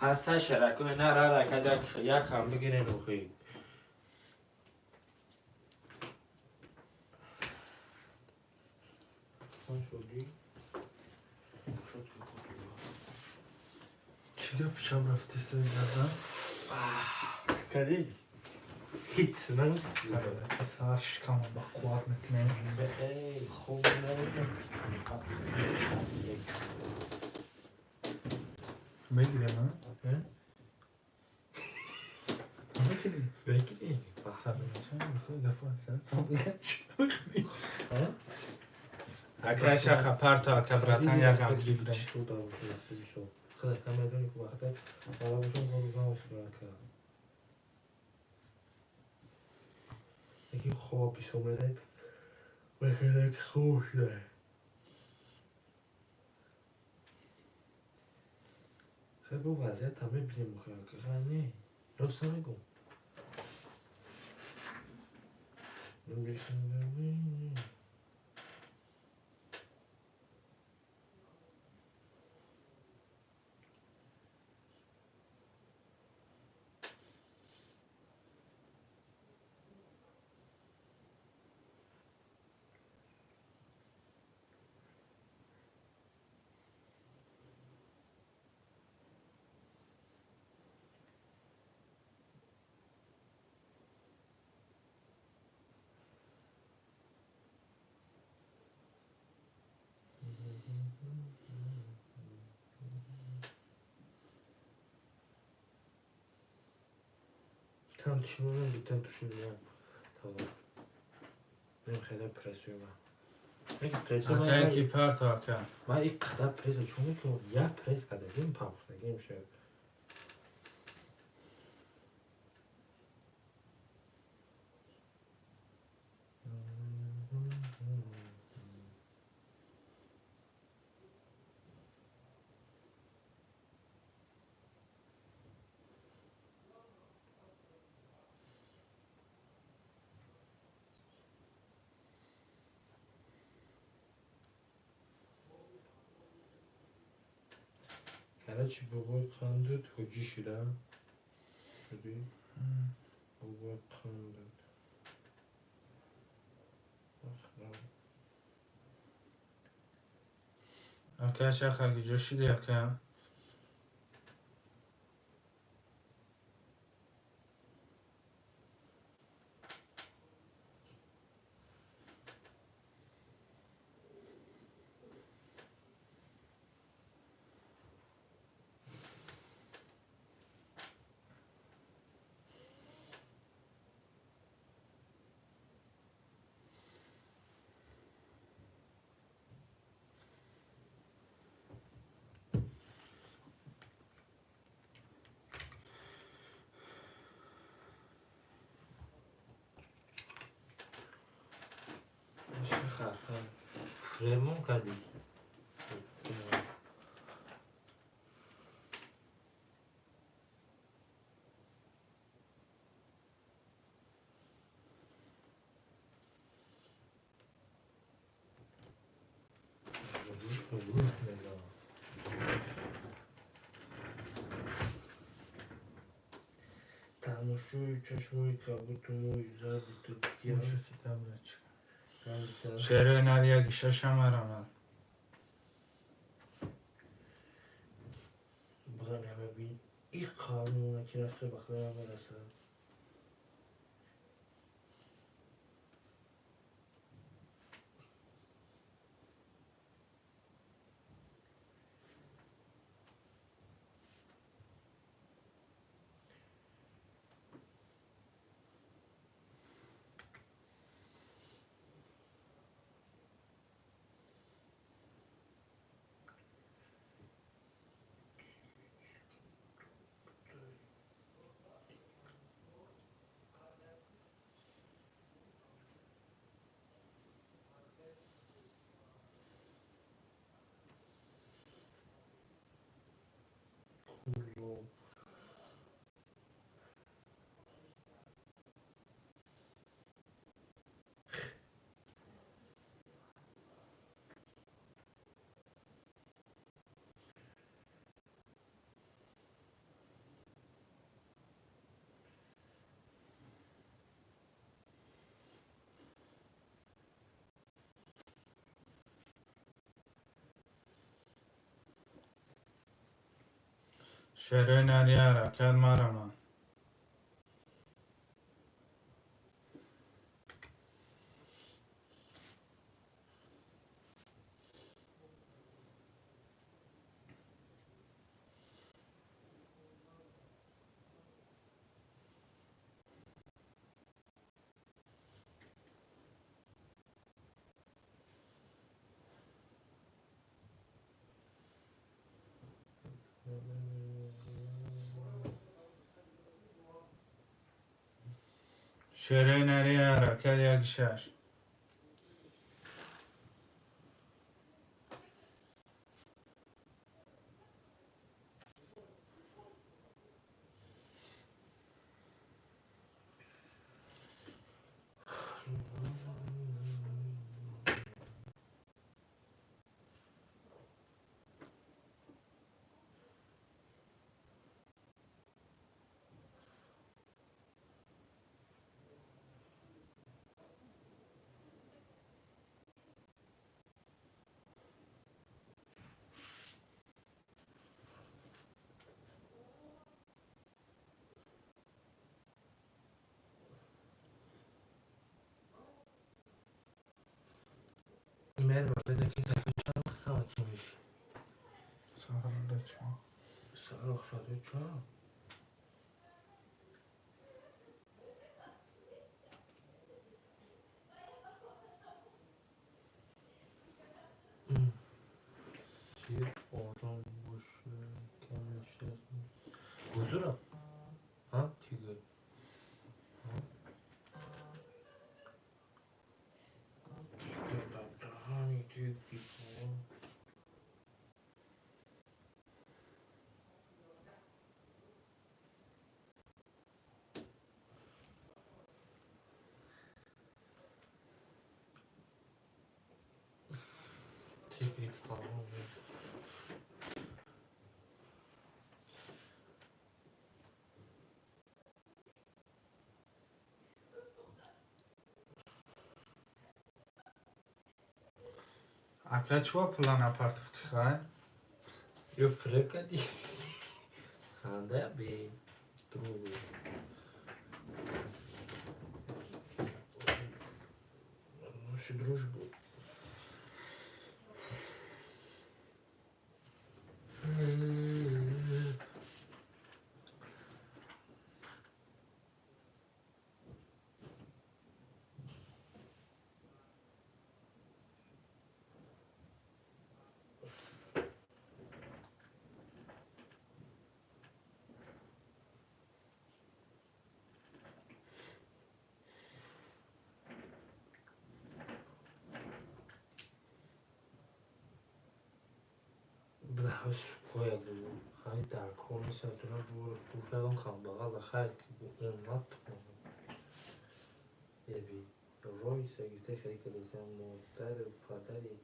Ҳасан шаракои нарара кадак якам бигирен охи. Чӣ гап шаб рафтеса гардан? Кади? Ҳеч на. Сар шикама ба қувват мекунем. Эй, хоб намекунам, пичуни қап. Мегирем, а? Мегирем. Мегирем. Ака шаха парто ака братан якам гибрем. Худат намедонӣ ки вақта бала бошам хоб намехӯрам ака. Яки хоб бисёр мерем. Мехеле ки хоб шуда. Хеле бо вазъиятам мебинем охир ака. Хай не. Рост намегӯм. Там тушунам, битан тушунам. Тамом. Мем хеле прессума. Ака яки парто ака. Ман ин қадар пресс чун мекунам, як пресс кардагим пафтагим шуд. Короче, бобои қанду тоҷӣ шуда. Шудӣ? Бобои қанду. Ака шаха гиҷо шиди ака? Фремон кардӣ. Тамошои чашмои кабуту мӯи зарди тоҷикиам. Шерои нар яки шашамарамад. Будан ҳама бин и қавмона ки раста ба худо намерасад. Шерои нари ҳаракат мараман. Шерои нари ҳаракат 1-6. Merhaba, ben de kitap чанд кимиш? Сарла чанд? Сарох саду чанд? Тир ором боше, ками шаш. Гузура? Ҳа, тигр. Ҳа? Тигр дар даҳани тигри бо. Тигри палон. Ака чува пула напартуфти хай? Ё фиреб кардӣ? Ханда бе дурӯғ. Нашу дружбу. Хай дар кор месатуна фурӯшагон камбағала хай уммат еби ройса гирифта хеле кадеса модару падари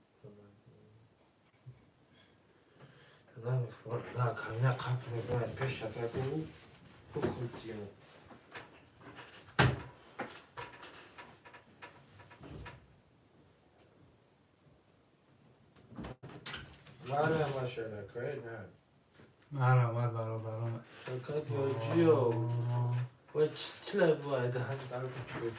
намефор да камина қапр мекунад пеш шакаку букутиmu. Марама шаракай на. Марҳамат бародарон. Шакат ё ҷиё? Ва чӣ стила бояд ҳам дар чӯб.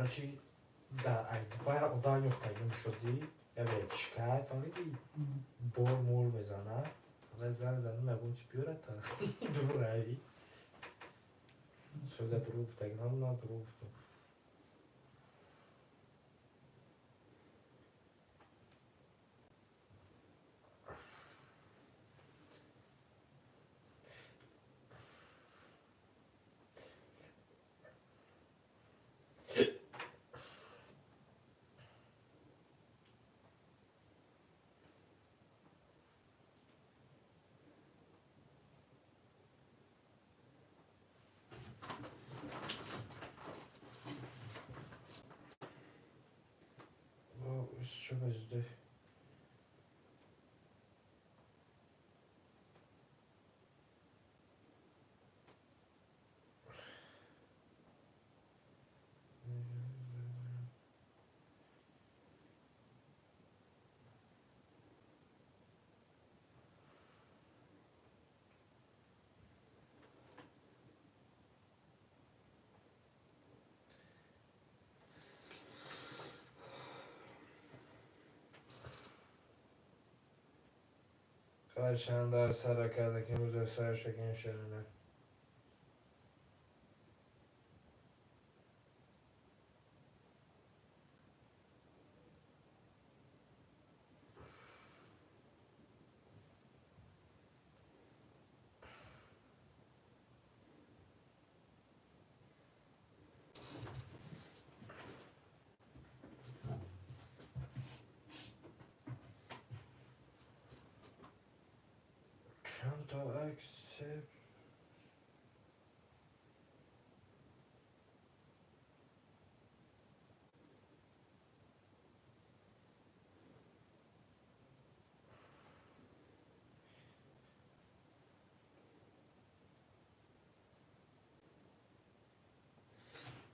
Короче, да, ай Дубай одам ёфтагим шудӣ, я вертишкай, фаҳмидӣ? Бор мор мезана. Зан зана мегум чи биёрад та. Дурави. Соза дурӯғ гуфтагӣ нам дурӯғ гуфтам. Що без Чанд сара карда ки имрӯз сар шакин шарина. Чанд та аксеп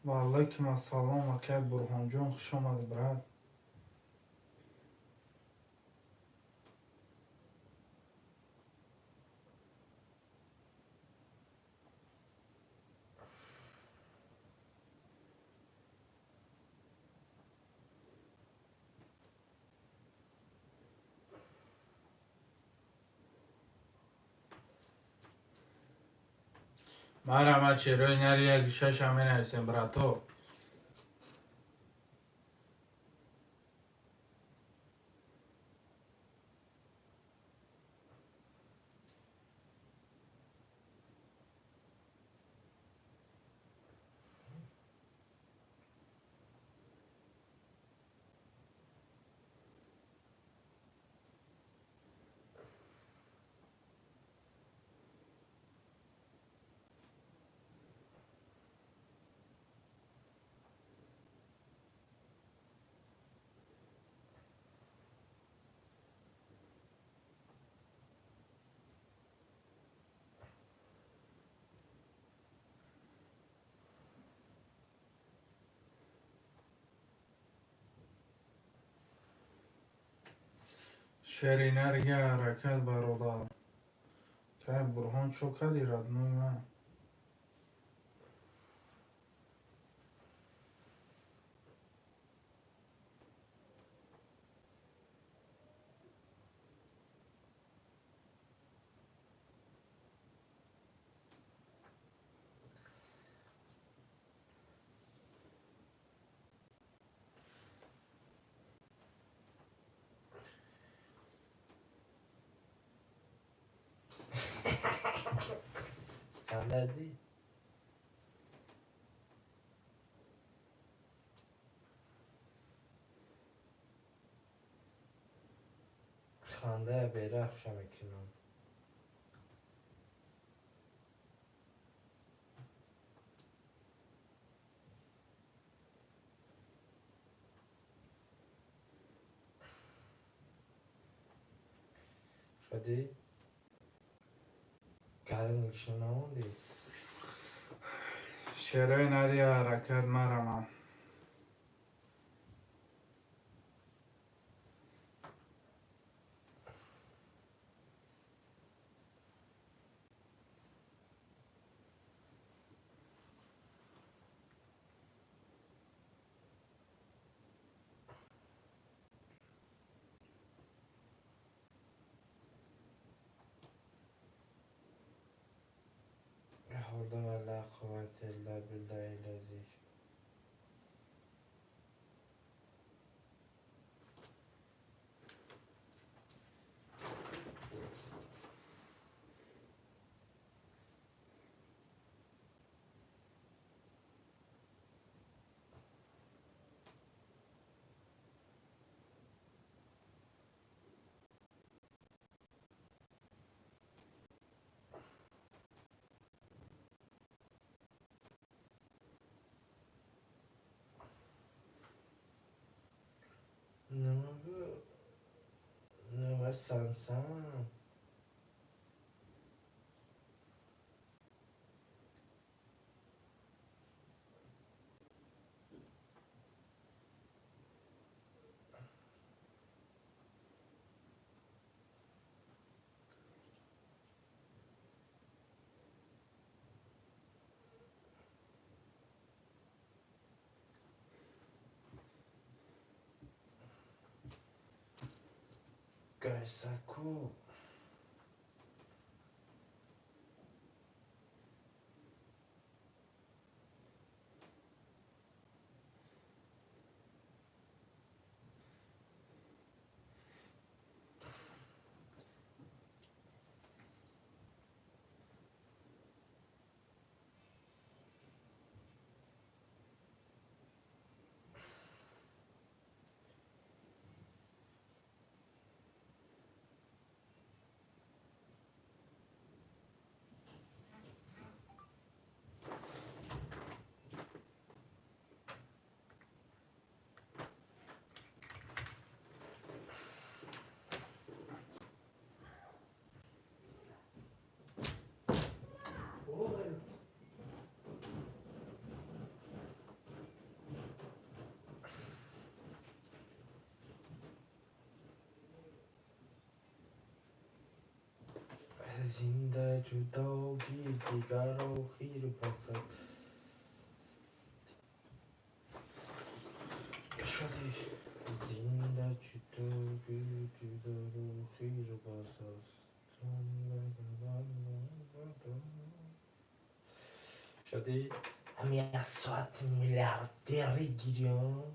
Ва алайкум ассалом, акай Бурҳонҷон, хуш омадӣ, брат. Марама черои нари як шаша менависем, брато. Шери нарига ҳаракат, бародар. Кай Бурҳон чо кади, родной ман? Хандадӣ? Хандая бераҳмша мекунам. Шудӣ? Карим нигишта намондӣ? Шерои нари ҳаракат, марамам. Ҳавла ва ла қуввата илла биллаҳил азим. Нама сансан. Гайсаку. Зинда ҷудогӣ дигар охир басад. Шуди. Зинда ҷудогӣ дигар охир басад. Шуди. Ҳами як соати миллиардери гирён.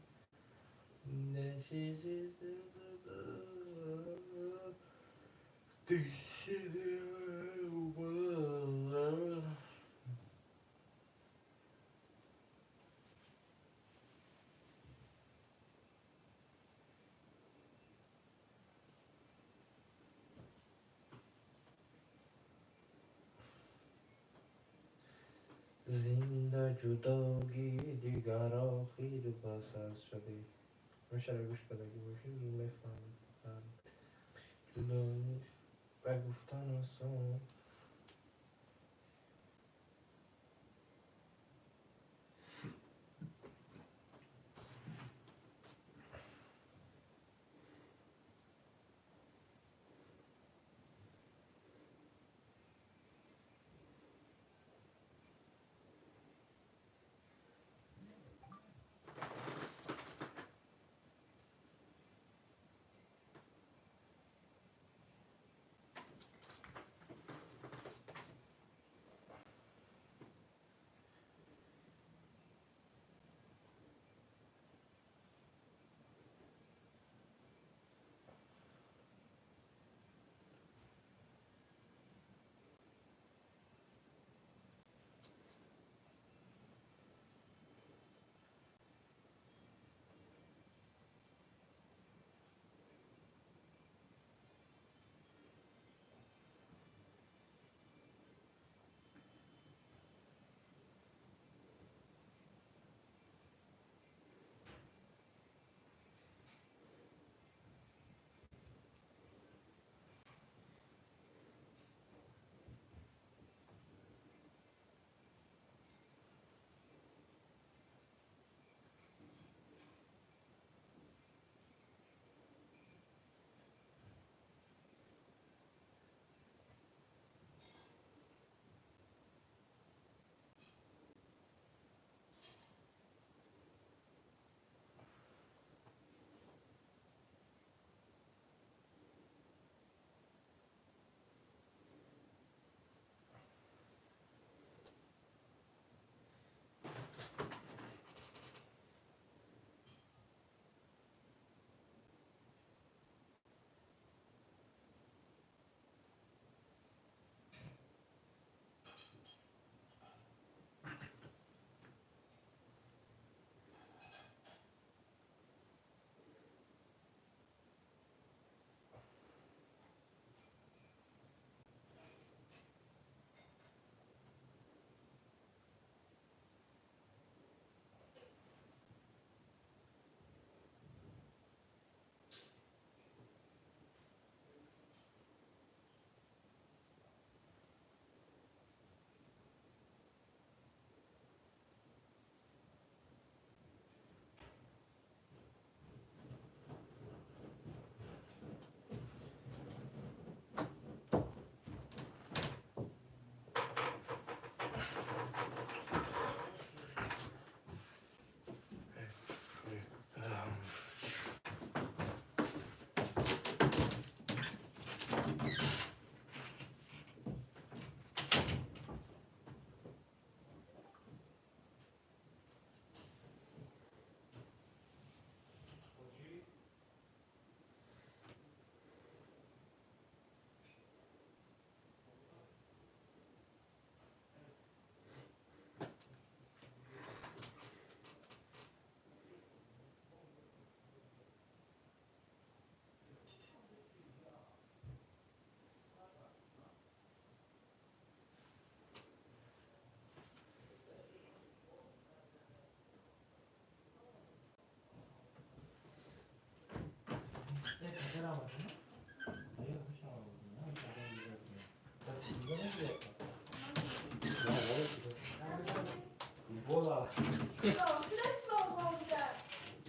Зинда ҷудогӣ дигар охир басад. Шуди. Мешава гӯш кардагӣ бошӣ, зуд мефаҳмӣ. Ҷудоӣ ба гуфтан осон.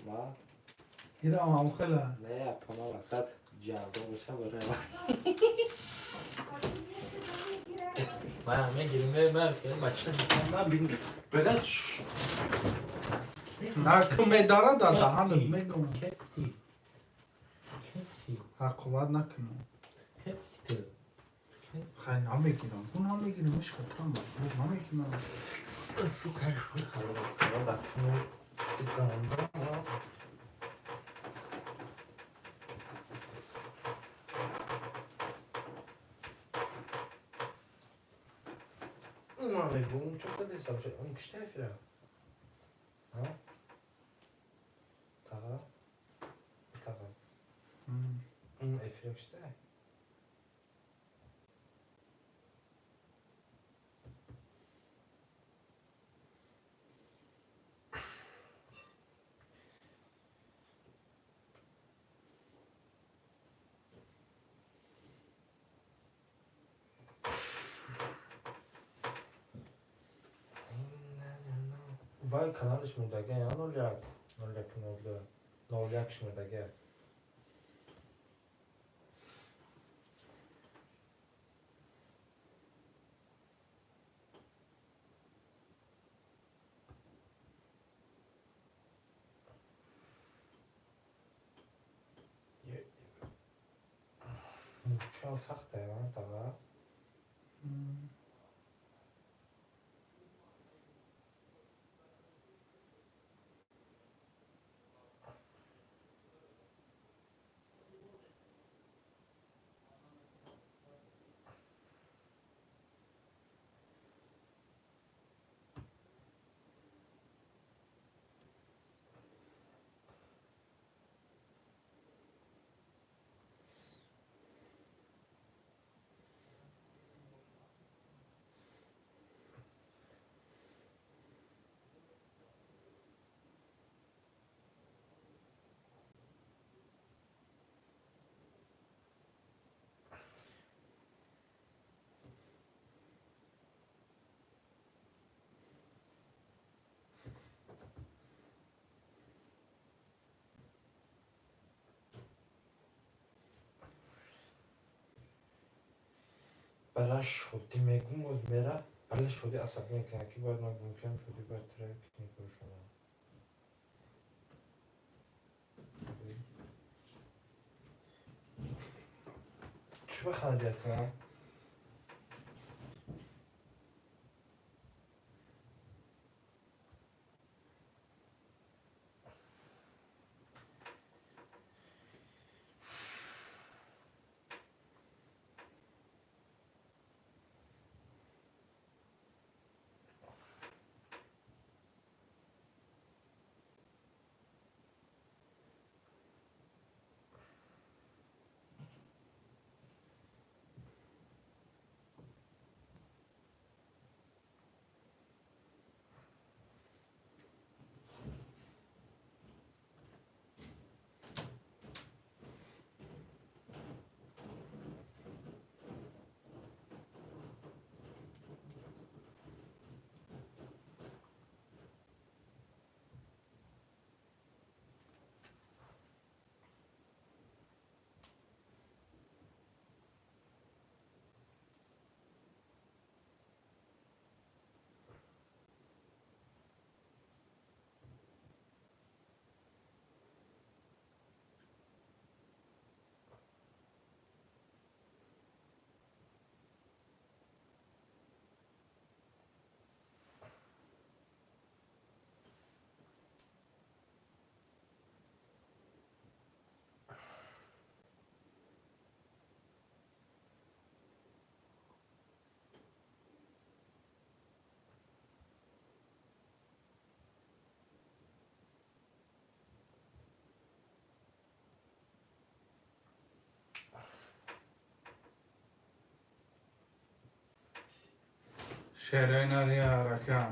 Ма? Ира ам хела. Не, пама васат ҷавдон боша барои. Ман мегирим, ман хеле бача ман бин. Бегат. На ку медара да даҳанат мегум. Кефти. Кефти. Ҳақоват накунам. Кефти. Хай намегирам. Ку намегирам, иш хатам. Намегирам. Сука, шука, хароба, хароба. Мегум, чо кадесам, он кишта эфира? Ҳа? Таға? Таға. Он эфира кишта? Вай каналиш мурдага, я 01 01 02 01 мурдага. Мурча сахта, я тага. Бала шодӣ мегум, оз мера, бала шодӣ асаб мекунад, ки бояд ман мумкин шодӣ бояд трек мекушам. Чӣ бахандӣ ака? Шерои нария рака.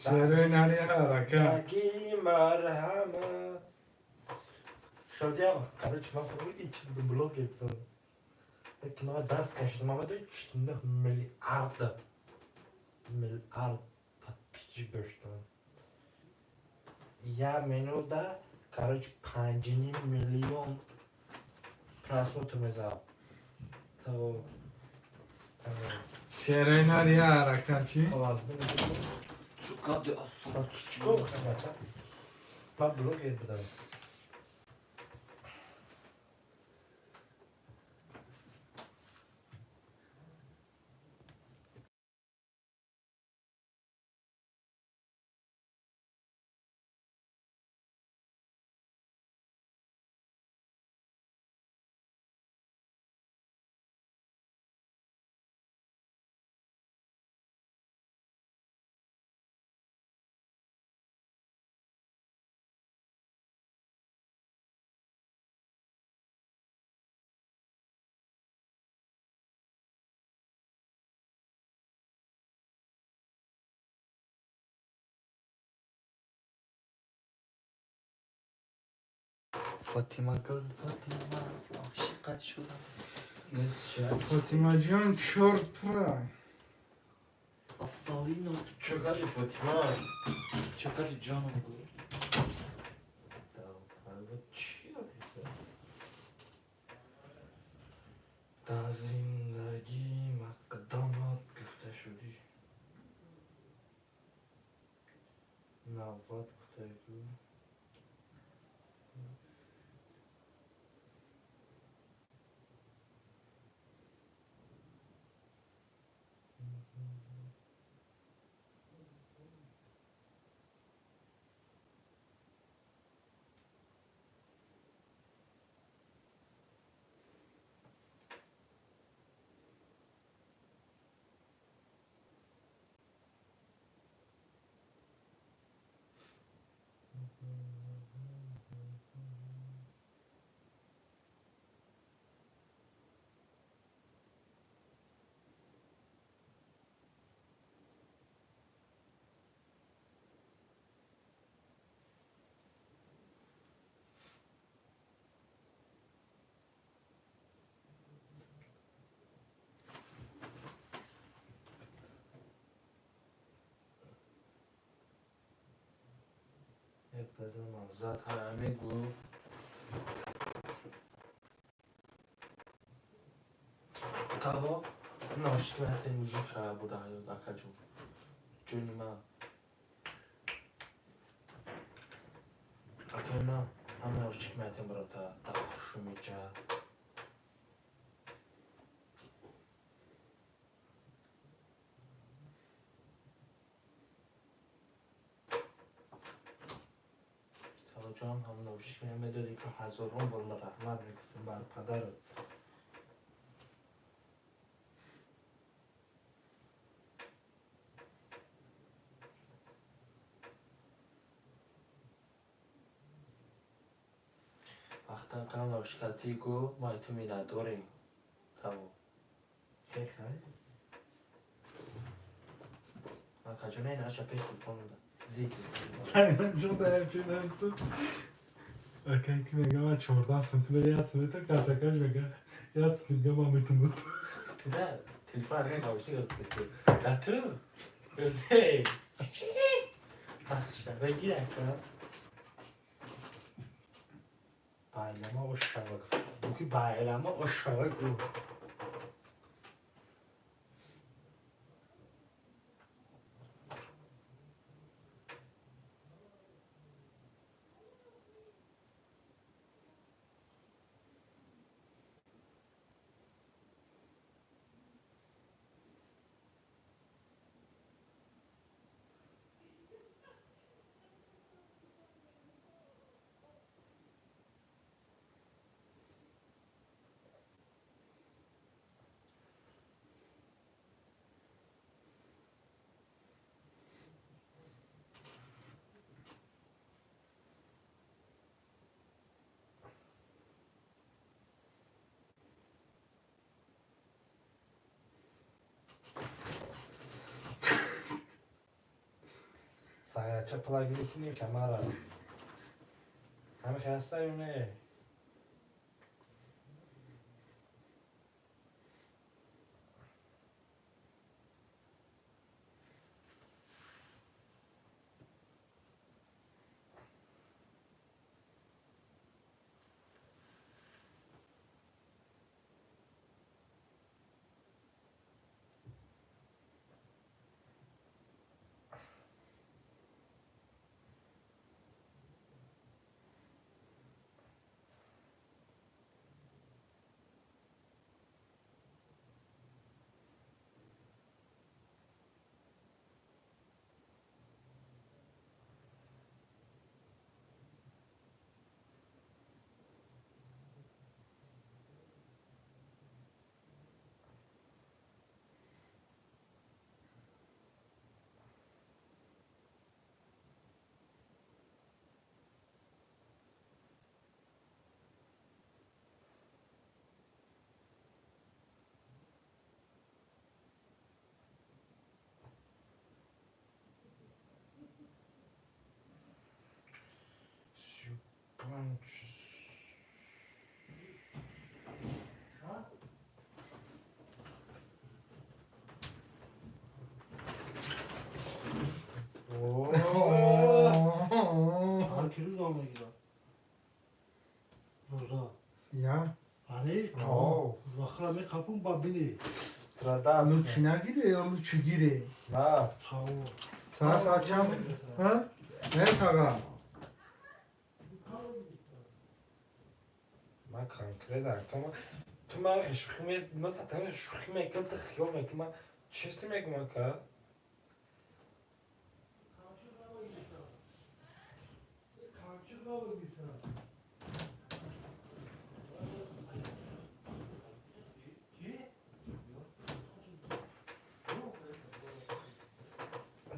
Шерои нари ҳарака. Таки марҳамат. Шодия, короче, ман фаҳмидӣ чи будам, блогер будам. Ки ман даст кашидам, ман медони 49 миллиард подписчик доштам. Я минута, короче, 5,5 миллион просмотр мезад. То Шерои нари ҳарака чӣ? Чукади аслан. Чикор кунам, бача? Ман блогер будам. Фатима гул, Фатима, ошиқат шудам. Фотимаҷон чорт пура. Аслино. Чокади Фотима. Чокади ҷоном гул. Дар зиндагӣ мақдамат гуфта шудӣ. Навбат гуфтагӣ. Зад ҳаме гу. Таво наушник ман ҳатто мужик шава буда ҳаёт акаҷон. Ҷони ман. Акаи ман ҳама наушник ман ҳатто барота дар қушумиҷа. Ҷон ҳамон наушник медодӣ ки ҳазорон бор ман раҳмат мегуфтам бар падарат. Вақта кам наушникати гу ма ту миннатдорем. Таво. Акаҷон ин аша пеш телефон буда. Саймонҷон дар эфир навистам. Акай ки мега ман 14 сум кунда як сум мета картакаш мега як сум дига ман метум буд. Туда телефон не наушник гуфтаси. Да ту? Не. Пас шава гир ака. Байлама ошава гуфт. Буки байлама ошава гуфт. Бача пула гирифтӣ камара. Ҳами хаста ё не? Я? Страда. Лучше нагире ё лучше гире? На. Сара саат чанд? Ҳа? Не таға. Ман конкретно акама ту ман шӯхӣ ме ман татами шӯхӣ мекунам, ту хиёл мекунӣ, ман честно мегӯям ака.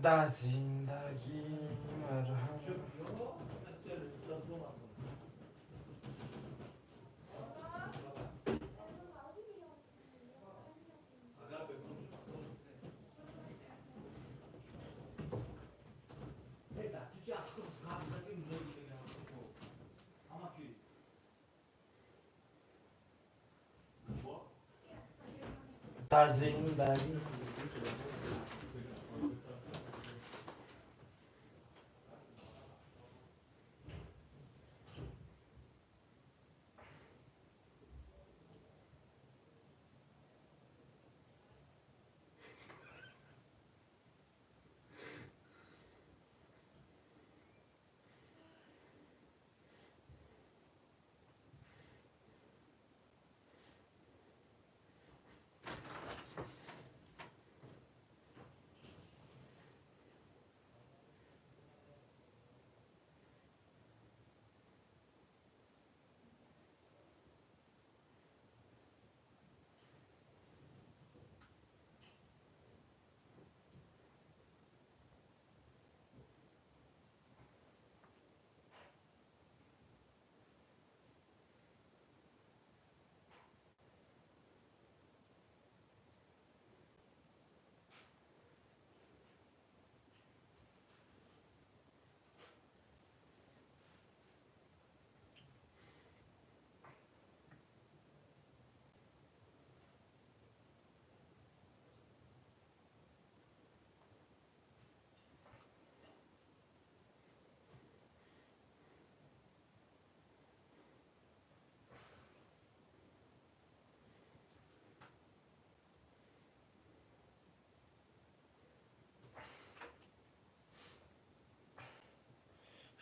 Дар зиндагӣ марҳам. Дар зиндагӣ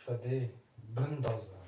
шуде биндозам.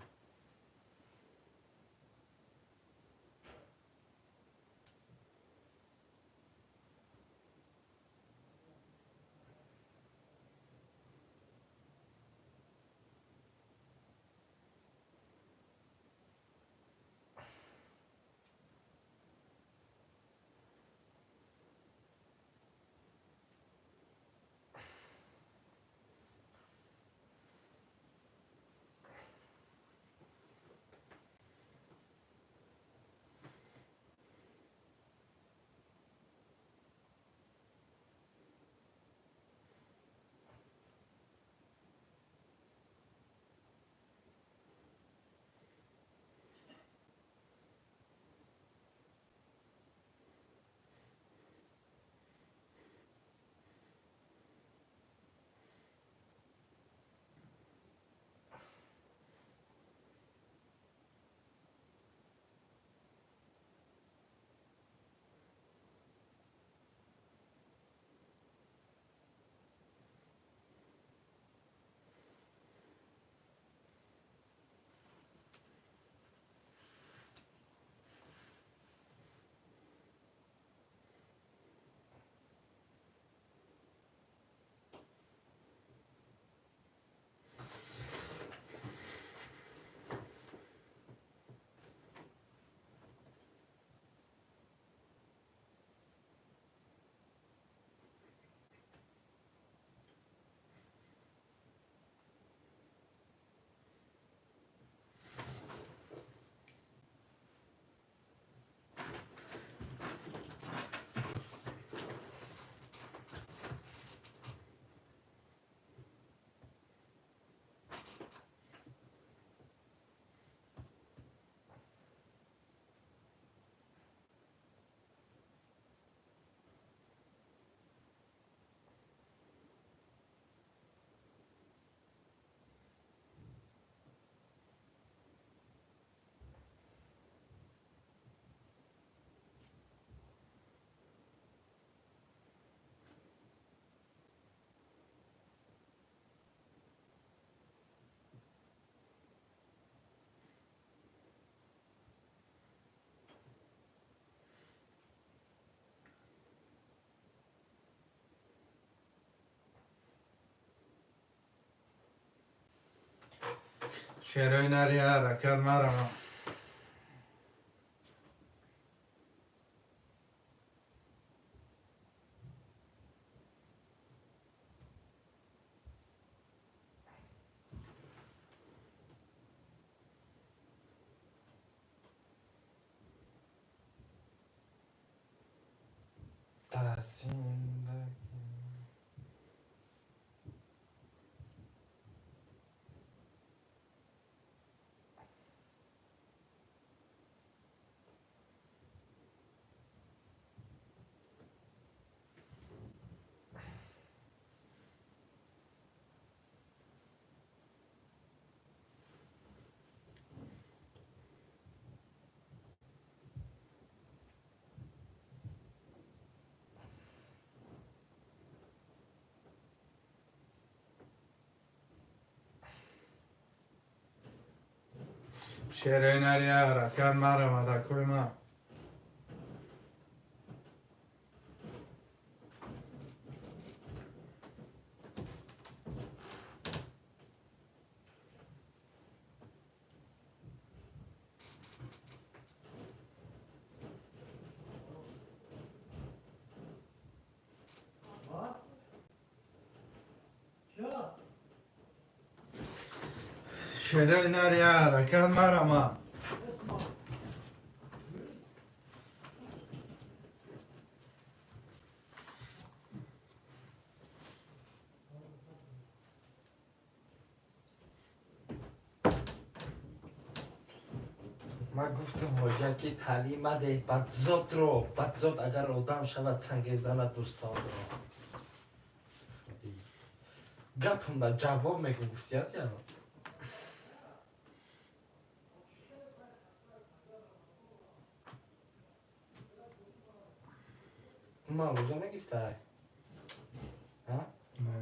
Шерои нари ҳаракат марама. Дар зиндагӣ Шерои нари ҳаракат марама такои ма. Шерои нари ҳаракат марама. Ман гуфтам ҳоҷа ки таълим мадеҳ бадзотро, бадзот агар одам шавад сангезанад дӯстонро. Гапам да ҷавоб мегӯм гуфтият я. Ман рӯза мегифтай. А? Не.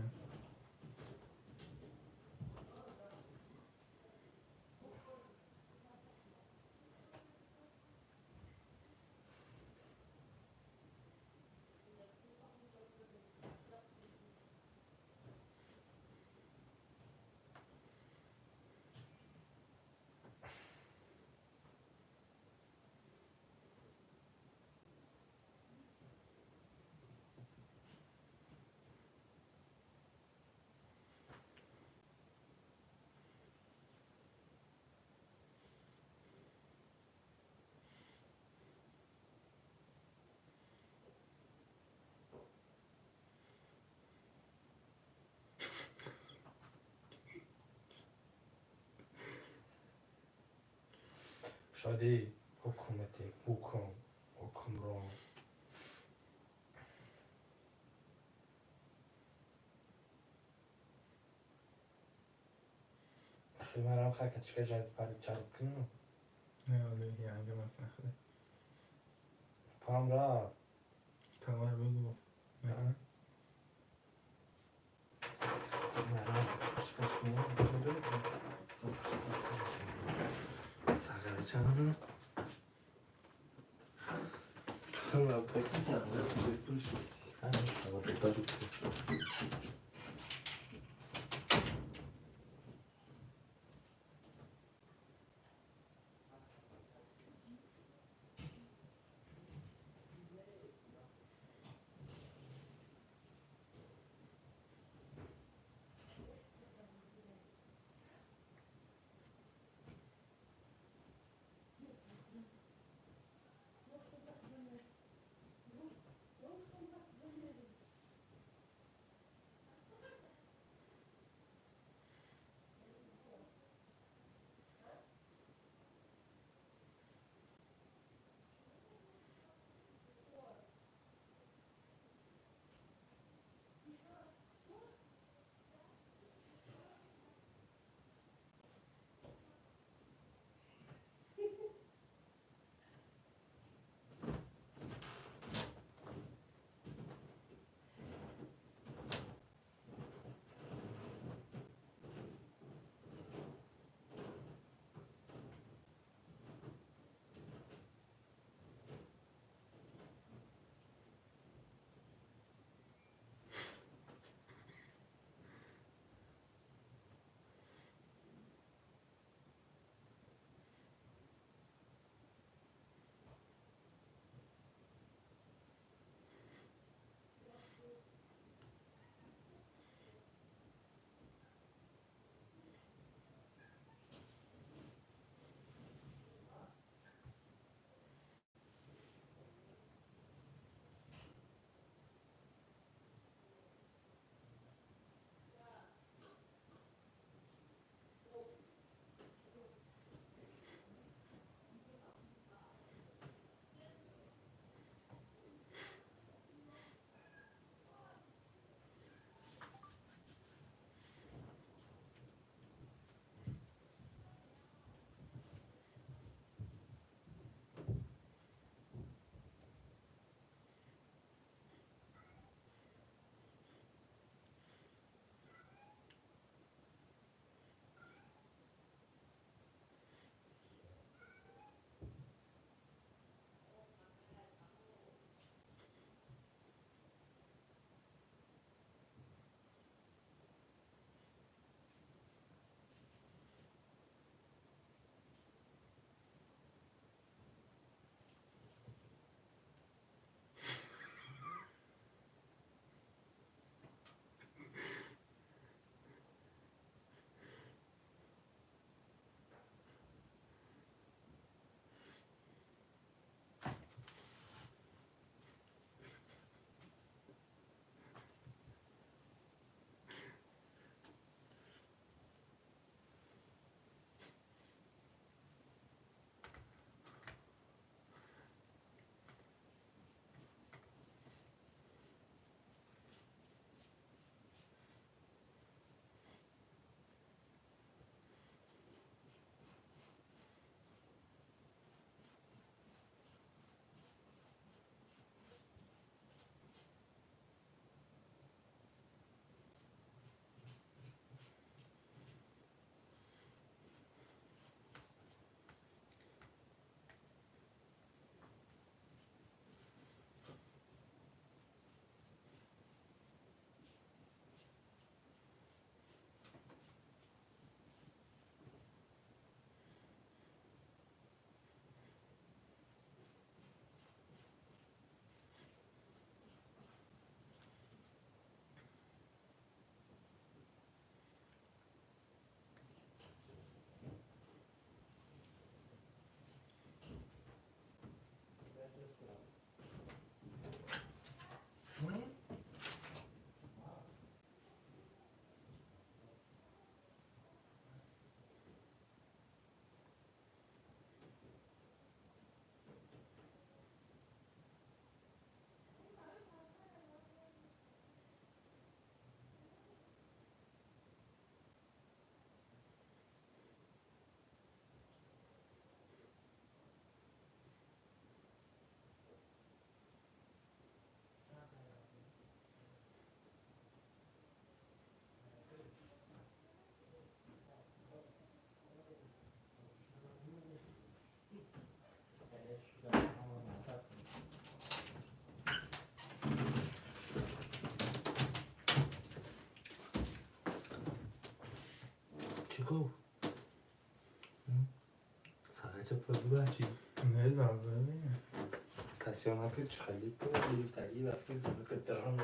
Шодӣ ҳукумати ҳукм ҳукмрон. Марам хай катишка ҷалб ҷалб кунам. Не, оли янга макна хеле. Пам рафт. Тавай бигӯ. Марам пурс кунам. Пурс кунам. Сағара чанд? Лабдаки сағара пурс. Чӣ гуфт? Сағача пул чӣ? Не забыли. Касёнаки чӣ хеле пул гирифтагӣ вақти зунака дарон.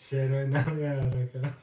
Шерои намеяд ака.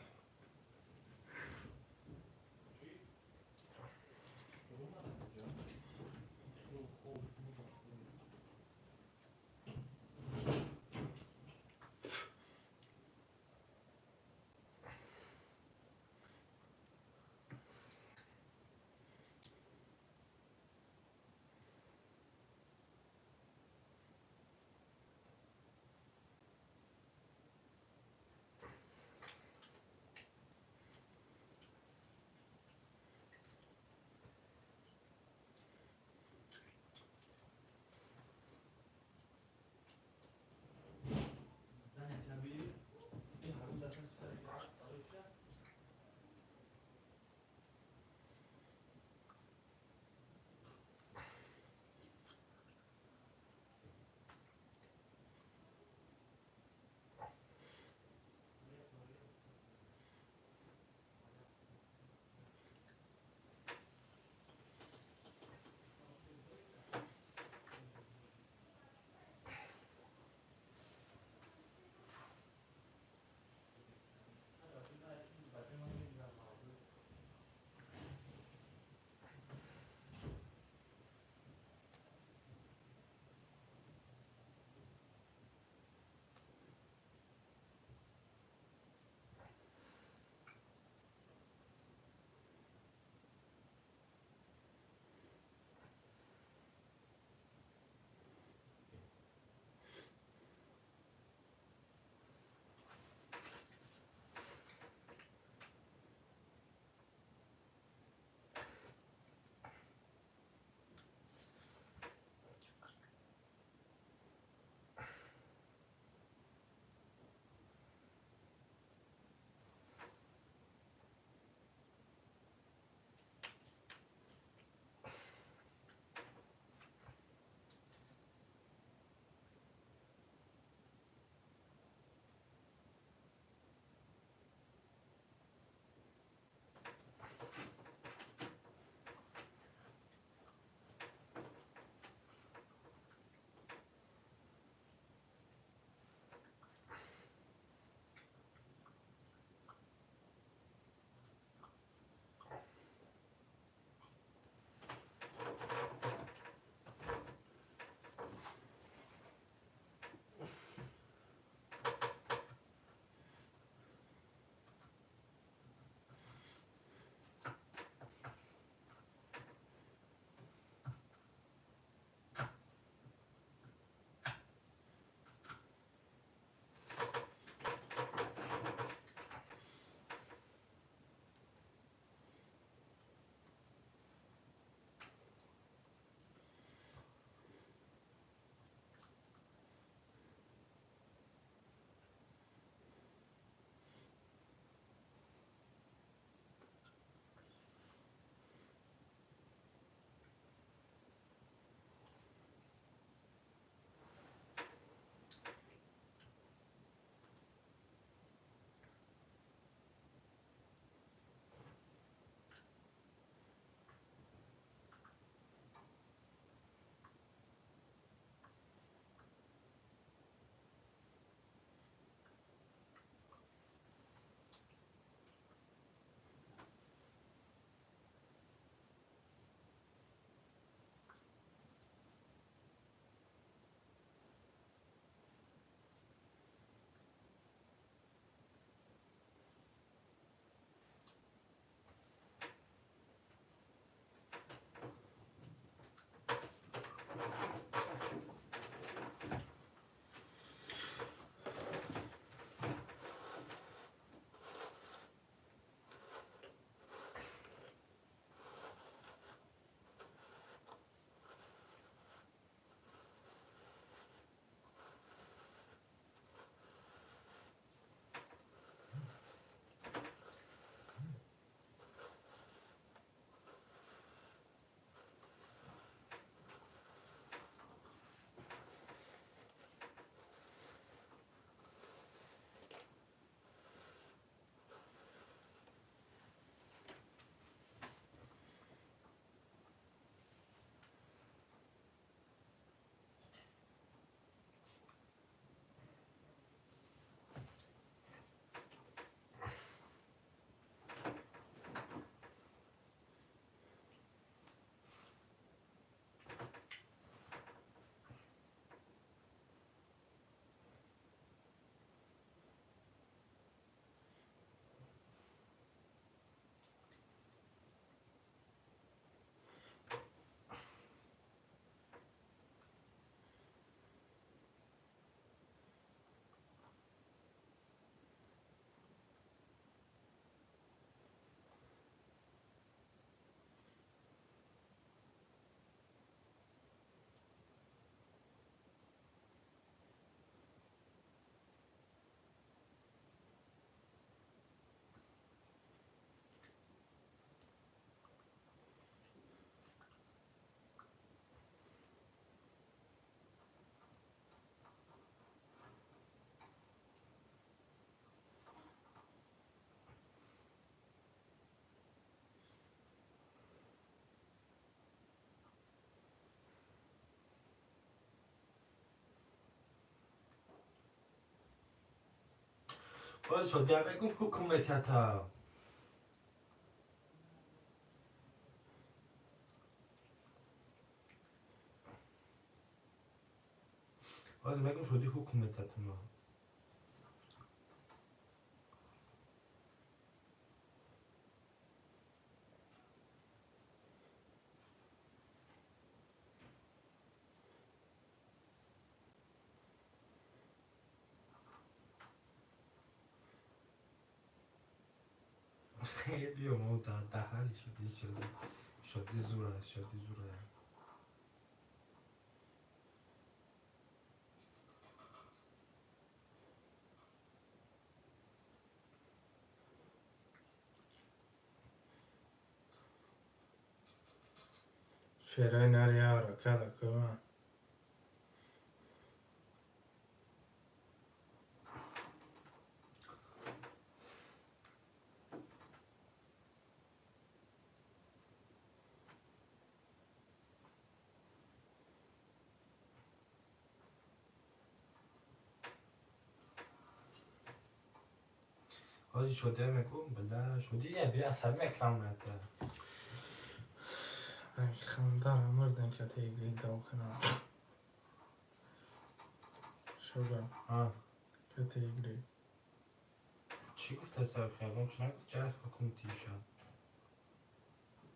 باز شده میگم حکومت تا باز میگم شدی حکومت تا ما بیا ما در دهنی شدی شدی شدی زوره شدی زوره شعرهای نری را کده کن. حاجی شده میگم بله شدی یه بی عصبی میکنم نته. خنده را مردم که تیگری دو کنم. شده که تیگری چی گفت سر خیابان چی نگفت چه حکومتی شد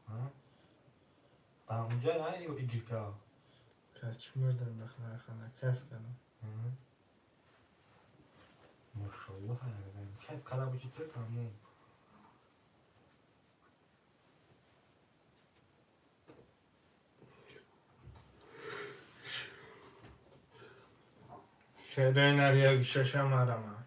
ها در اونجا نه ایگریکا که چی مردم بخنه خنده کف کنم. ماشاءالله کیف کرده باشی تو تمام. شعرهای نری ششم مرمه.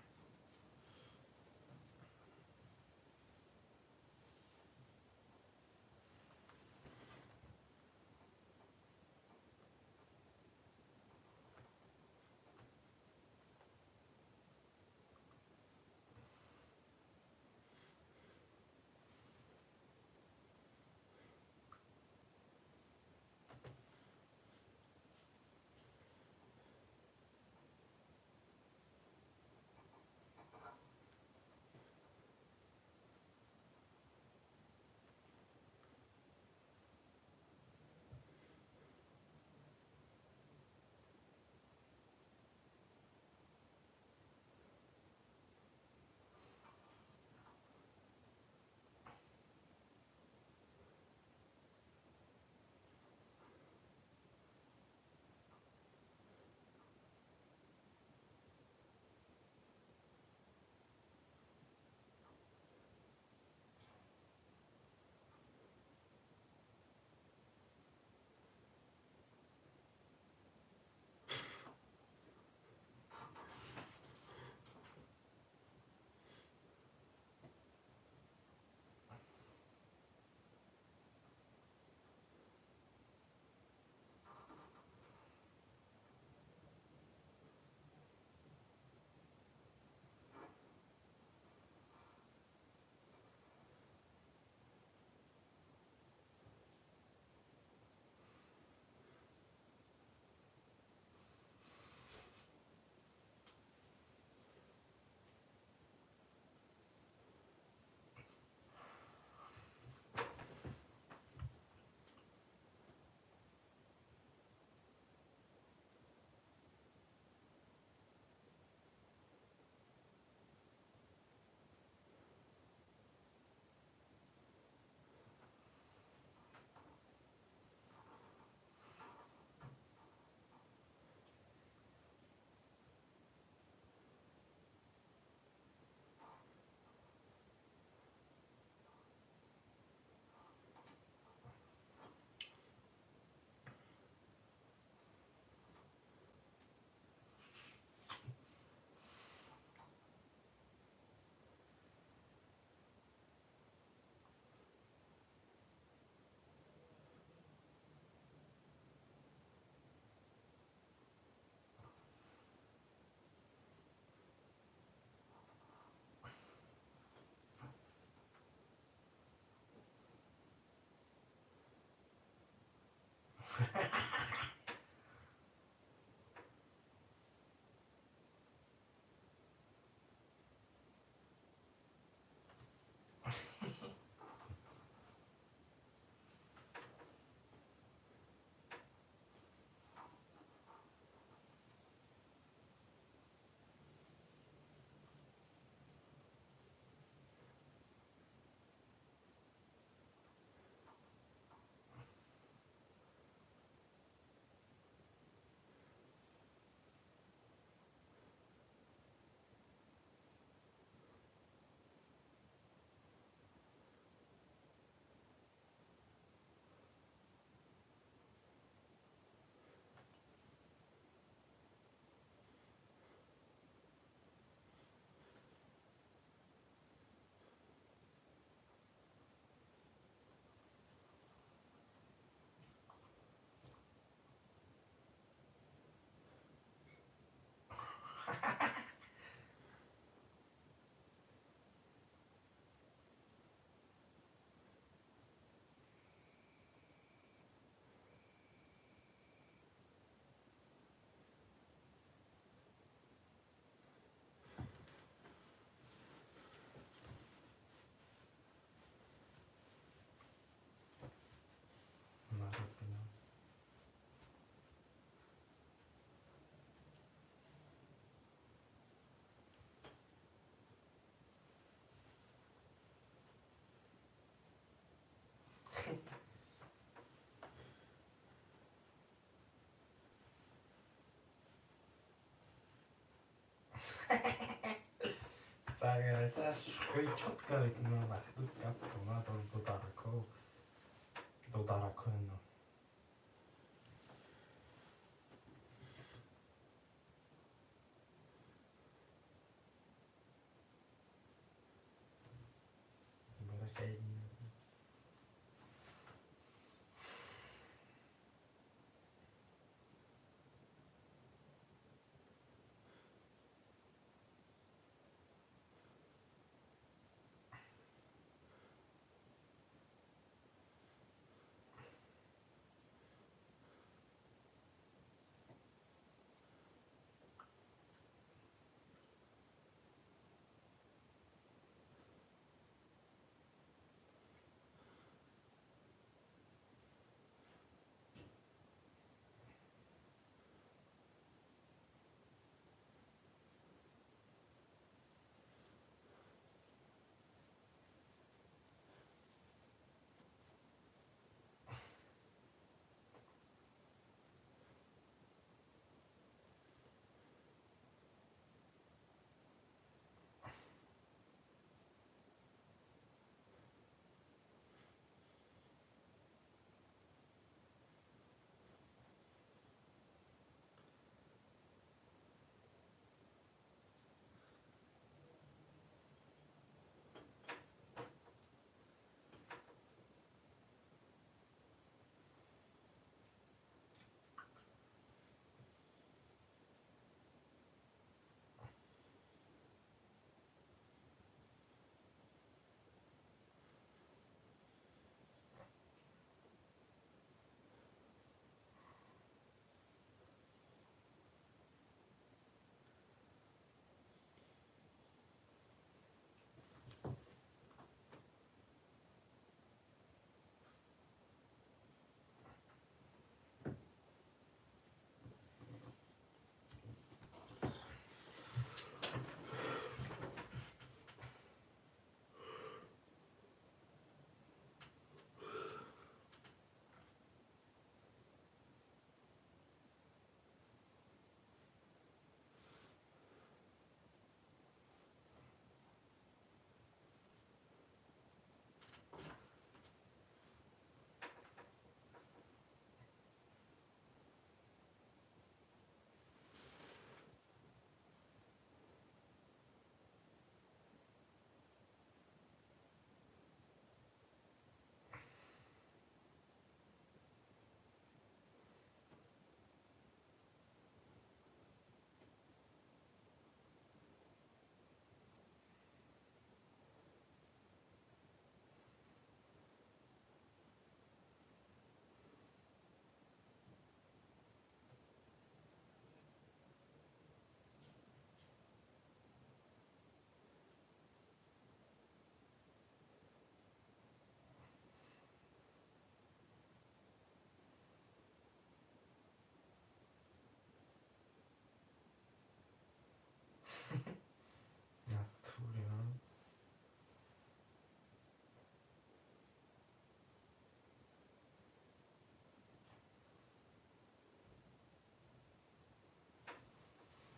Сагарача шӯхӣ чётко мекунам, вақти гап надорам, додарако, додарако ино.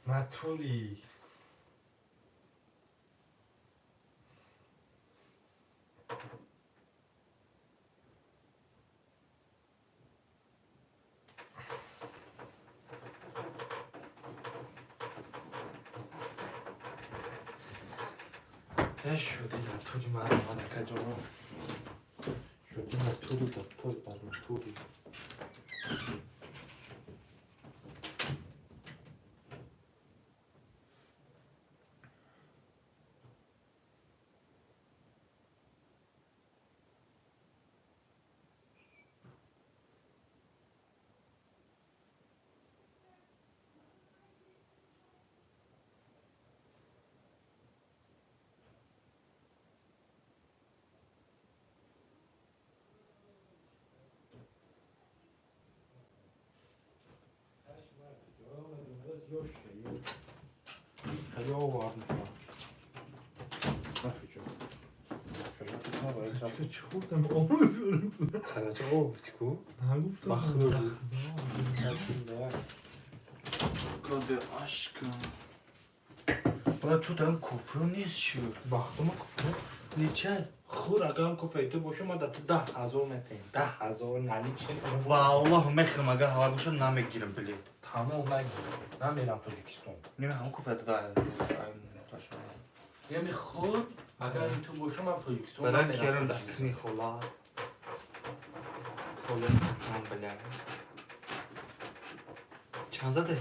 Натури. Шуди натури маро малакаҷоно. Шуди натури даптор дар натури. Чӣ хӯрдам? Об мебарам. Сарача об гуфтӣ ку? Нагуфтам. Бахлӯ. Коде aşkım. Бала, чо там кофе нест шуд? Бахтума кофе. Неча? Хур, агар кофе ту боша, ма да ту 10 000 метаем. 10 000 наличен. Валлоҳ, мехӯрам, агар ҳава боша, намегирам билет. Тамом, нагир. Намерам Тоҷикистон. Не, ҳам кофе ту да. Яъне хур, агар ин ту боша, ман Тоҷикистон Бара намерам. керам да кни хола. Хола, ман бля. Чанд заде?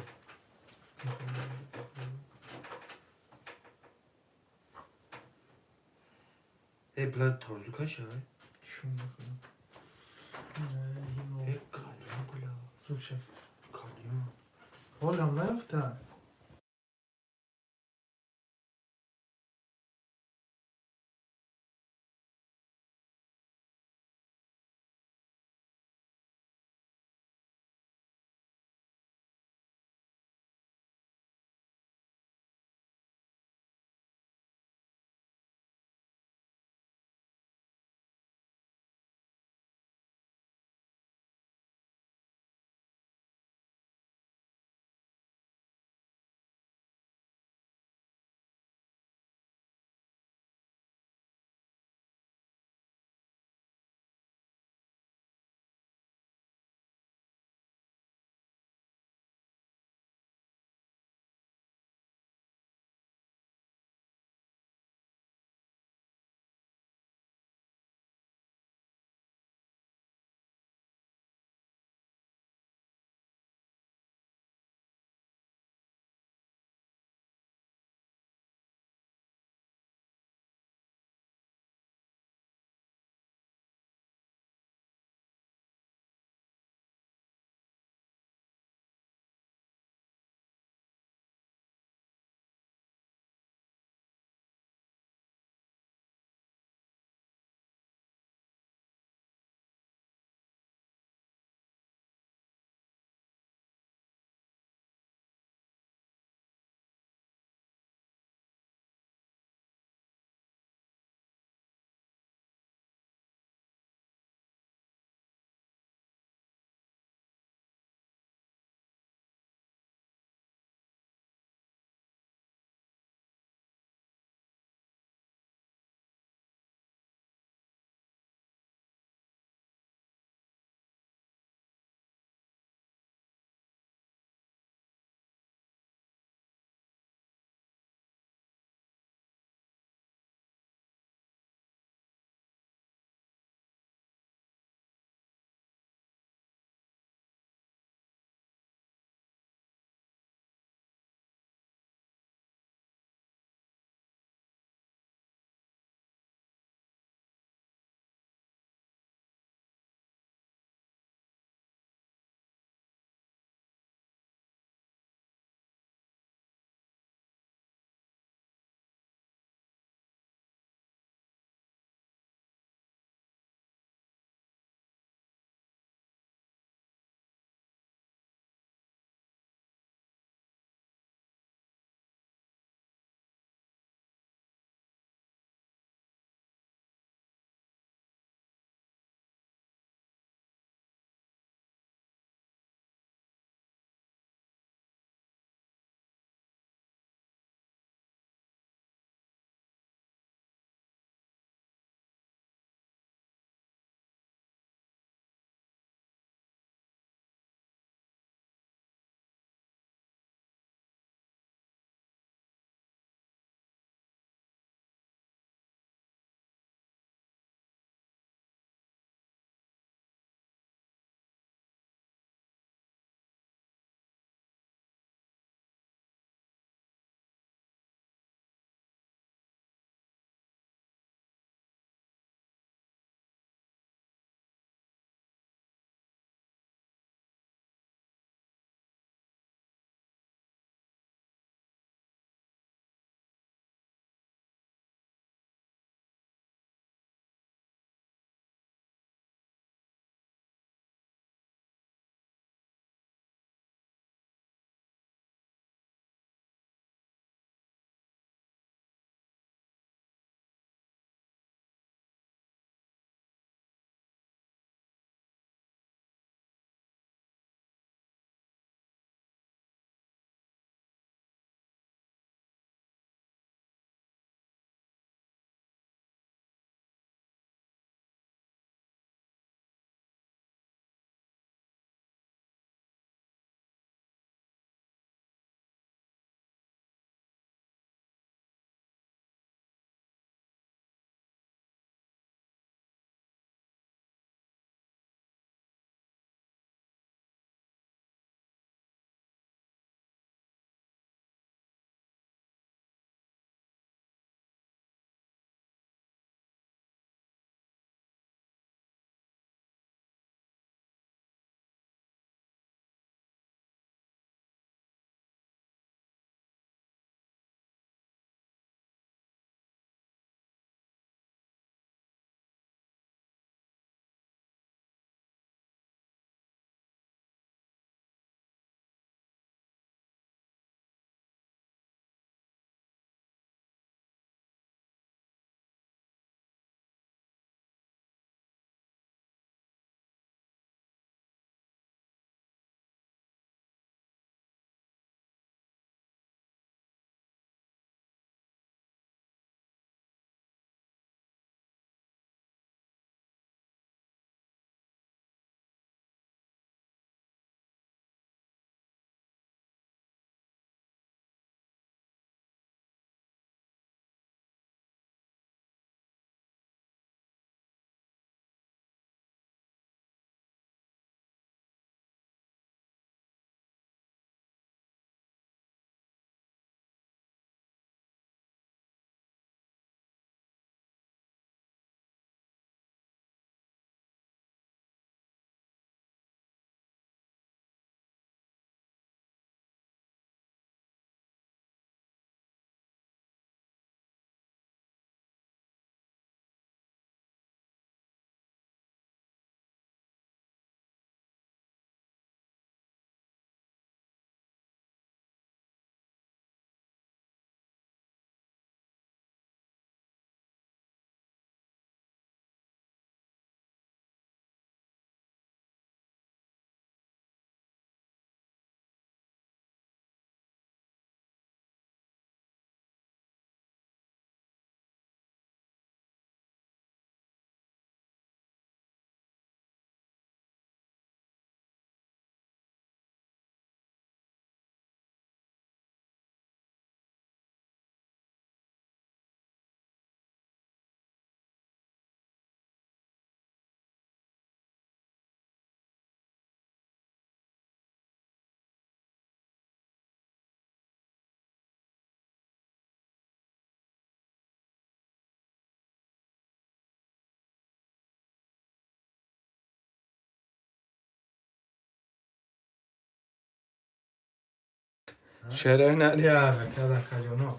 Э, бля, торзу каша? Чун бихӯрам? Э, кальян, бля. Слушай, Кальян. ҳолам наёфтад. Шерои нари ҳаракат, акаҷоно.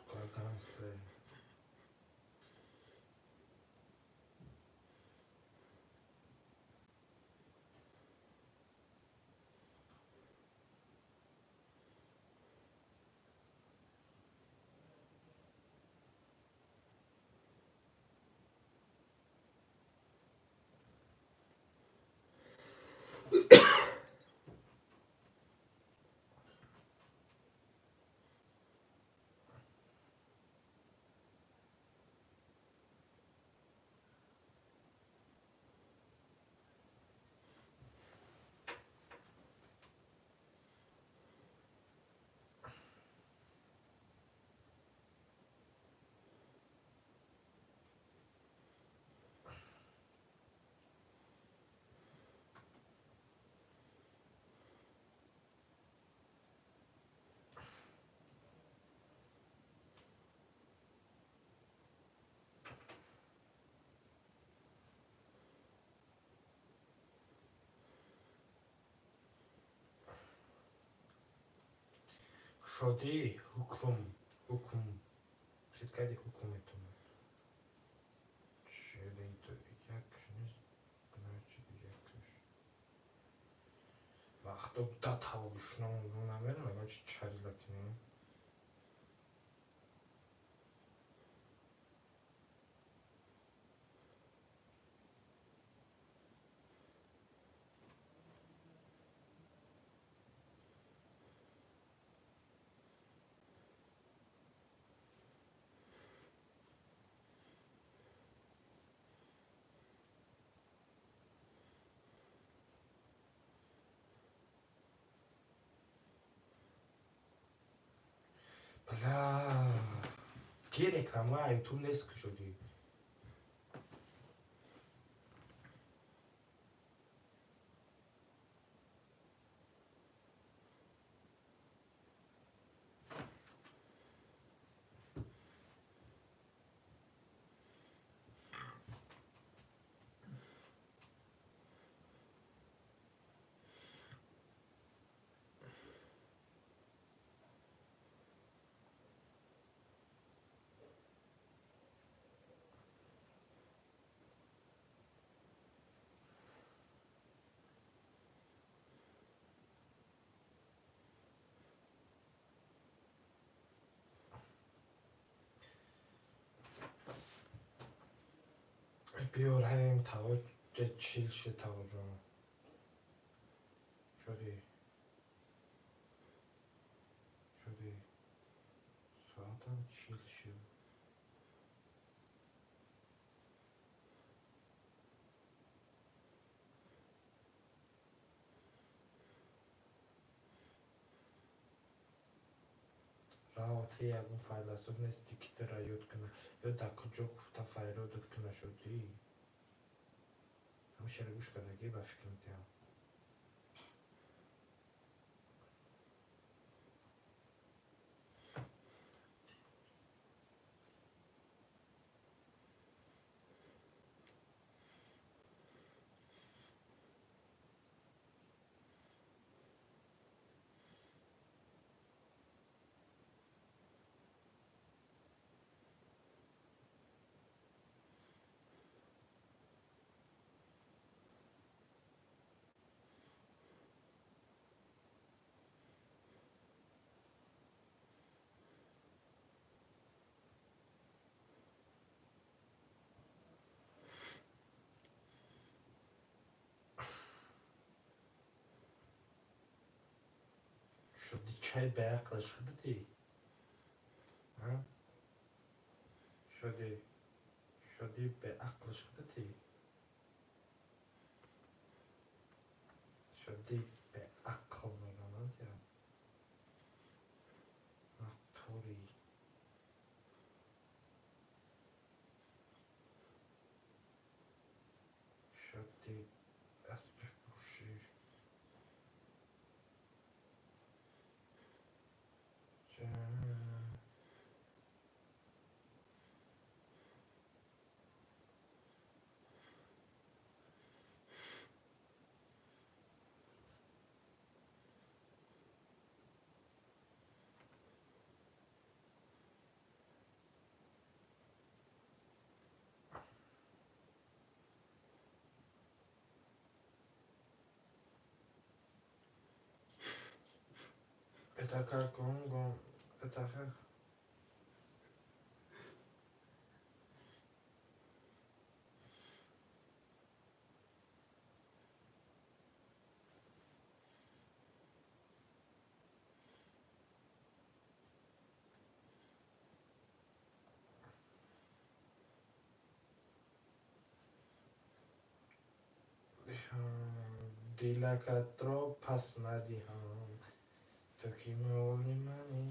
Сука, гангстер. Шодӣ ҳукм ҳукм хит карди, ҳукм метавонад. Якш нест, значит, якш. Вақто да тавгушнам намерам, ягон чи чарила кинем. Бля, ки реклама ютуб нест шудӣ? Биё равем, таво чил шуд, тавоҷон. Шудӣ, шудӣ, соатам 40 шуд. Равти, ягон файласуф нести, ки тура ёд куна ё дар куҷо гуфта файродат куна? Шудӣ, ҳамин шеъра гӯш кардагӣ, ба фикр метиҳам. Шуди чай беақлш худати? Шуди беақлш худати? Шуди беақл мегӯянд я. Натури. Шуди аспи пӯши. Это как он, это как... Дилакатро пас надиҳам, ту ки моли манӣ.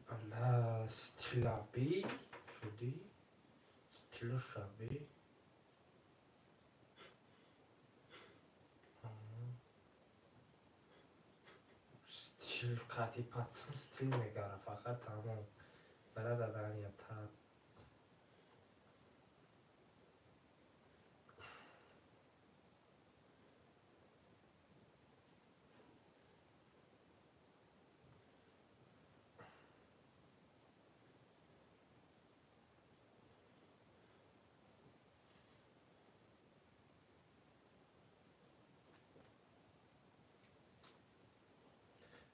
Бала стилаби шуди, стило шаби. Стил қати патсам стил мегара фақат тамом. Бара дадания та.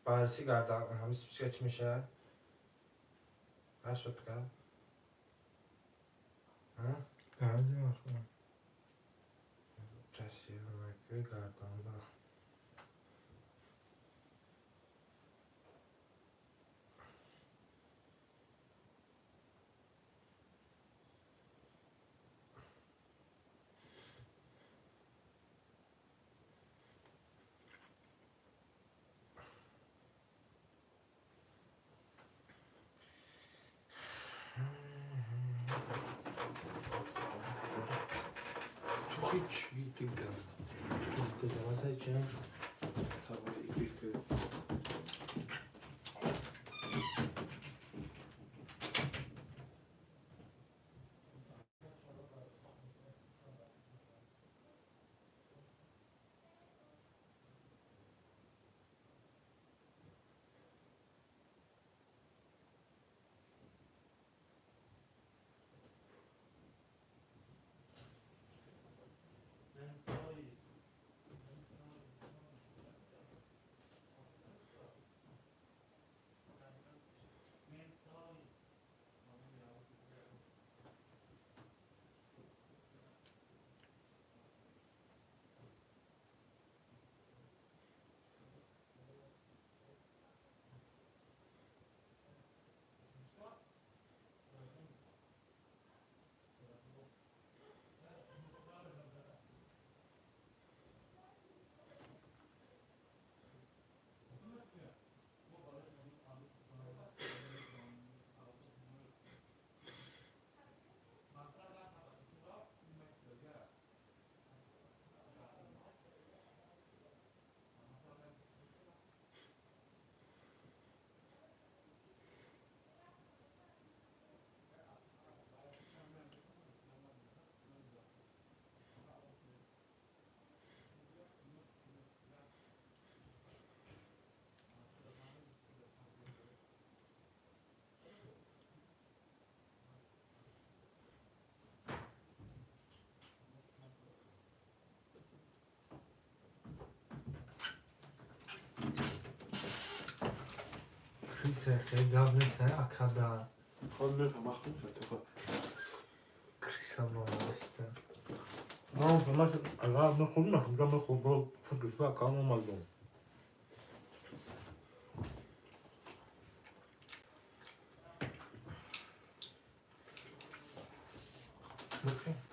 Баррасӣ гардам, ҳамин списка чӣ мешавад? Ҳашт кард? Гарданда. Чӣ ты гаст? Крыса хеле гап нест, акада. Ход мефаҳмам, хуб шуд. Крыса бромаста. Ман фаҳмам, агар мехӯрм, нахӯрда мехӯрм, фикр акам омадам. Бихӯр.